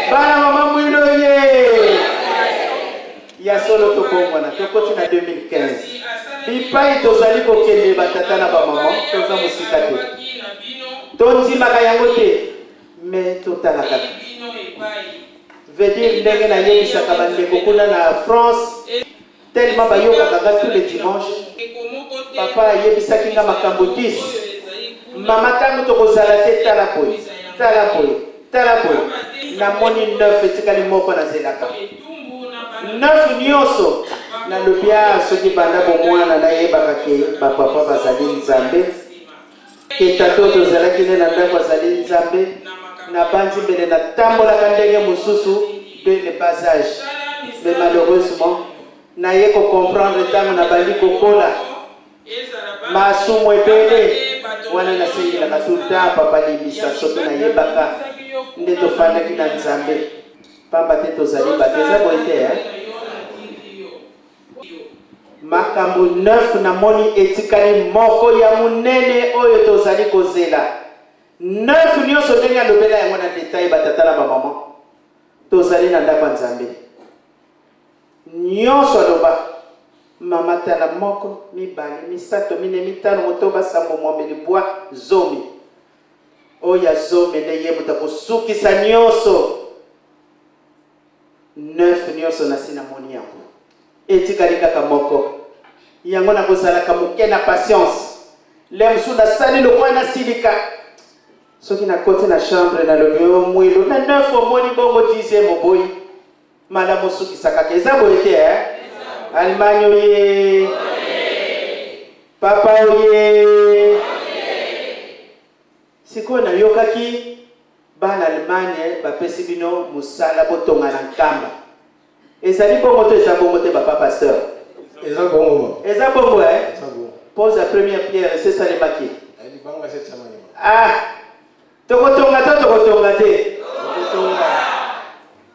Speaker 2: bana mama Mwilo ye ya solo, tokongwana, tokoti na 2015. Bipai tozali kokende, batata na bamama, toza mosika te. Tondimaka yango te, me totala kaka. Veut dire, ndenge nayebisaka bandeko kuna na France, tellement bayokaka nga tous les dimanches, papa ayebisaki nga makambo 10. Mama, ntango tokozala te, tala boye, tala boye, tala boye. Namoni 9, etikali moko, nazelaka. Neuf nyonso nalobi a soki banda bomwana nayebaka ke bapapa bazali Nzambe, ke tata oyo tozalaki ne na ndako azali Nzambe, nabanzi mbele natambolaka ndenge mosusu de le bas âge. Mais malheureusement naye ko comprendre ntango nabandi kokola masumu ebele wana nasengelaka tout le temps papa limbisa soki nayebaka nde tofandaki na Nzambe pamba te tozali bato eza boye te eh? Makambo 9 namoni etikali moko ya monene oyo tozali kozela. 9 nyonso ndenge alobela yango na detail batata na bamama tozali na ndako ya Nzambe nyonso aloba mama tala moko mibale misato mine mitano motoba sambo mwambe libwa zomi oyo ya zomi nde ye moto akosukisa nyonso. 9 nyonso nasi namoni yango etikali kaka moko yango nakozalaka moke na patience le mosusu nasali lokola nasilika soki nakoti na chambre nalobi o mwilu na 9 omoni bongo 10 oboyi malamu osukisa kaka eza boye te eh? Allemagne oye papa oye Sikoyo nayokaki bana Allemagne bapesi bino mosala botonga na Nkamba. Ezali bongo to eza bongo te papa pasteur?
Speaker 11: Eza bongo.
Speaker 2: Eza bongo eh? Eza bongo. Pose ya première pierre esesalemaki.
Speaker 11: Libanga esesamaki.
Speaker 2: Ah! Tokotonga to tokotonga te?
Speaker 11: Tokotonga.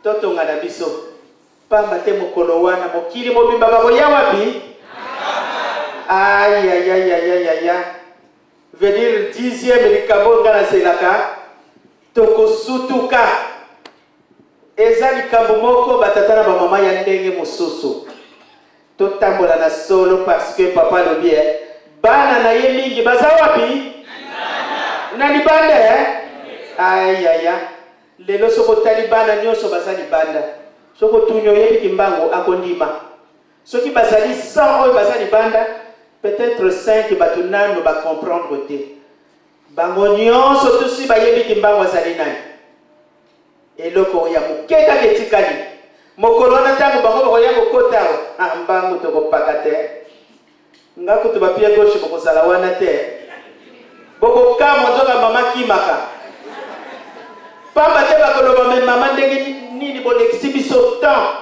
Speaker 2: Totonga na biso. Pamba te mokolo wana mokili mobimba bakoya wapi? Ayayayayaya. Veut dire dixième likambo oyo nga nazelaka tokosutuka eza likambo moko batata na bamama ya ndenge mosusu totambola na solo parce que papa alobi eh, bana na ye mingi baza wapi na libanda eh? Ayaya lelo soki otali bana nyonso baza libanda soki otuni oyebi kimbangu akondima Soki bazali 100 oyo baza libanda, peut-être 5 bato nanu ba comprendre te. Bango nyonso tusi bayebi Kimbangu azali nani. Eloko ya moke kaka etikali. Mokolo wana ntango bango bakoya kokota awa, ah, mbangu tokopaka te. Nga kutu ba pied gauche bokozala wana te. Bokokamwa nzoka mama kimaka. Pamba te bakoloba me mama ndenge nini bolekisi biso temps.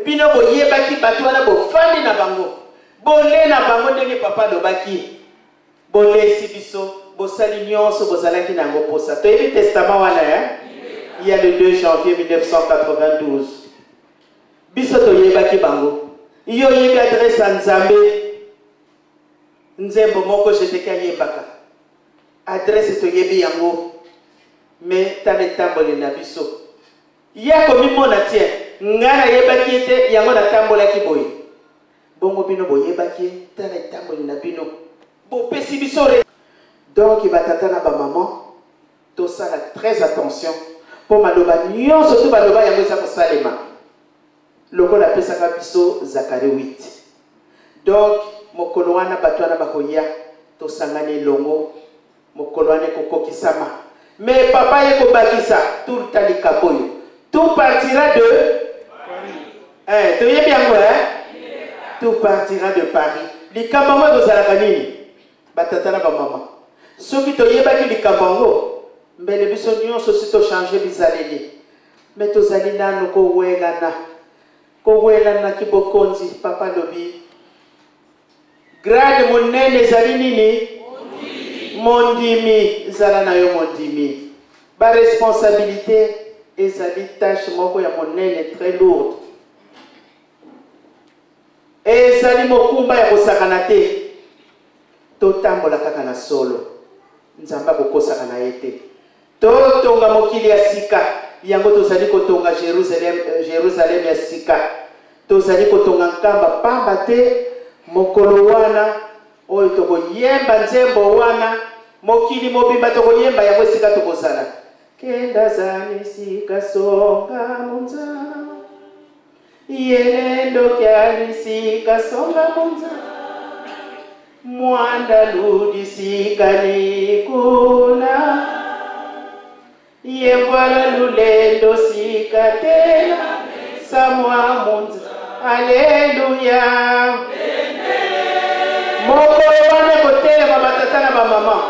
Speaker 2: Bino boyebaki bato wana bofandi na bango bole na bango ndenge papa alobaki bolesi biso bosali nyonso bozalaki na yango posa toyebi testament wana eh? ya le 2 janvier 1992 biso toyebaki bango yo oyebi adresse ya nzambe nzembo moko jeteki ayembaka adresse toyebi yango me tala etamboli na biso Ye akomimona tien ngai nayebaki ye te yango natambolaki boye. Bongo bino boyebaki ye tala etamboli na bino bopesi biso re. Donc ba tata na ba maman tosala très attention po maloba nionso tu baloba yango eza kosalema lokola apesaka biso Zacharie 8. Donc mokolo wana bato wana bakoya tosangani elongo Mokolo wana ekokokisama. Mais papa ye kobakisa tout le temps likambo oyo. Tout partira de Paris. Eh, toyebi yango eh? Tout partira de Paris. Likambo yango ekozalaka nini? Batata na bamama. Soki toyebaki likambo yango, mbele biso nyonso si tochange bizaleli. Mais tozali nanu kowelana. Kowelana kibokonzi, papa alobi. Grade monene ezali nini? Mondimi. Zala na yo mondimi. Ba responsabilité ezali tâche moko ya monene très lourde. Ezali mokumba ya kosakana te. Totambola kaka na solo. Nzambe akokosaka na ye te. Totonga mokili ya sika. Yango tozali kotonga Jerusalem, Jerusalem ya sika. Tozali kotonga Nkamba pamba te mokolo wana oyo tokoyemba nzembo wana mokili mobimba tokoyemba yango esika tokozala. Kenda zani sika songa munza yelendo kyali sika songa munza mwanda ludi sika nikuna ye voila lulendo sika tela samwa munza. Aleluya! Mokolo wana ekotelema batata na bamama.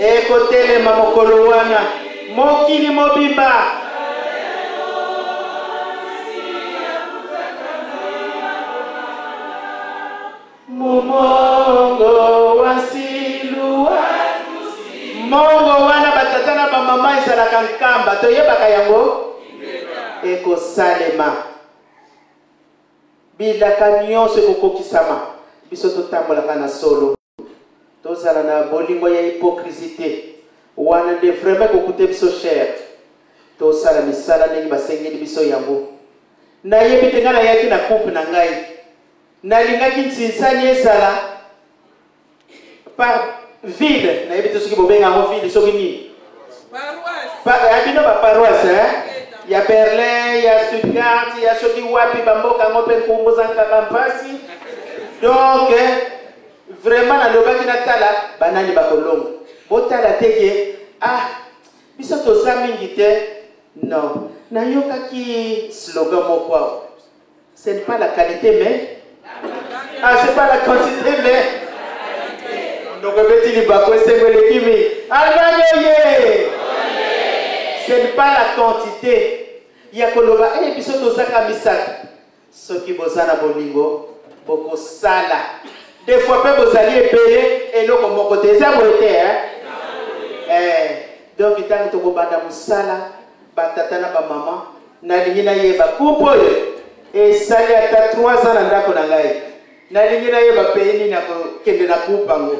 Speaker 2: Ekotelema mokolo wana mokili mobimba. Momongo wa siluwa. Mongo wana batata na bamama ezalaka nkamba, toyebaka yango ekosalema. Bilaka nyonso ekokokisama. Biso totambolaka na solo, tozala na bolingo ya hypocrisie te. Wana nde vraiment ekokute biso cher. Tosala misala ndenge basengeli biso yango. Nayebi te, ngai nayaki na coupe na ngai, nalingaki nsinsani ezala par ville, nayebi te soki bobenga yango ville soki nini, ya bino baparoisse eh? Ya Berlin, ya Stuttgart, ya soki wapi, bamboka yango mpe nkumbu za nkaka mpasi. Donc vraiment nalobaki natala banani bakolonga. Botala te ke ah biso toza mingi te. Non, nayokaki slogan moko awa: ce n'est pas la qualité mais ah, c'est pas la quantité mais donc ebeti libako, esengo eleki mingi. Allemagne oye! Ce n'est pas la quantité ya koloba e biso tozaka misato. Soki boza na bolingo, bokosala. Des fois mpe bozali ebele, eloko moko te. Eza boye te, eh? Eh, donc ntango tokobanda mosala, batata na bamama, nalingi nayeba coupe oyo esali ata 3 ans na ndako na ngai. Nalingi nayeba pays nini akokende na coupe yango.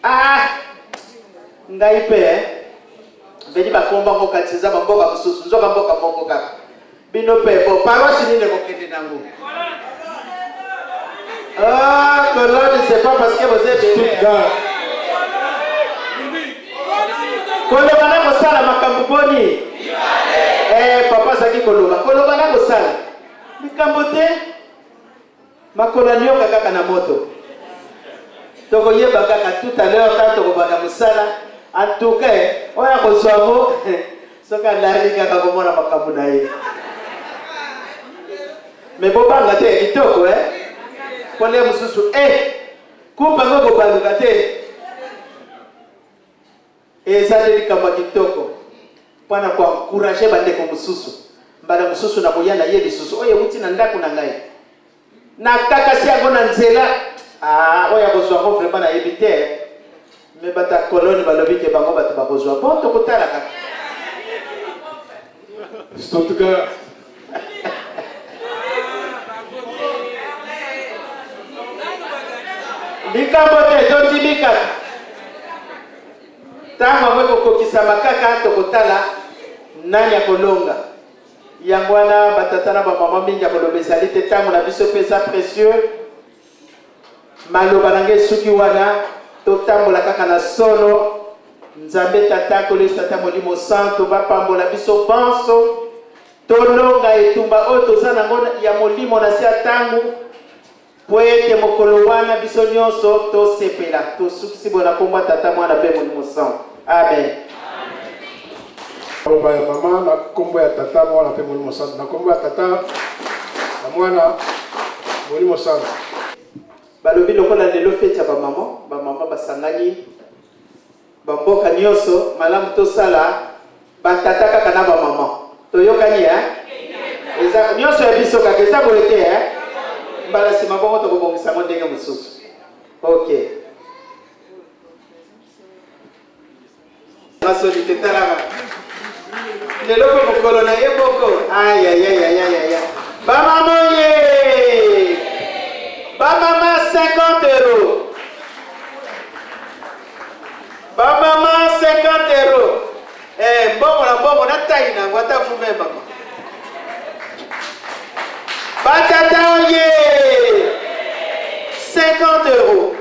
Speaker 2: Ah, ngai mpe eh? Beni bakomba ngo kati eza bamboka mosusu, nzoka mboka moko kaka. Bino mpe bo paroisse nini ekokende nango? Ah, Cologne, c'est pas parce que vous êtes ebele. Koloba na kosala makambo boni? Eh, papa azalaki koloba. Koloba na kosala. Likambo te. Makolo ya nioka kaka na moto. Tokoyeba kaka tout à l'heure ntango tokobanda mosala. En tout cas, oyo akozwa yango soki alali kaka komona makambo na ye. Me bobanga te, kitoko eh? Pole mosusu eh, kupa yango kobaluka te. Eza nde likambo ya kitoko mpo na koencourage bandeko mosusu. Mbala mosusu nakoya na ye lisusu oyo euti na ndako na ngai, nakakasi yango na nzela. Ah, oyo akozwa yango vraiment nayebi te. Me bato ya Kolone balobi ke bango bato bakozwa. Bon, tokotala kaka.
Speaker 11: Stuttgart.
Speaker 2: Likambo te, tondimi kaka. Ntango yango ekokokisama kaka, tokotala nani akolonga. Yango wana batata na bamama, mingi ya koloba ezali te. Ntango na biso mpe eza précieux. Maloba na ngai esuki wana. Totambola kaka na solo. Nzambe Tata, Kolesi Tata, Molimo Santo bapambola biso banso. Tolonga etumba oyo toza nango ya molimo na se ya ntango, mpo ete mokolo wana biso nyonso tosepela. Tosukisi boye na nkombo ya Tata, Mwana mpe Molimo Santo. Amen.
Speaker 11: Maloba ya mama na nkombo ya Tata, Mwana mpe Molimo Santo. Na nkombo ya Tata na Mwana, Molimo Santo.
Speaker 2: Balobi lokola lelo feti ya bamama, bamama basangani bamboka nyonso, malamu tosala batata kaka na bamama. Toyokani eh? Eza nyonso ya biso kaka, eza boye te eh? Mbala nsima bongo tokobongisa yango ndenge mosusu. Ok, masoli te, talaka lelo mpe mokolo na ye moko. Ayayayayaya, bamama ye, bamama 50 euro, bamama 50 euro. Eh, mbongo na mbongo na tai nango ata fume mama. Batata oye, 50 euros.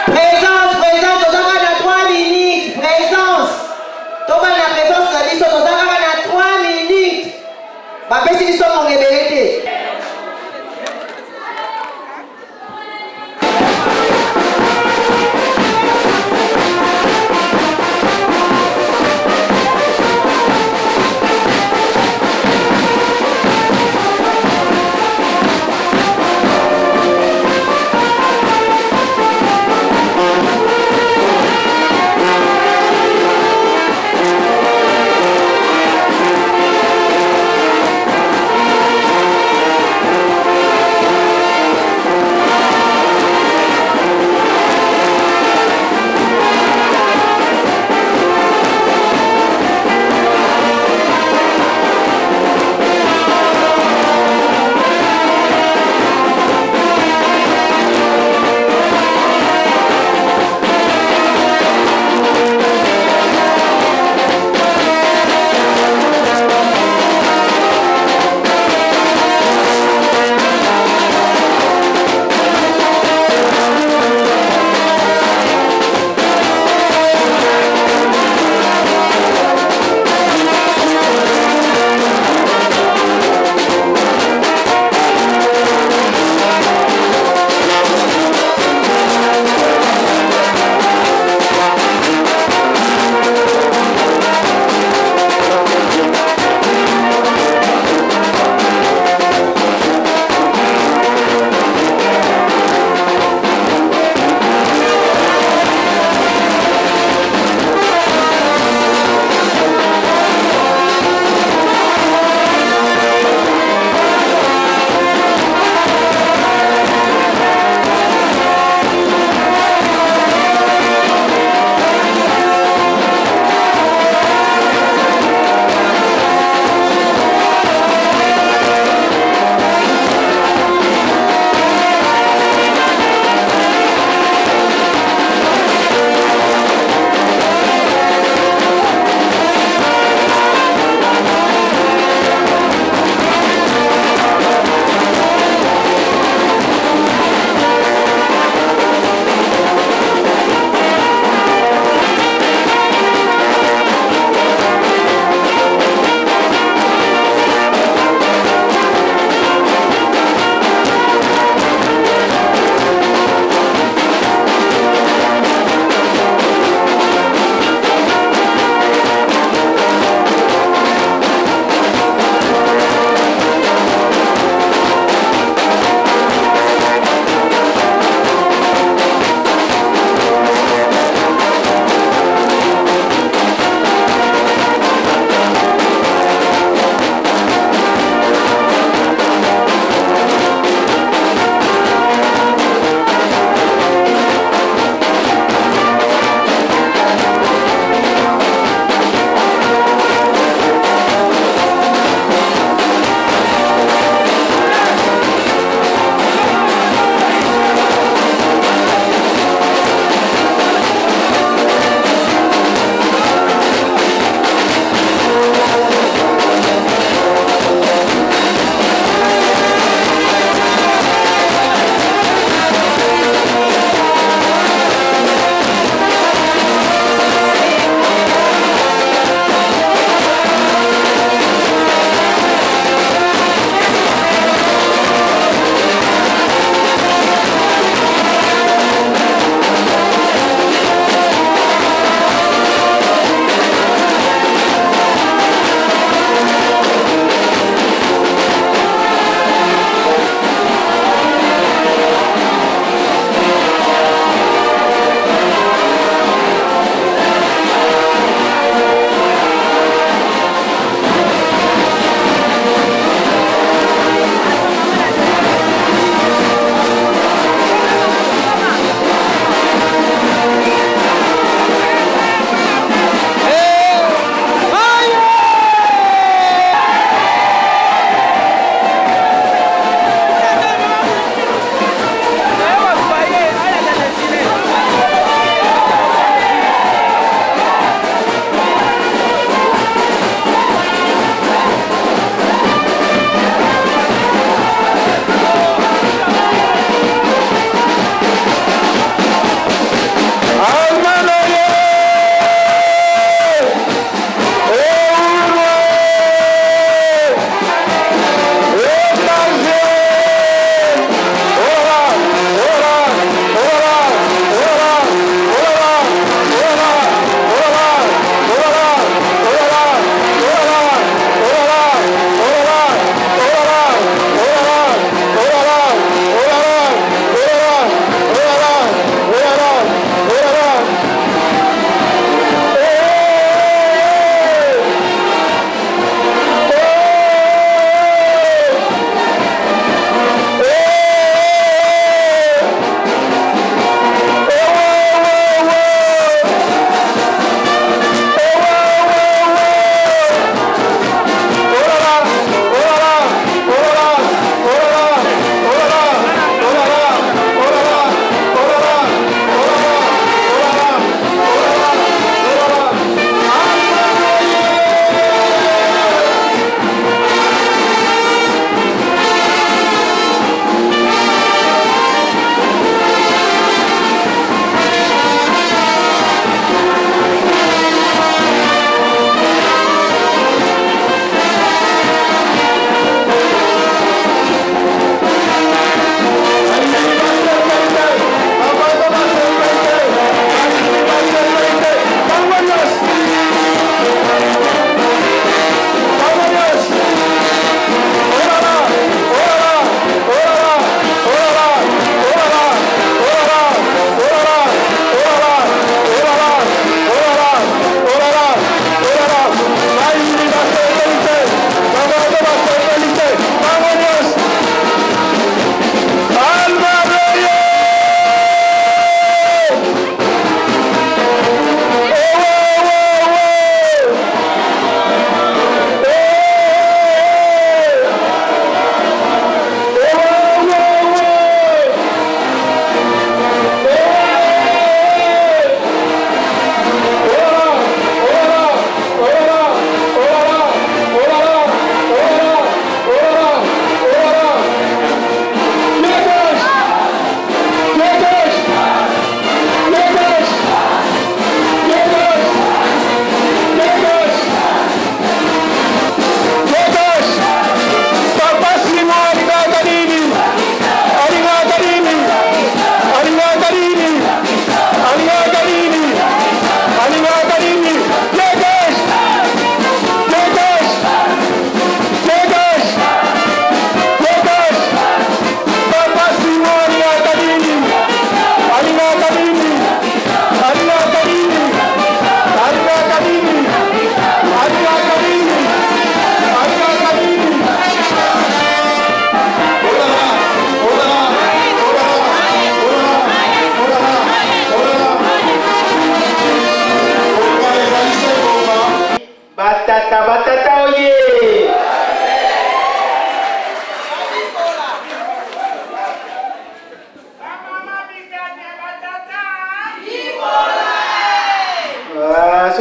Speaker 9: Présence, présence, toza kaka na 3 minutes. Présence. Tobanda na présence na biso, toza kaka na 3 minutes. Bapesi biso ngonga ebele te.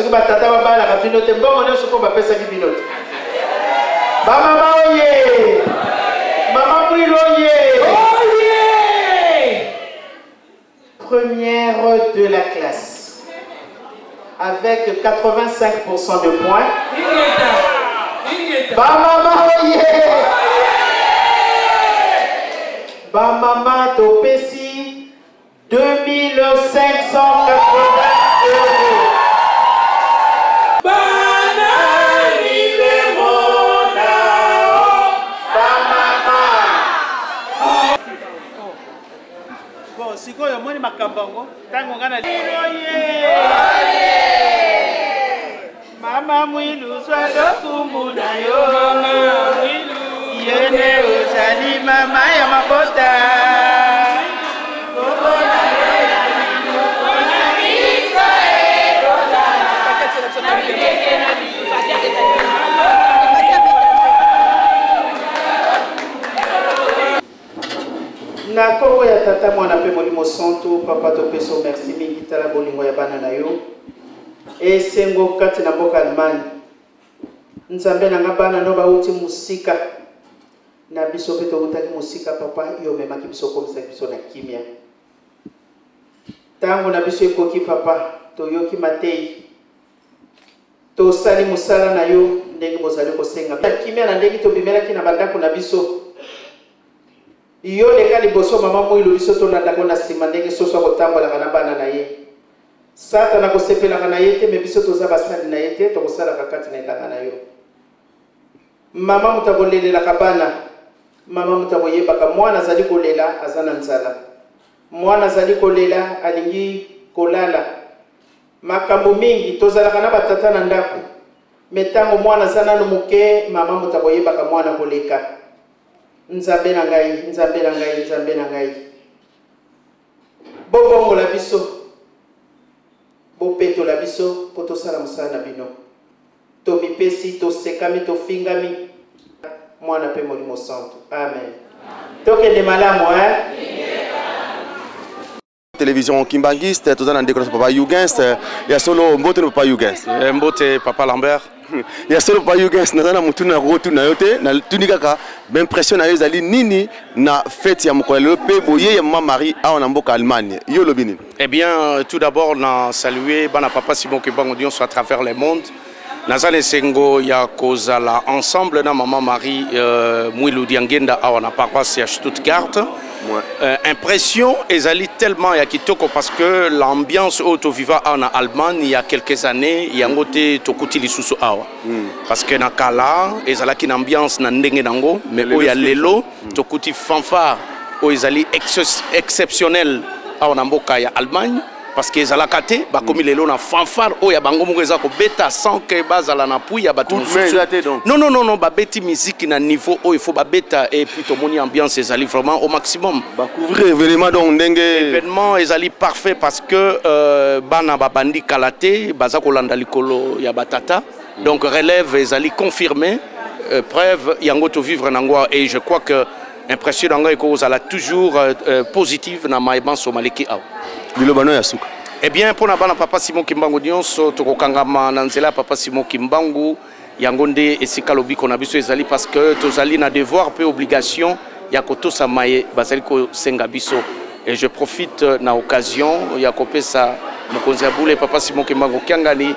Speaker 2: Soki batata babalaka bino te, mbongo nyonso mpo bapesaki bino te. Bamama oye! Mama Mwilu oye!
Speaker 4: Oye!
Speaker 2: Première de la classe avec 85% de points. Bamama oye! Bamama topesi 2580 euros.
Speaker 4: Banani bemona
Speaker 2: Bamama.
Speaker 5: Bon, sikoyo omoni makambo yango ntango ngai na
Speaker 2: Mama Mwilu zwa lokumu na yo. Yo nde ozali mama ya mabota. Na nkombo ya Tata, Mwana mpe Molimo Santu, Papa topesi yo merci mingi, tala bolingo ya bana na yo. Esengo kati na mboka Allemagne. Nzambe na nga bana no bawuti mosika na biso mpe towutaki mosika papa yo omemaki biso okomisaki biso na kimia. Ntango na biso ekoki papa, toyoki mateyi, tosali mosala na yo ndenge bozali kosenga na kimia na ndenge tobimelaki na bandako na biso. Yo leka liboso mama Mwilu, biso tolandako na nsima ndenge soso akotambolaka na bana na ye. Satana akosepelaka na ye te, me biso toza basali na ye te, tokosalaka kati na elanga na yo. Mama moto akolelelaka bana, mama moto akoyebaka mwana azali kolela aza na nzala, mwana azali kolela alingi kolala. Makambo mingi tozalaka na batata na ndako, me ntango mwana aza nano moke, mama moto akoyebaka mwana koleka. Nzambe na ngai, Nzambe na ngai, Nzambe na ngai, bobongola biso, bopetola biso mpo tosala mosala na bino. Tomipesi, tosekami, tofingami, Mwana mpe Molimo Santu. Amen. Tokende malamu, eh?
Speaker 12: Télévision Kimbanguiste, toza na ndeko na papa Hugens ya solo. Mbote na papa Hugens.
Speaker 1: Mbote papa Lambert.
Speaker 12: Ya solo papa Hugens, naza na motuna na kotuna yo te, natuni kaka baimpression na yo ezali nini na fete ya mokolo ya lelo mpe boye ya mama Marie awa na mboka Allemagne, yo olobi nini?
Speaker 1: Eh bien, tout d'abord na saluer bana papa Simon Kimbangu nyonso à travers le monde. Naza na esengo ya kozala ensemble na mama Marie Mwilu Diangenda awa na paroisse ya Stuttgart.
Speaker 12: Ouais.
Speaker 1: Impression ezali tellement ya kitoko parce que l'ambiance oyo toviva awa na Allemagne il y a quelques années yango te tokuti lisusu awa. Parce que na kala ezalaki na ambiance na ndenge nango, mais oyo ya lelo tokuti fanfare oyo ezali exceptionnel awa na mboka ya Allemagne. Parce que ezalaka te, bakomi lelo na fanfare oyo ya bango moko eza kobeta sans que bazala na appui ya bato
Speaker 12: Coup de main
Speaker 1: mosusu.
Speaker 12: eza te, donc.
Speaker 1: Non, non, non, non, babeti musique na niveau oyo il faut babeta et puis tomoni ambiance ezali vraiment au maximum.
Speaker 12: Bacouvrir événement donc ndenge
Speaker 1: événement ezali parfait parce que bana babandi kala te, baza kolanda likolo ya batata. Donc relève ezali confirmé, preuve yango to vivre nango et je crois que impression nango ekozala toujours positive na mayeban somaleki awa.
Speaker 12: Liloba no ya suka.
Speaker 1: Eh bien, mpona bana papa Simon Kimbangu nyonso, tokokangama na nzela ya papa Simon Kimbangu, yango nde esika lobiko na biso ezali parce que tozali na devoir pe obligation ya kotosa maye bazali kosenga biso. Et je profite na occasion ya kopesa mokonzi ya bule papa Simon Kimbangu Kiangani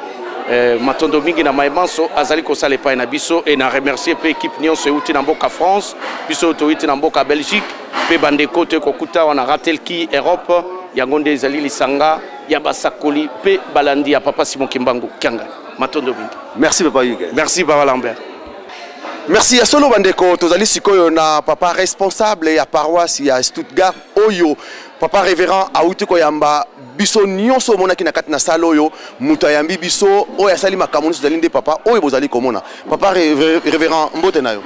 Speaker 1: matondo mingi na maye manso azali kosala epai na biso et na remercier pe équipe nyonso euti na mboka France, biso toyuti na mboka Belgique pe bandeko te kokuta wana Ratelki Europe, yango nde ezali lisanga ya basakoli pe balandi ya papa Simon Kimbangu Kiangani. Matondo mingi.
Speaker 12: Merci papa Hugues.
Speaker 1: Merci papa Lambert.
Speaker 12: Merci ya solo bandeko, tozali sikoyo na papa responsable ya paroisse ya Stuttgart oyo papa révérend auti koyamba biso nyonso omonaki na kati na salle oyo moto ayambi biso oyo asali makambo nyonso ezali nde papa oyo bozali komona. Papa révérend, mbote na yo.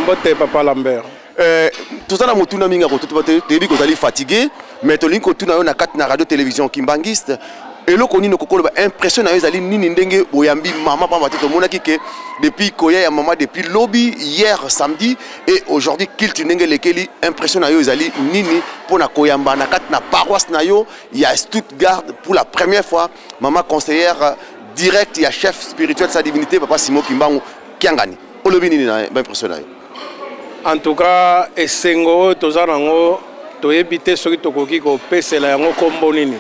Speaker 11: Mbote papa Lambert.
Speaker 12: Toza na motuna mingi ya kotuta te, toyebi kozali fatigué, mais tolingi kotuna yo na kati na radio télévision Kimbanguiste. Eloko nini okokoloba, impression na yo ezali nini ndenge boyambi mama pamba te tomonaki ke depuis koya ya mama depuis lobi hier samedi et aujourd'hui culte ndenge elekeli, impression na yo ezali nini mpona koyamba na kati na paroisse na yo ya Stuttgart pour la première fois mama conseillère direct ya chef spirituel sa divinité papa Simon Kimbangu Kiangani. Olobi nini na ba impression na yo?
Speaker 11: En tout cas, esengo oyo toza nango toyebi te soki tokoki kopesela yango nkombo nini,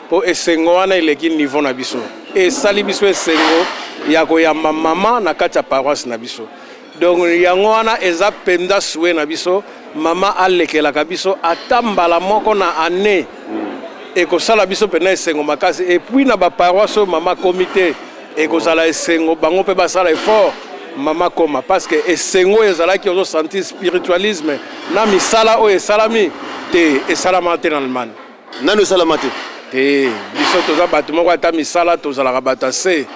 Speaker 11: mpo esengo wana eleki niveau na biso. Esali biso esengo ya koyamba mama na kati ya paroisse na biso. Donc yango wana eza mpenza souhait na biso, mama alekelaka biso ata mbala moko na année, ekosala biso mpenza esengo makasi. Et puis na baparoisse oyo mama akomi te, ekozala esengo bango mpe basala effort mama koma, parce que esengo oyo ezalaki, ozosentir spiritualisme na misala oyo esalami te, esalama te na Allemagne.
Speaker 12: Nano esalama te.
Speaker 11: Te, biso toza bato moko ata misala tozalaka bato ya se,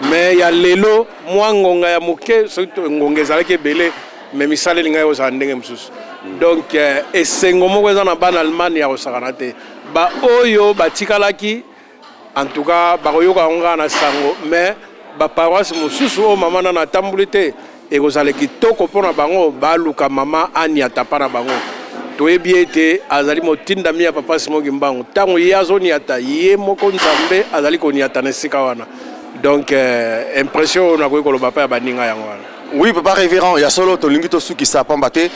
Speaker 11: mais ya lelo mwa ngonga ya moke, soki ngonga ezalaki ebele, mais misala elingaki kozala ndenge mosusu. Donc esengo moko eza na bana Allemagne ya kosakana te. Baoyo batikalaki, en tout cas bakoyoka yango kaka na sango, mais baparoisse mosusu oyo mama nano atamboli te, ekozala kitoko mpo na bango baluka mama aniata mpa na bango. Toyebi ete azali motindami ya papa Simon Kimbangu. Ntango ye azoniata, ye moko Nzambe azali koniata na esika wana. Donc impression oyo nakoki koloba mpa ya baninga yango wana.
Speaker 12: Oui, papa révérend, ya solo tolingi tosukisa pamba te.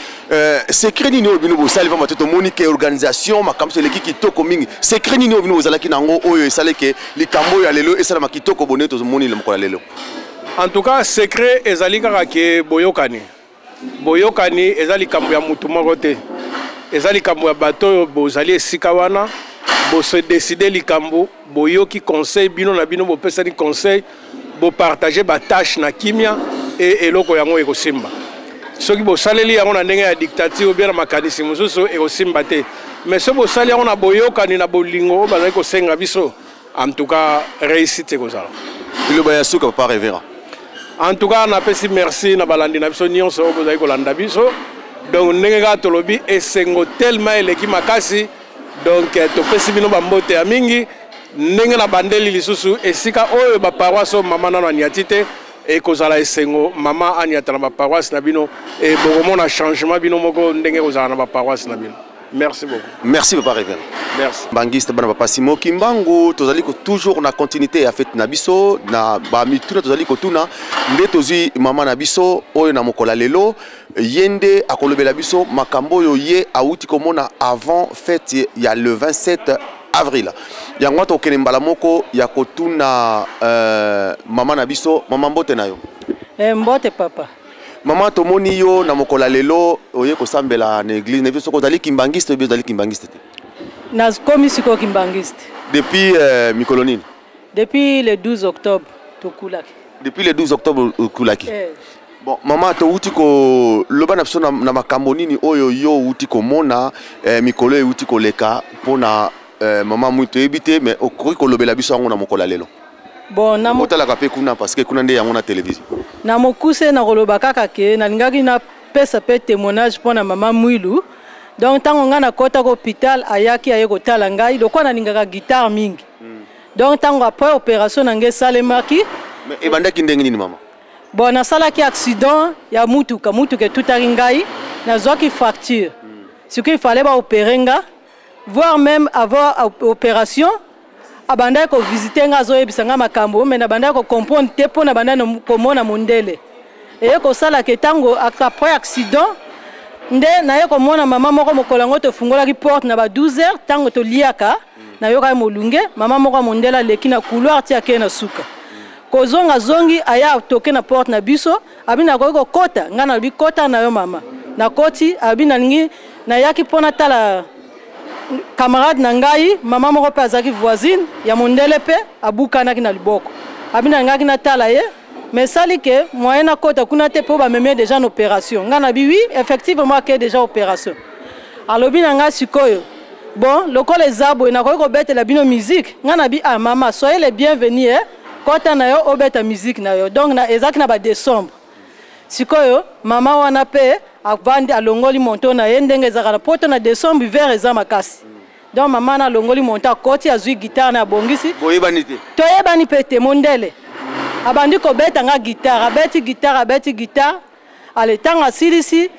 Speaker 12: Secret nini oyo bino bosali? Pamba te tomoni ke organisation makambo eleki kitoko mingi. Secret nini oyo bino bozalaki nango oyo esali ke likambo oyo ya lelo esalama kitoko bone tozomoni mokolo ya lelo?
Speaker 11: En tout cas, secret ezali kaka ke boyokani. Boyokani eza likambo ya mutu moko te, eza likambo ya bato oyo bozali esika wana. Bose décider likambo, boyoki conseil bino na bino, bopesani conseil, bopartage batâche na kimia, e eloko yango ekosimba. Soki bosaleli yango na ndenge ya dictature ou bien na makanisi mosusu, ekosimba te. Mais soki bosali yango na boyokani, na bolingo oyo bazali kosenga biso, en tout cas réussite ekozala.
Speaker 12: Liloba ya suka, papa révérend.
Speaker 11: En tout cas, napesi merci na balandi na biso nyonso oyo bozali kolanda biso. Donc ndenge kaka tolobi, esengo tellement eleki makasi. Donc topesi bino bambote ya mingi. Ndenge na bandeli lisusu, esika oyo baparoisse oyo mama nano aniati te, ekozala esengo mama aniata na baparoisse na bino, e bokomona changement bino moko ndenge ekozala na baparoisse na bino. Merci beaucoup.
Speaker 12: Merci, papa révérend.
Speaker 11: Merci.
Speaker 12: Bangiste bana papa Simon Kimbangu, tozali ko toujours na continuité ya fête na biso na ba mituna tozali kotuna. Nde tozwi mama na biso oyo na mokola lelo, ye nde akolobela biso makambo oyo ye awuti komona avant fête ya le 27 avril. Yango wana tokokende mbala moko ya kotuna mama na biso. Mama, mbote na yo.
Speaker 13: Mbote papa.
Speaker 12: Mama, tomoni yo na mokolo ya lelo oye kosambela na église na biso. Soki ozali kimbangiste, oyebi ozali kimbangiste te?
Speaker 13: Nakomi sikoyo kimbangiste.
Speaker 12: Depuis mikolo nini?
Speaker 13: Depuis le 12 octobre tokulaki.
Speaker 12: Depuis le 12 octobre okulaki?
Speaker 13: Eh.
Speaker 12: Bon, mama, touti koloba na biso na makambo nini oyo yo outi komona mikolo euti koleka mpona mama Mwi? Toyebi te, mais okoki kolobela biso yango na mokolo ya lelo.
Speaker 13: Bon, na
Speaker 12: otalaka mpe kuna, parce que kuna nde yango na télévision.
Speaker 13: Na mokuse, nakoloba kaka ke nalingaki napesa mpe témoignage mpo na mama Mwilu. Donc ntango ngai nakɔtaka hôpital, ayaki, aye kotala ngai. Lokola nalingaka guitare mingi, donc ntango après opération na ngai esalemaki.
Speaker 12: Mais ebandaki ndenge nini, mama?
Speaker 13: Bon, nasalaki accident ya mutuka, mutuka etutaki ngai, nazwaki fracture. Sikoyo il fallait baopérer nga. Voire même avant opération, abandaki kovisite nga, azoyebisa nga makambo, mais nabandaki kocomprendre te, mpo na bandaki komona mondele. Eye kosalaka ntango après accident nde naye komona mama moko. Mokolo yango tofungolaki porte na ba 12 heures, ntango toliaka, nayokaki molunge. Mama moko ya mondele aleki na couloir ti akei na suka, kozonga zongi, aya toke na porte na biso. Abi nakoki kokota? Ngai nalobi: "Kota na yo, mama." Nakoti. Abi nalingi, nayaki mpo natala camarade na ngai, mama moko mpe azalaki voisine ya mondele mpe abukanaki na liboko. Abi nalingaki natala ye, mais esali ke moyen nakota kuna te mpo bamemi déjà na opération. Ngai nabi: "Oui, effectivement, ake déjà opération." Alobi na ngai: "Sikoyo, bon, lokola eza boye, nakoki kobetela bino musique?" Ngai nabi: "Ah mama, soyez les bienvenus, eh? Kota na yo, obeta musique na yo." Donc na ezalaki na badécembre. Sikoyo mama wana mpe avandi, alongoli manteau na ye. Ndenge ezalaka na poto na décembre, hiver eza makasi. Donc mama na alongoli manteau, akoti, azwi guitare na abongisi.
Speaker 12: Boyebani te?
Speaker 13: Toyebani mpe te. Mondele abandi kobeta nga guitare, abeti guitare, abeti guitare. Ale, ntango asilisi,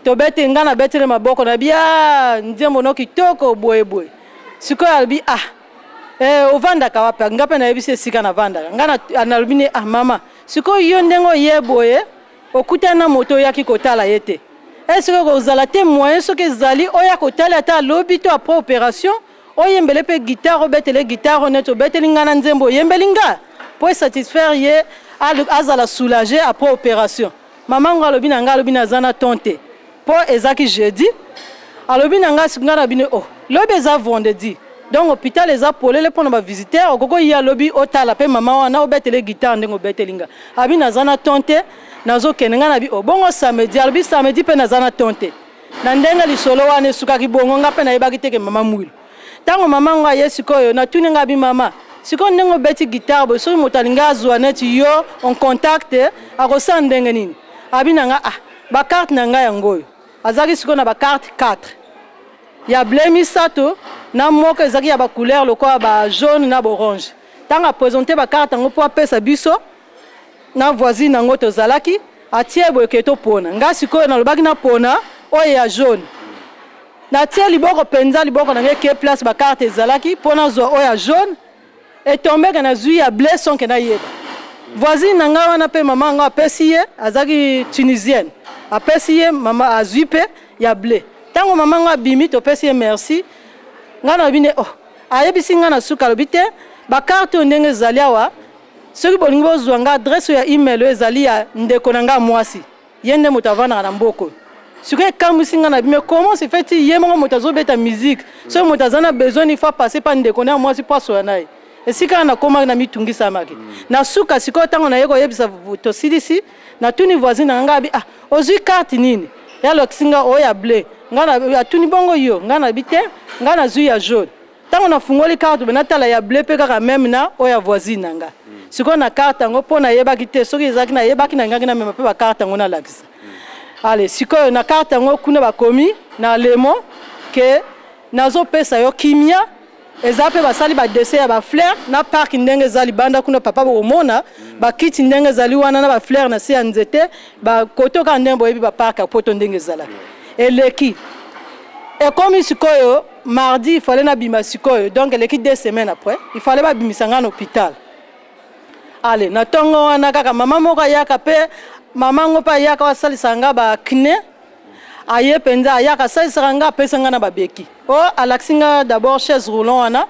Speaker 13: tobeti, nga nabeteli maboko na bia nzembo no kitoko boyeboye. Sikoyo alobi: "Ah, Eh, ovandaka wapi? Nga mpe nayebisi esika navandaka. Nga nalobi ne, ah mama, sikoyo yo ndenge oye boye, okutani na moto oyaki kotala ye te. Est-ce que kozala te moyen soki ezali oya kotala ata alobi to après opération, oyembele mpe guitare, obetele guitare neti obeteli nga na nzembo, oyembeli nga mpo esatisfaire ye, azala soulagé après opération. Mama ngo alobi na nga, alobi naza na ton te, mpo ezaki jeudi. Alobi na nga, nga na bino, oh, lobi eza vendredi, donc hôpital eza polele mpona bavisiteur, okoki oya lobi otala mpe mama wana, obetele guitare ndenge obeteli nga. Abi naza na ton te, nazokende. Nga na bi, oh, bongo samedi? Alobi samedi mpe naza na ton te. Na ndenge lisolo wana esukaki bongo, nga mpe nayebaki te ke mama Mwilu. Ntango mama ngo aye sikoyo, natuni nga, bi mama, sikoyo ndenge obeti guitare boye, soki moto alingi azwa neti yo en contact, akosala ndenge nini? Abi na nga, ah, bacarte na ngai yango oyo. Azalaki sikoyo na bacarte 4 ya bleu misato na moko ezalaki ya bacouleur lokola ba jaune na borange. Ntango apresente bacarte yango mpo apesa biso na voisine yango tozalaki, atie boye ke topona. Nga sikoyo nalobaki napona oyo ya jaune. Natie liboko mpenza, liboko na ngai ke place bacarte ezalaki mpo nazwa oyo ya jaune, etombeke nazwi ya bleu sonke nayeba. Voisine na ngai wana mpe mama yango apesi ye, azalaki tunisienne, apesi ye, mama azwi mpe ya bleu. Ntango mama yango abimi, topesi ye merci. Ngai nalobi nde, oh, ayebisi ngai na suka, alobi te, bacarte oyo ndenge ezali awa, soki bolingi bozwa ngai, adresse ya email oyo ezali ya ndeko na ngai mwasi, ye nde moto avandaka na mboka oyo. Sikoyo ekambwisi ngai na bime, comment se fait ye moko moto azobeta musique, soki moto aza na besoin, il faut passer pa ndeko na ya mwasi mpo asoya na ye? Esika wana nakomaki na mitungisamaki. Na suka sikoyo, ntango naye koyebisa, tosilisi, natuni voisine na ngai, abi, ah, ozwi carte nini? Ye alakisi ngai oyo ya bleu. Ngai atuni, bongo yo? Ngai nabi te, ngai nazwi ya jaune. Ntango nafungoli carte boye, natala ya bleu mpe kaka meme na oyo ya voisine na ngai. Sikoyo na carte yango, mpo nayebaki te soki ezalaki, nayebaki nalingaki namema mpe bacarte yango nalakisa. Ale sikoyo na carte yango kuna bakomi na lemo ke nazopesa yo kimia. Eza mpe basali badessin ya bafleur na park ndenge eza libanda kuna, papa, bokomona bakiti ndenge ezali wana na bafleur na se ya nzete, bakoto kaka ndenge boyebi bapark ya poto ndenge ezalaka. Eleki, ekomi sikoyo mardi, il fallait nabima sikoyo, donc eleki 2 semaines après, il fallait babimisa ngai na hôpital. Ale na ntongo wana kaka, mama moko ayaka mpe, mama yango mpe ayaka asalisaka nga bakiné. Aye mpenza, ayaka asalisaka nga, apesa nga na babeki o alakisi nga d'abord chaise roulant wana.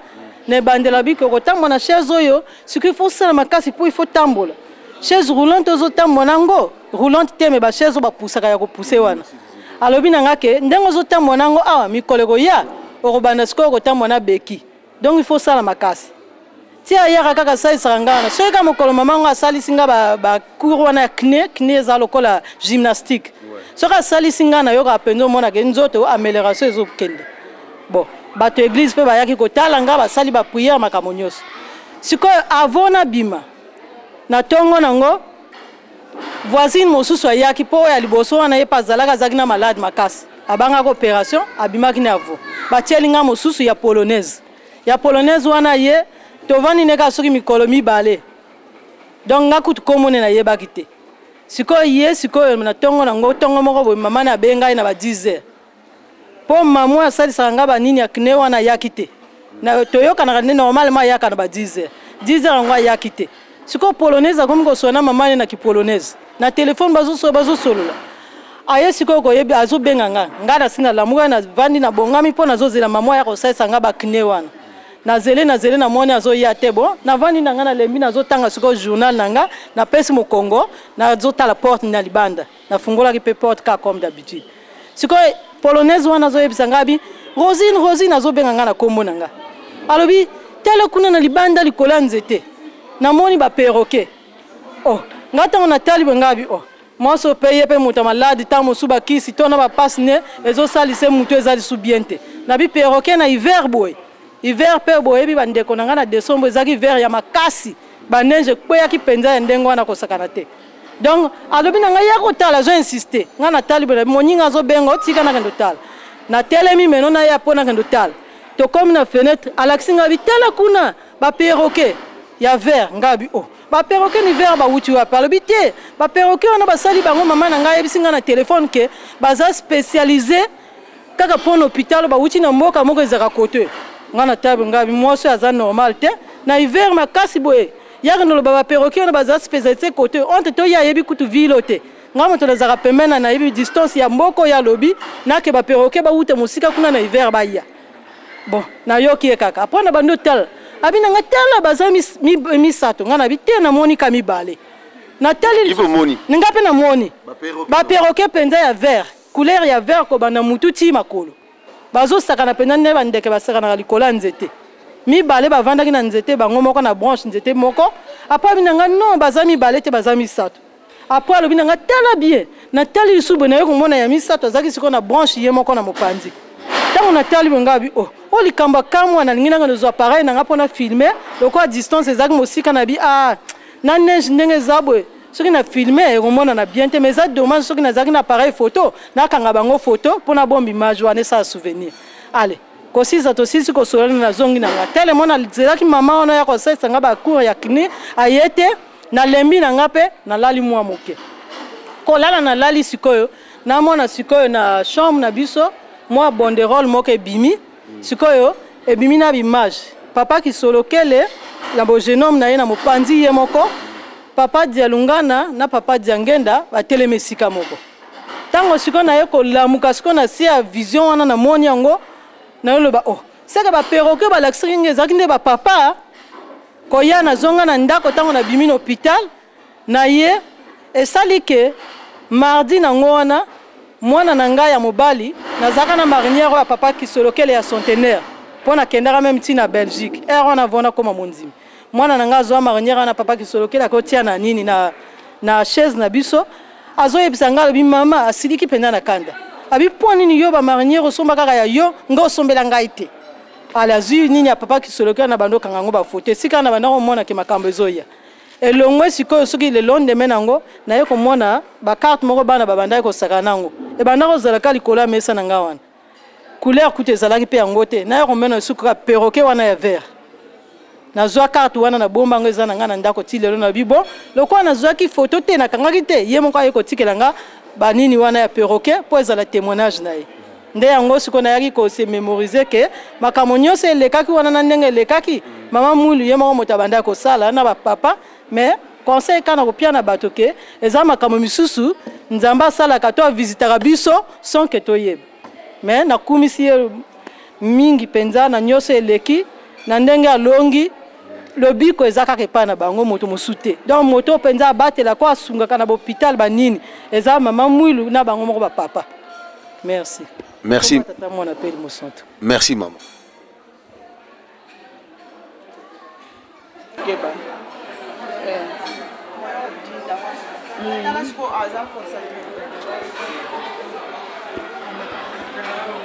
Speaker 13: Na ebandela biki okotambola na chaise oyo, sikoyo il faut osala makasi mpo il faut tambola chaise roulante, ozotambola nango roulante te, me bachaise oyo bapusaka ya kopuse wana. Alobi na nga ke ndenge ozotambola nango awa, mikolo ekoya okobanda sikoyo kotambola na beki, donc il faut osala makasi. Ti ayaka kaka asalisaka nga wana, soki kaka mokolo mama yango asalisi nga bacours wana ya kiné, kiné eza lokola gymnastique, soki asalisi nga, nayokaka mpenza, omonaka nzoto amélioration ezokende. Bon, bato église mpe bayaki kotala nga, basali baprière, makambo nyonso. Sikoyo avant nabima na ntongo nango, voisine mosusu ayaki, mpo oyo ya liboso wana ye mpe azalaki, azalaki na malade makasi, abangaki opération, abimaki na avo. Batieli nga mosusu ya polonaise. Ya polonaise wana ye, tovandi ne kaka soki mikolo mibale, donc nga kutu komone nayebaki te. Sikoyo ye, sikoyo na ntongo nango, ntongo moko boye, mama na abengai na ba 10 heures, mpo mama oyo asalisaka nga banini ya kiné wana ayaki te. Na toyokanaka nde normalement ayaka na ba 10 heures. 10 heures yango ayaki te. Sikoyo polonaise akomi kosola na mama ne na kipolonaise na telefone, bazosolola, bazosolola. Aye sikoyo koyebi, azobenga nga. Nga nasi nalamuka, navandi, nabongami mpo nazozela mama aya kosalisa nga bakiné wana. Nazele, nazele, namoni azoya te. Bon, navandi na nga, nalembi, nazotanga sikoyo journal na nga, napesi mokongo, nazotala porte na libanda. Nafungolaki mpe porte kaka comme d'habitude. Sikoyo polonaise wana azoyebisa nga, abi, Rosine, Rosine, azobenga nga na nkombo na nga. Alobi, tala kuna na libanda likolo ya nzete, namoni baperroquet. Oh, nga ntango natali boye, nga abi, oh, mwasi mpe ye mpe moto ya maladi, ntango mosusu bakisi to na bapasi ne ezosalisa motu eza lisu bien te. Nabi, perroquet na hiver boye? Hiver mpe boyebi, bandeko na ngai, na décembre ezalaki hiver ya makasi, baneige ekweyaki mpenza ya ndenge wana kosakana te. Donc alobi na ngai ya kotala, azo insiste. Ngai natali boye, moninga azobenga, otika nakende otala. Natelemi meno na ye mpo nakende otala. Tokomi na fenêtre, alakisi ngai, bitala kuna baperroquet ya vert. Ngai abi, oh, baperroquet ni vert bawuti wapi? Alobi te, baperroquet wana basali bango, mama na ngai ayebisi ngai na telefone ke baza spécialisé kaka mpo na hôpital, bawuti na mboka moko ezalaka kote. Nga na tabe nga bi mwasi oyo aza normal te na hiver makasi boye yaka noloba ba perroquet wana baza spécialité côté entre to ye ayebi kutu ville oyo te. Nga moto nazalaka pembeni na nayebi distance ya mboka oyo alobi nake ba perroquet bawuta mosika kuna na hiver baya. Bon, nayoki ye kaka après na bandi otala abi na nga tala baza misato nga nabi te namoni ka mibale natali nga mpe namoni ba perroquet mpenza ya vert couleur ya vert kobanda mutu ti makolo bazosakana mpenza nde bandeke basakanaka likolo ya nzete. Mibale bavandaki na nzete bango moko na branche nzete moko. Après abi na nga non baza mibale te baza misato. Après alobi na nga tala bien natali lisusu boye naye komona ya misato azalaki sikoyo na branche ye moko na mopanzi. Ntango natali boye nga abi oh oyo likambo ya kamwa nalingi nanga nazwa appareil na nga mpo na filme lokola distance ezalaki mosika na bi ah na neige ndenge eza boye soki na filme ekomonana bien te mais eza dommage soki nazalaki na appareil photo nakanga bango photo mpo nabomba image wana esala souvenir. Ale kosilisa tosilisi kosolola nazongi na nga telemo nazelaki mama wana ya kosalisa nga ba cours ya CNI aye te nalembi na nga mpe nalali mwa moke kolala nalali sikoyo namona sikoyo na chambre na biso mwa banderole moko ebimi sikoyo ebimi na bimage papa Kisolokele na bogenome na ye na mopanzi ye moko papa Dialungana na papa Diangenda batelemi esika moko. Ntango sikoyo naye kolamuka sikoyo na se ya vision wana namoni yango nayoloba oh seke ba perroquet balakisaki ngai ezalaki nde ba papa koya nazonga na ndako ntango nabimi na hôpital na ye esali ke mardi nango wana mwana na ngai ya mobali nazalaka na marinière oyo ya papa Kisolokele ya centenaire mpo nakendaka meme ti na Belgique heure wana avant nakoma mondimi mwana na ngai azwa marinière wana papa Kisolokele akotia na nini na chaise na biso azoyebisa ngai alobi mama asiliki mpenza na kanda abi mpo nini yo ba marinière osomba kaka ya yo ngai osombela ngai te. Ale azwi nini ya papa Kisolokele na bando okanga yango bafoto esika na banda komona ke makambo ezoya elongwe sikoyo soki le lendemain nango naye komona ba carte moko bana babandaki kosakana nango ebanda kozala ka likolo ya mesa na ngai wana couleur kutu ezalaki mpe yango te naye komona lisusu kaka perroquet wana ya vert nazwa carte wana na bomba yango eza na ngai na ndako ti lelo nalobi bon lokola nazwaki photo te nakangaki te ye moko aye kotikela nga banini wana ya perroquet mpo ezala témoignage na ye nde yango sikoyo nayaki kose mémoriser ke makambo nyonso elekaki wana na ndenge elekaki mama Mwilu ye moko moto abandaki kosala na bapapa mais conseil kaka na kopia na bato ke eza makambo misusu Nzambe asalaka to avisitaka biso sans ke toyeba mais nakumisi ye mingi mpenza na nyonso eleki na ndenge alongi lobiko eza kaka epai na bango moto mosusu te donc moto mpenza abatela ko asungaka na bopital banini eza mama Mwilu na bango moko bapapa. Merci.
Speaker 12: Merci.
Speaker 13: Tata mwana pe mosantu.
Speaker 12: Merci maman.
Speaker 6: Keba.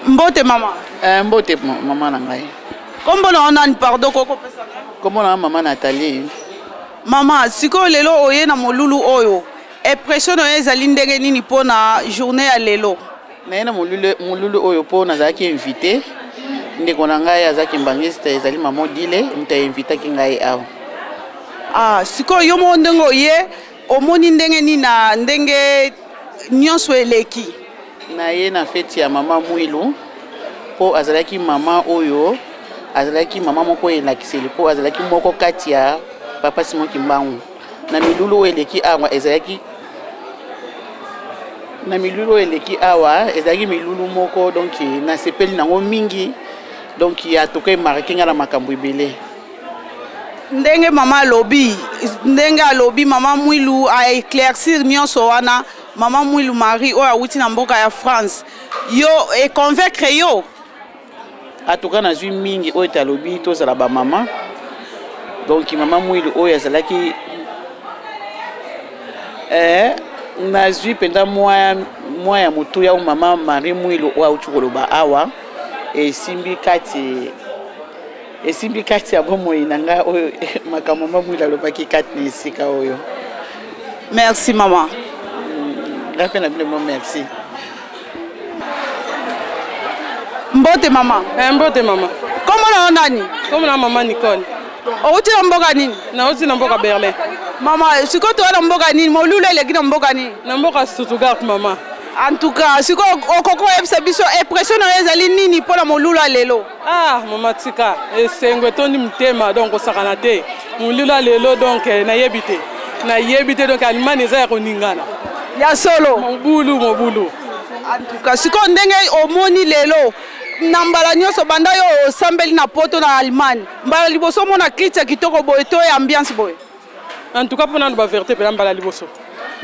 Speaker 6: Mbote mama.
Speaker 14: Mbote mama na ngai.
Speaker 6: Kombo na nani pardon koko pesa ngai?
Speaker 14: Kombo na mama Nathalie.
Speaker 6: Mama, sikoyo lelo oye na molulu oyo. Impression na yo ezali ndenge nini mpona journée ya lelo?
Speaker 14: Naye na molulu oyo mpo nazalaki invité. Ndeko na ngai azalaki mbangiste, ezali mama Odile, moto ainvitaki ngai awa.
Speaker 6: Sikoyo yo moko ndenge oye, omoni ndenge nini na ndenge nyonso eleki?
Speaker 14: Naye na feti ya mama Mwilu mpo azalaki mama oyo, azalaki mama moko elakiseli mpo azalaki moko kati ya papa Simon Kimbangu. Na milulu oyo eleki awa ezalaki na milulu oyo eleki awa ezalaki milulu moko donc nasepeli nango mingi donc ya toka emarke nga na makambo ebele.
Speaker 6: Ndenge mama alobi, ndenge alobi mama Mwilu a éclaircir nyonso wana. Mama Mwilu Marie oyo awuti na mboka ya France, yo e convaincre yo?
Speaker 14: En tout cas nazwi mingi oyo talobi tozala ba mama. Donc mama Mwilu oyo azalaki nazwi mpenza mwa ya motuya oyo mama Marie Mwilu oyo awuti koloba awa esimbi kati ya bomoi na ngai oyo makambo mama Mwilu alobaki kati na esika oyo.
Speaker 6: Merci mama.
Speaker 14: Ngai mpe na bino merci.
Speaker 6: Mbote mama.
Speaker 2: Mbote mama.
Speaker 6: Kombo na yo nani?
Speaker 2: Kombo na mama Nicole.
Speaker 6: Outi na mboka nini?
Speaker 2: Nauti na mboka Berlin.
Speaker 6: Mama, sikoyo toya na mboka nini? Molulu eleki na mboka nini?
Speaker 2: Na mboka Stuttgart mama.
Speaker 6: En tout cas, sikoyo okoki koyebisa biso impression na yo ezali nini mpo na molulu ya lelo?
Speaker 2: Ah, mama tika, esengo etondi motema, donc kosakana te. Molulu ya lelo donc eh, nayebi te. Nayebi te donc Allemagne eza ya koningana.
Speaker 6: Ya solo.
Speaker 2: Mobulu, mobulu.
Speaker 6: En tout cas, sikoyo ndenge omoni lelo na mbala nyonso banda yo osambeli na poto na Allemagne, mbala liboso omona clite ya kitoko boye to ya ambiance boye?
Speaker 2: En tout cas, mpo nanu ba verité mpena mbala liboso.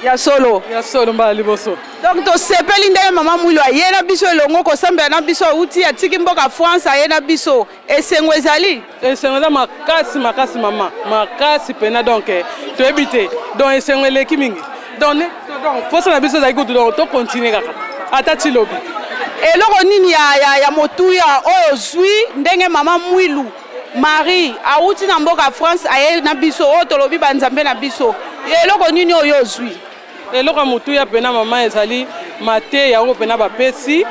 Speaker 6: Ya solo.
Speaker 2: Ya solo mbala liboso.
Speaker 6: Donc tosepeli ndenge mama Mwilu aye na biso elongo kosambela na biso, auti atiki mboka France aye na biso. Esengo ezali?
Speaker 2: Esengo eza makasi makasi mama, makasi mpena donc eh, toyebi te. Donc esengo eleki mingi. Donc ne donc posa na biso ezali kutu donc to continuer kaka ata ti lobi.
Speaker 6: Eloko nini ya, ya, ya motuya oyo ozwi ndenge mama Mwilu Marie awuti na mboka France aye na biso oyo tolobi ba nzambe na biso eloko nini oyo ozwi?
Speaker 2: Eloko ya motuya pena mama ezali mateya oyo pena bapesi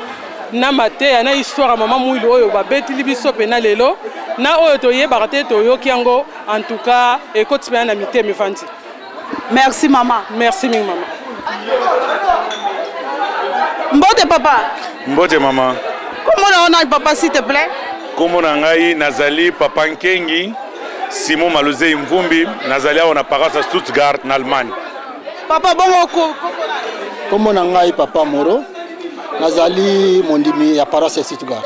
Speaker 2: na mateya na histoire ya mama Mwilu oyo babetili biso pena lelo na oyo toyebaka te toyoki yango en tout cas ekoti pena na mitema evandi.
Speaker 6: Merci mama.
Speaker 2: Merci mingi mama.
Speaker 6: Mbote papa.
Speaker 15: Mbote mama.
Speaker 6: Kombo na yo nani papa s'il te plaît?
Speaker 15: Kombo na ngai nazali papa Nkengi Simon Maluzei Mvumbi, nazali awa na paroisse ya Stuttgart na Allemagne.
Speaker 6: Papa bongo ko
Speaker 16: Kombo na ngai papa Moro, nazali mondimi ya paroisse ya Stuttgart.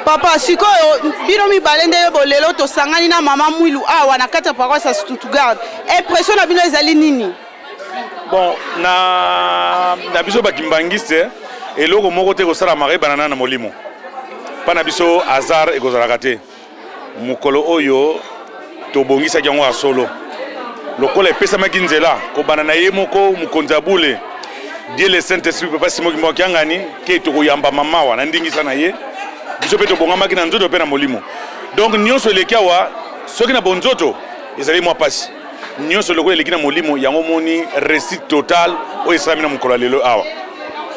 Speaker 6: Papa sikoyo bino mibale nde bolelo tosangani na mama Mwilu awa na kati ya paroisse ya Stuttgart. Impression na bino ezali nini?
Speaker 15: Bon, na, na biso bakimbangiste eloko moko te kosalamaka ebana na molimo mpa na biso hasard ekozalaka te. Mokolo oyo tobongisaki yango ya solo lokola epesamaki nzela kobanda na ye moko mokonzi ya bule Dieu le Saint-Esprit papa Simon Kimbangu Kiangani ke tokoyamba mama wa na ndingisa na ye biso mpe tobongamaki na nzoto mpe na molimo donc nyonso eleki awa soki na bonzoto ezali mwa mpasi nyonso lokola eleki na molimo yango omoni réussite totale oyo esalami na mokolo ya lelo awa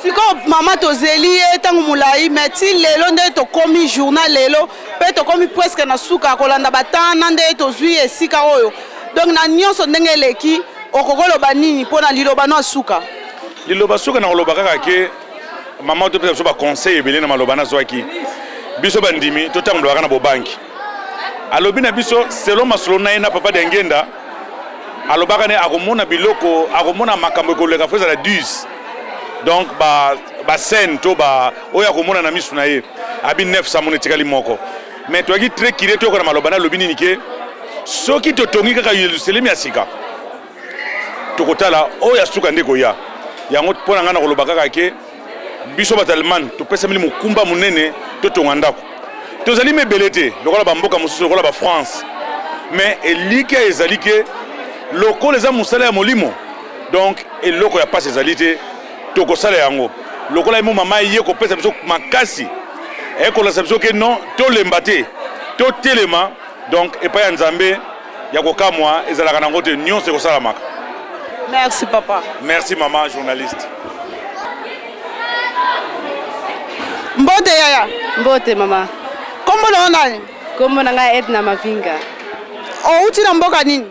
Speaker 6: sikoyo mama tozeli ye ntango molai mai ti lelo nde tokomi journal lelo mpe tokomi presque na suka kolanda batana nde tozwi esika oyo donc na nyonso ndenge eleki okokoloba nini mpo na liloba no ya suka
Speaker 15: liloba suka na koloba kaka ke mama topesa biso baconseil ebele na maloba nazwaki biso bandimi totambolaka na bobangi alobi na biso selon masolo na ye na papa Diangenda alobaka ne akomona biloko akomona makambo ekoleka fo ezala 10 donc ba ba scène to ba oyo akomona na misu na ye abi 900 mona etikali moko mais toyaki très curieux toyoka na maloba na alobi nini ke soki totongi kaka Yerusalemi ya sika tokotala oyo ya suka nde koya yango mpo na ngai na koloba kaka ke biso bato allemagne topesameli mokumba monene totonga ndako tozali mebele te lokola bamboka mosusu lokola bafrance mais elikya ezali ke lokola eza mosala ya molimo donc eloko ya mpasi ezali te tokosala yango lokola ye mo mama ye kopesa biso makasi ekolasa biso ke non tolemba te totelema donc epai ya nzambe ya kokamwa ezalaka nango te nyonso ekosalamaka.
Speaker 6: Merci papa.
Speaker 15: Merci mama journaliste.
Speaker 6: Mbote yaya.
Speaker 17: Mbote mama.
Speaker 6: Kombo na yo nani?
Speaker 17: Kombo na ngai Edna Mavinga.
Speaker 6: Outi na mboka nini?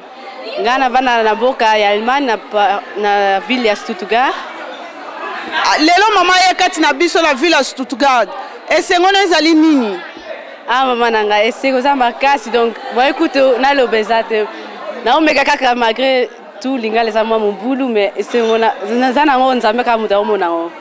Speaker 17: Ngai navanda na mboka ya Allemagne na, na ville ya Stuttgart.
Speaker 6: Ah, lelo mama ye kati na biso na ville ya Stuttgart. Esengo na ezali nini?
Speaker 17: Ah mama na ngai esengo eza makasi donc boye kutu naloba eza te naomeka kaka malgré tout lingala eza mwa mobulu mais esengo naza nango nzambe kaka moto aomona yango.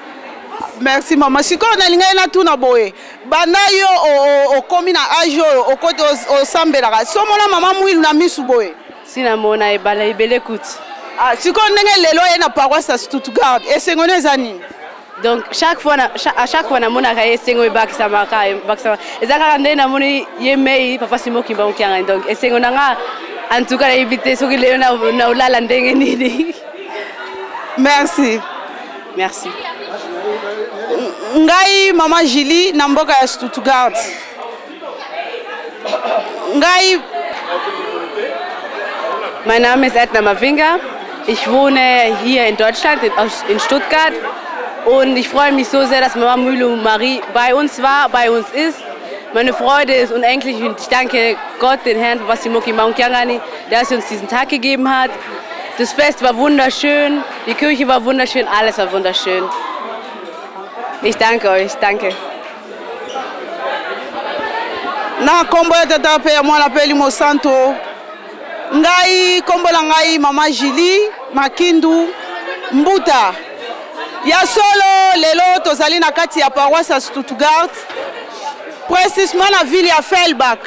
Speaker 6: Merci mama. Sikoyo nalingaki natuna boye, banda yo okomi na age oyo okoti osambelaka, somona mama Mwilu na misu boye?
Speaker 17: Si namona ebala ebele kutu.
Speaker 6: Ah, sikoyo ndenge lelo ye na paroisse ya Stuttgart, esengo no eza nini?
Speaker 17: Donc chaque fois na, à chaque fois namonaka ye esengo ebakisamaka ebakisamaka eza kaka nde namoni ye mei papa Simon Kimbangu Kiangani donc esengo na nga en tout cas nayebi te soki lelo naolala ndenge nini.
Speaker 6: Merci.
Speaker 17: Merci.
Speaker 6: Ngai mama Julie na mboka ya Stuttgart. Ngai
Speaker 17: Mein Name ist Edna Mavinga. Ich wohne hier in Deutschland, in Stuttgart. Und ich freue mich so sehr, dass Mama Mwilu Marie bei uns war, bei uns ist. Meine Freude ist unendlich und ich danke Gott, den Herrn Papa Simon Kimbangu Kiangani, der es uns diesen Tag gegeben hat. Das Fest war wunderschön, die Kirche war wunderschön, alles war wunderschön. Ich danke euch, danke.
Speaker 6: Na nkombo ya Tata mpe ya Mwana mpe Elimo Santo, ngai nkombo na ngai Mama Julie Makindu Mbuta. Ya solo, lelo tozali na kati ya paroisse ya Stuttgart, précisement na ville ya Feldbach.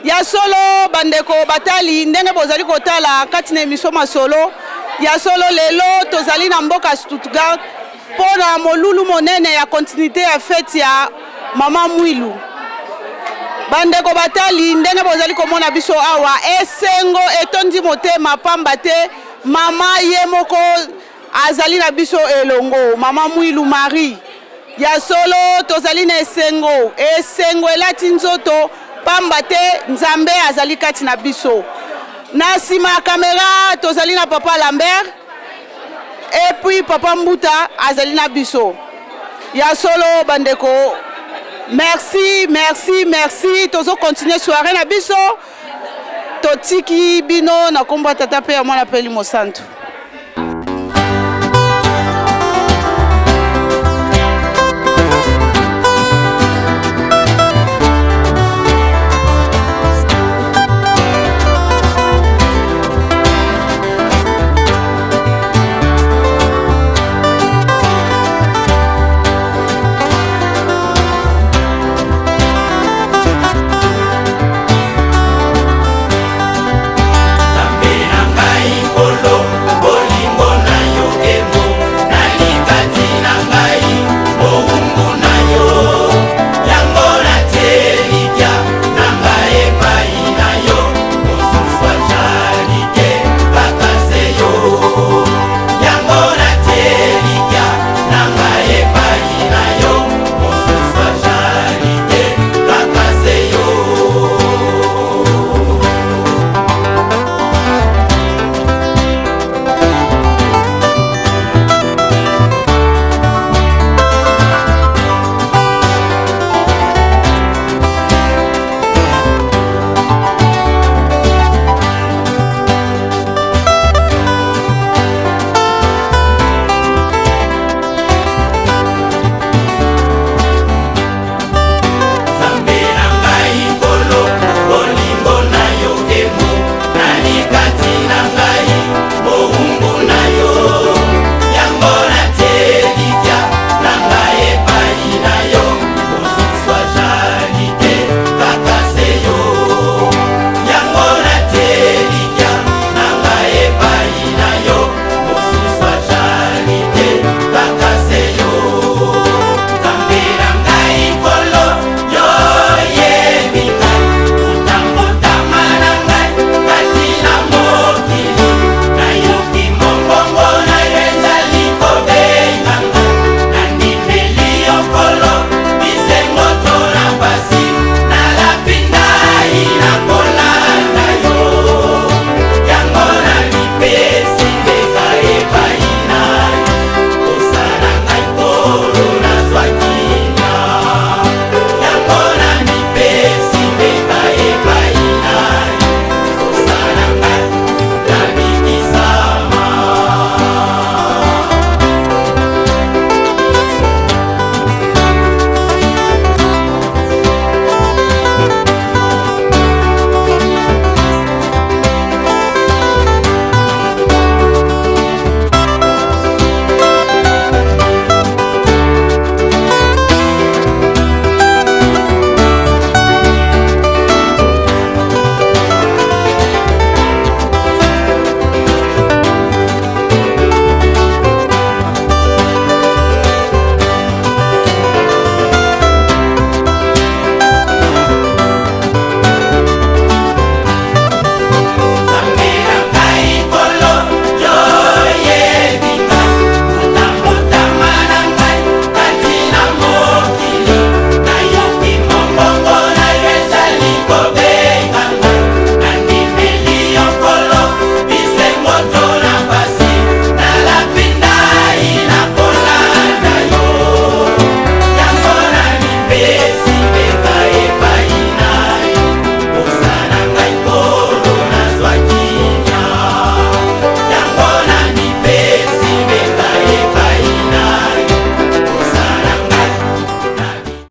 Speaker 6: Ya solo bandeko batali, ndenge bozali kotala kati na emission Masolo, ya solo lelo tozali na mboka Stuttgart mpo na molulu monene ya continuité ya fete ya Mama Mwilu. Bandeko batali, ndenge bozali komona biso awa, esengo etondi motema pamba te mama ye moko azali na biso elongo, Mama Mwilu Marie. Ya solo tozali na esengo, esengo elati nzoto pamba te Nzambe azali kati na biso. Na nsima ya kamera tozali na Papa Lambert et puis Papa Mbuta azali na biso. Ya solo bandeko, merci, merci, merci. Tozo continuer soirée na biso. Totiki bino na kombo ya Tata mpe ya Mwana mpe Elimo Santu.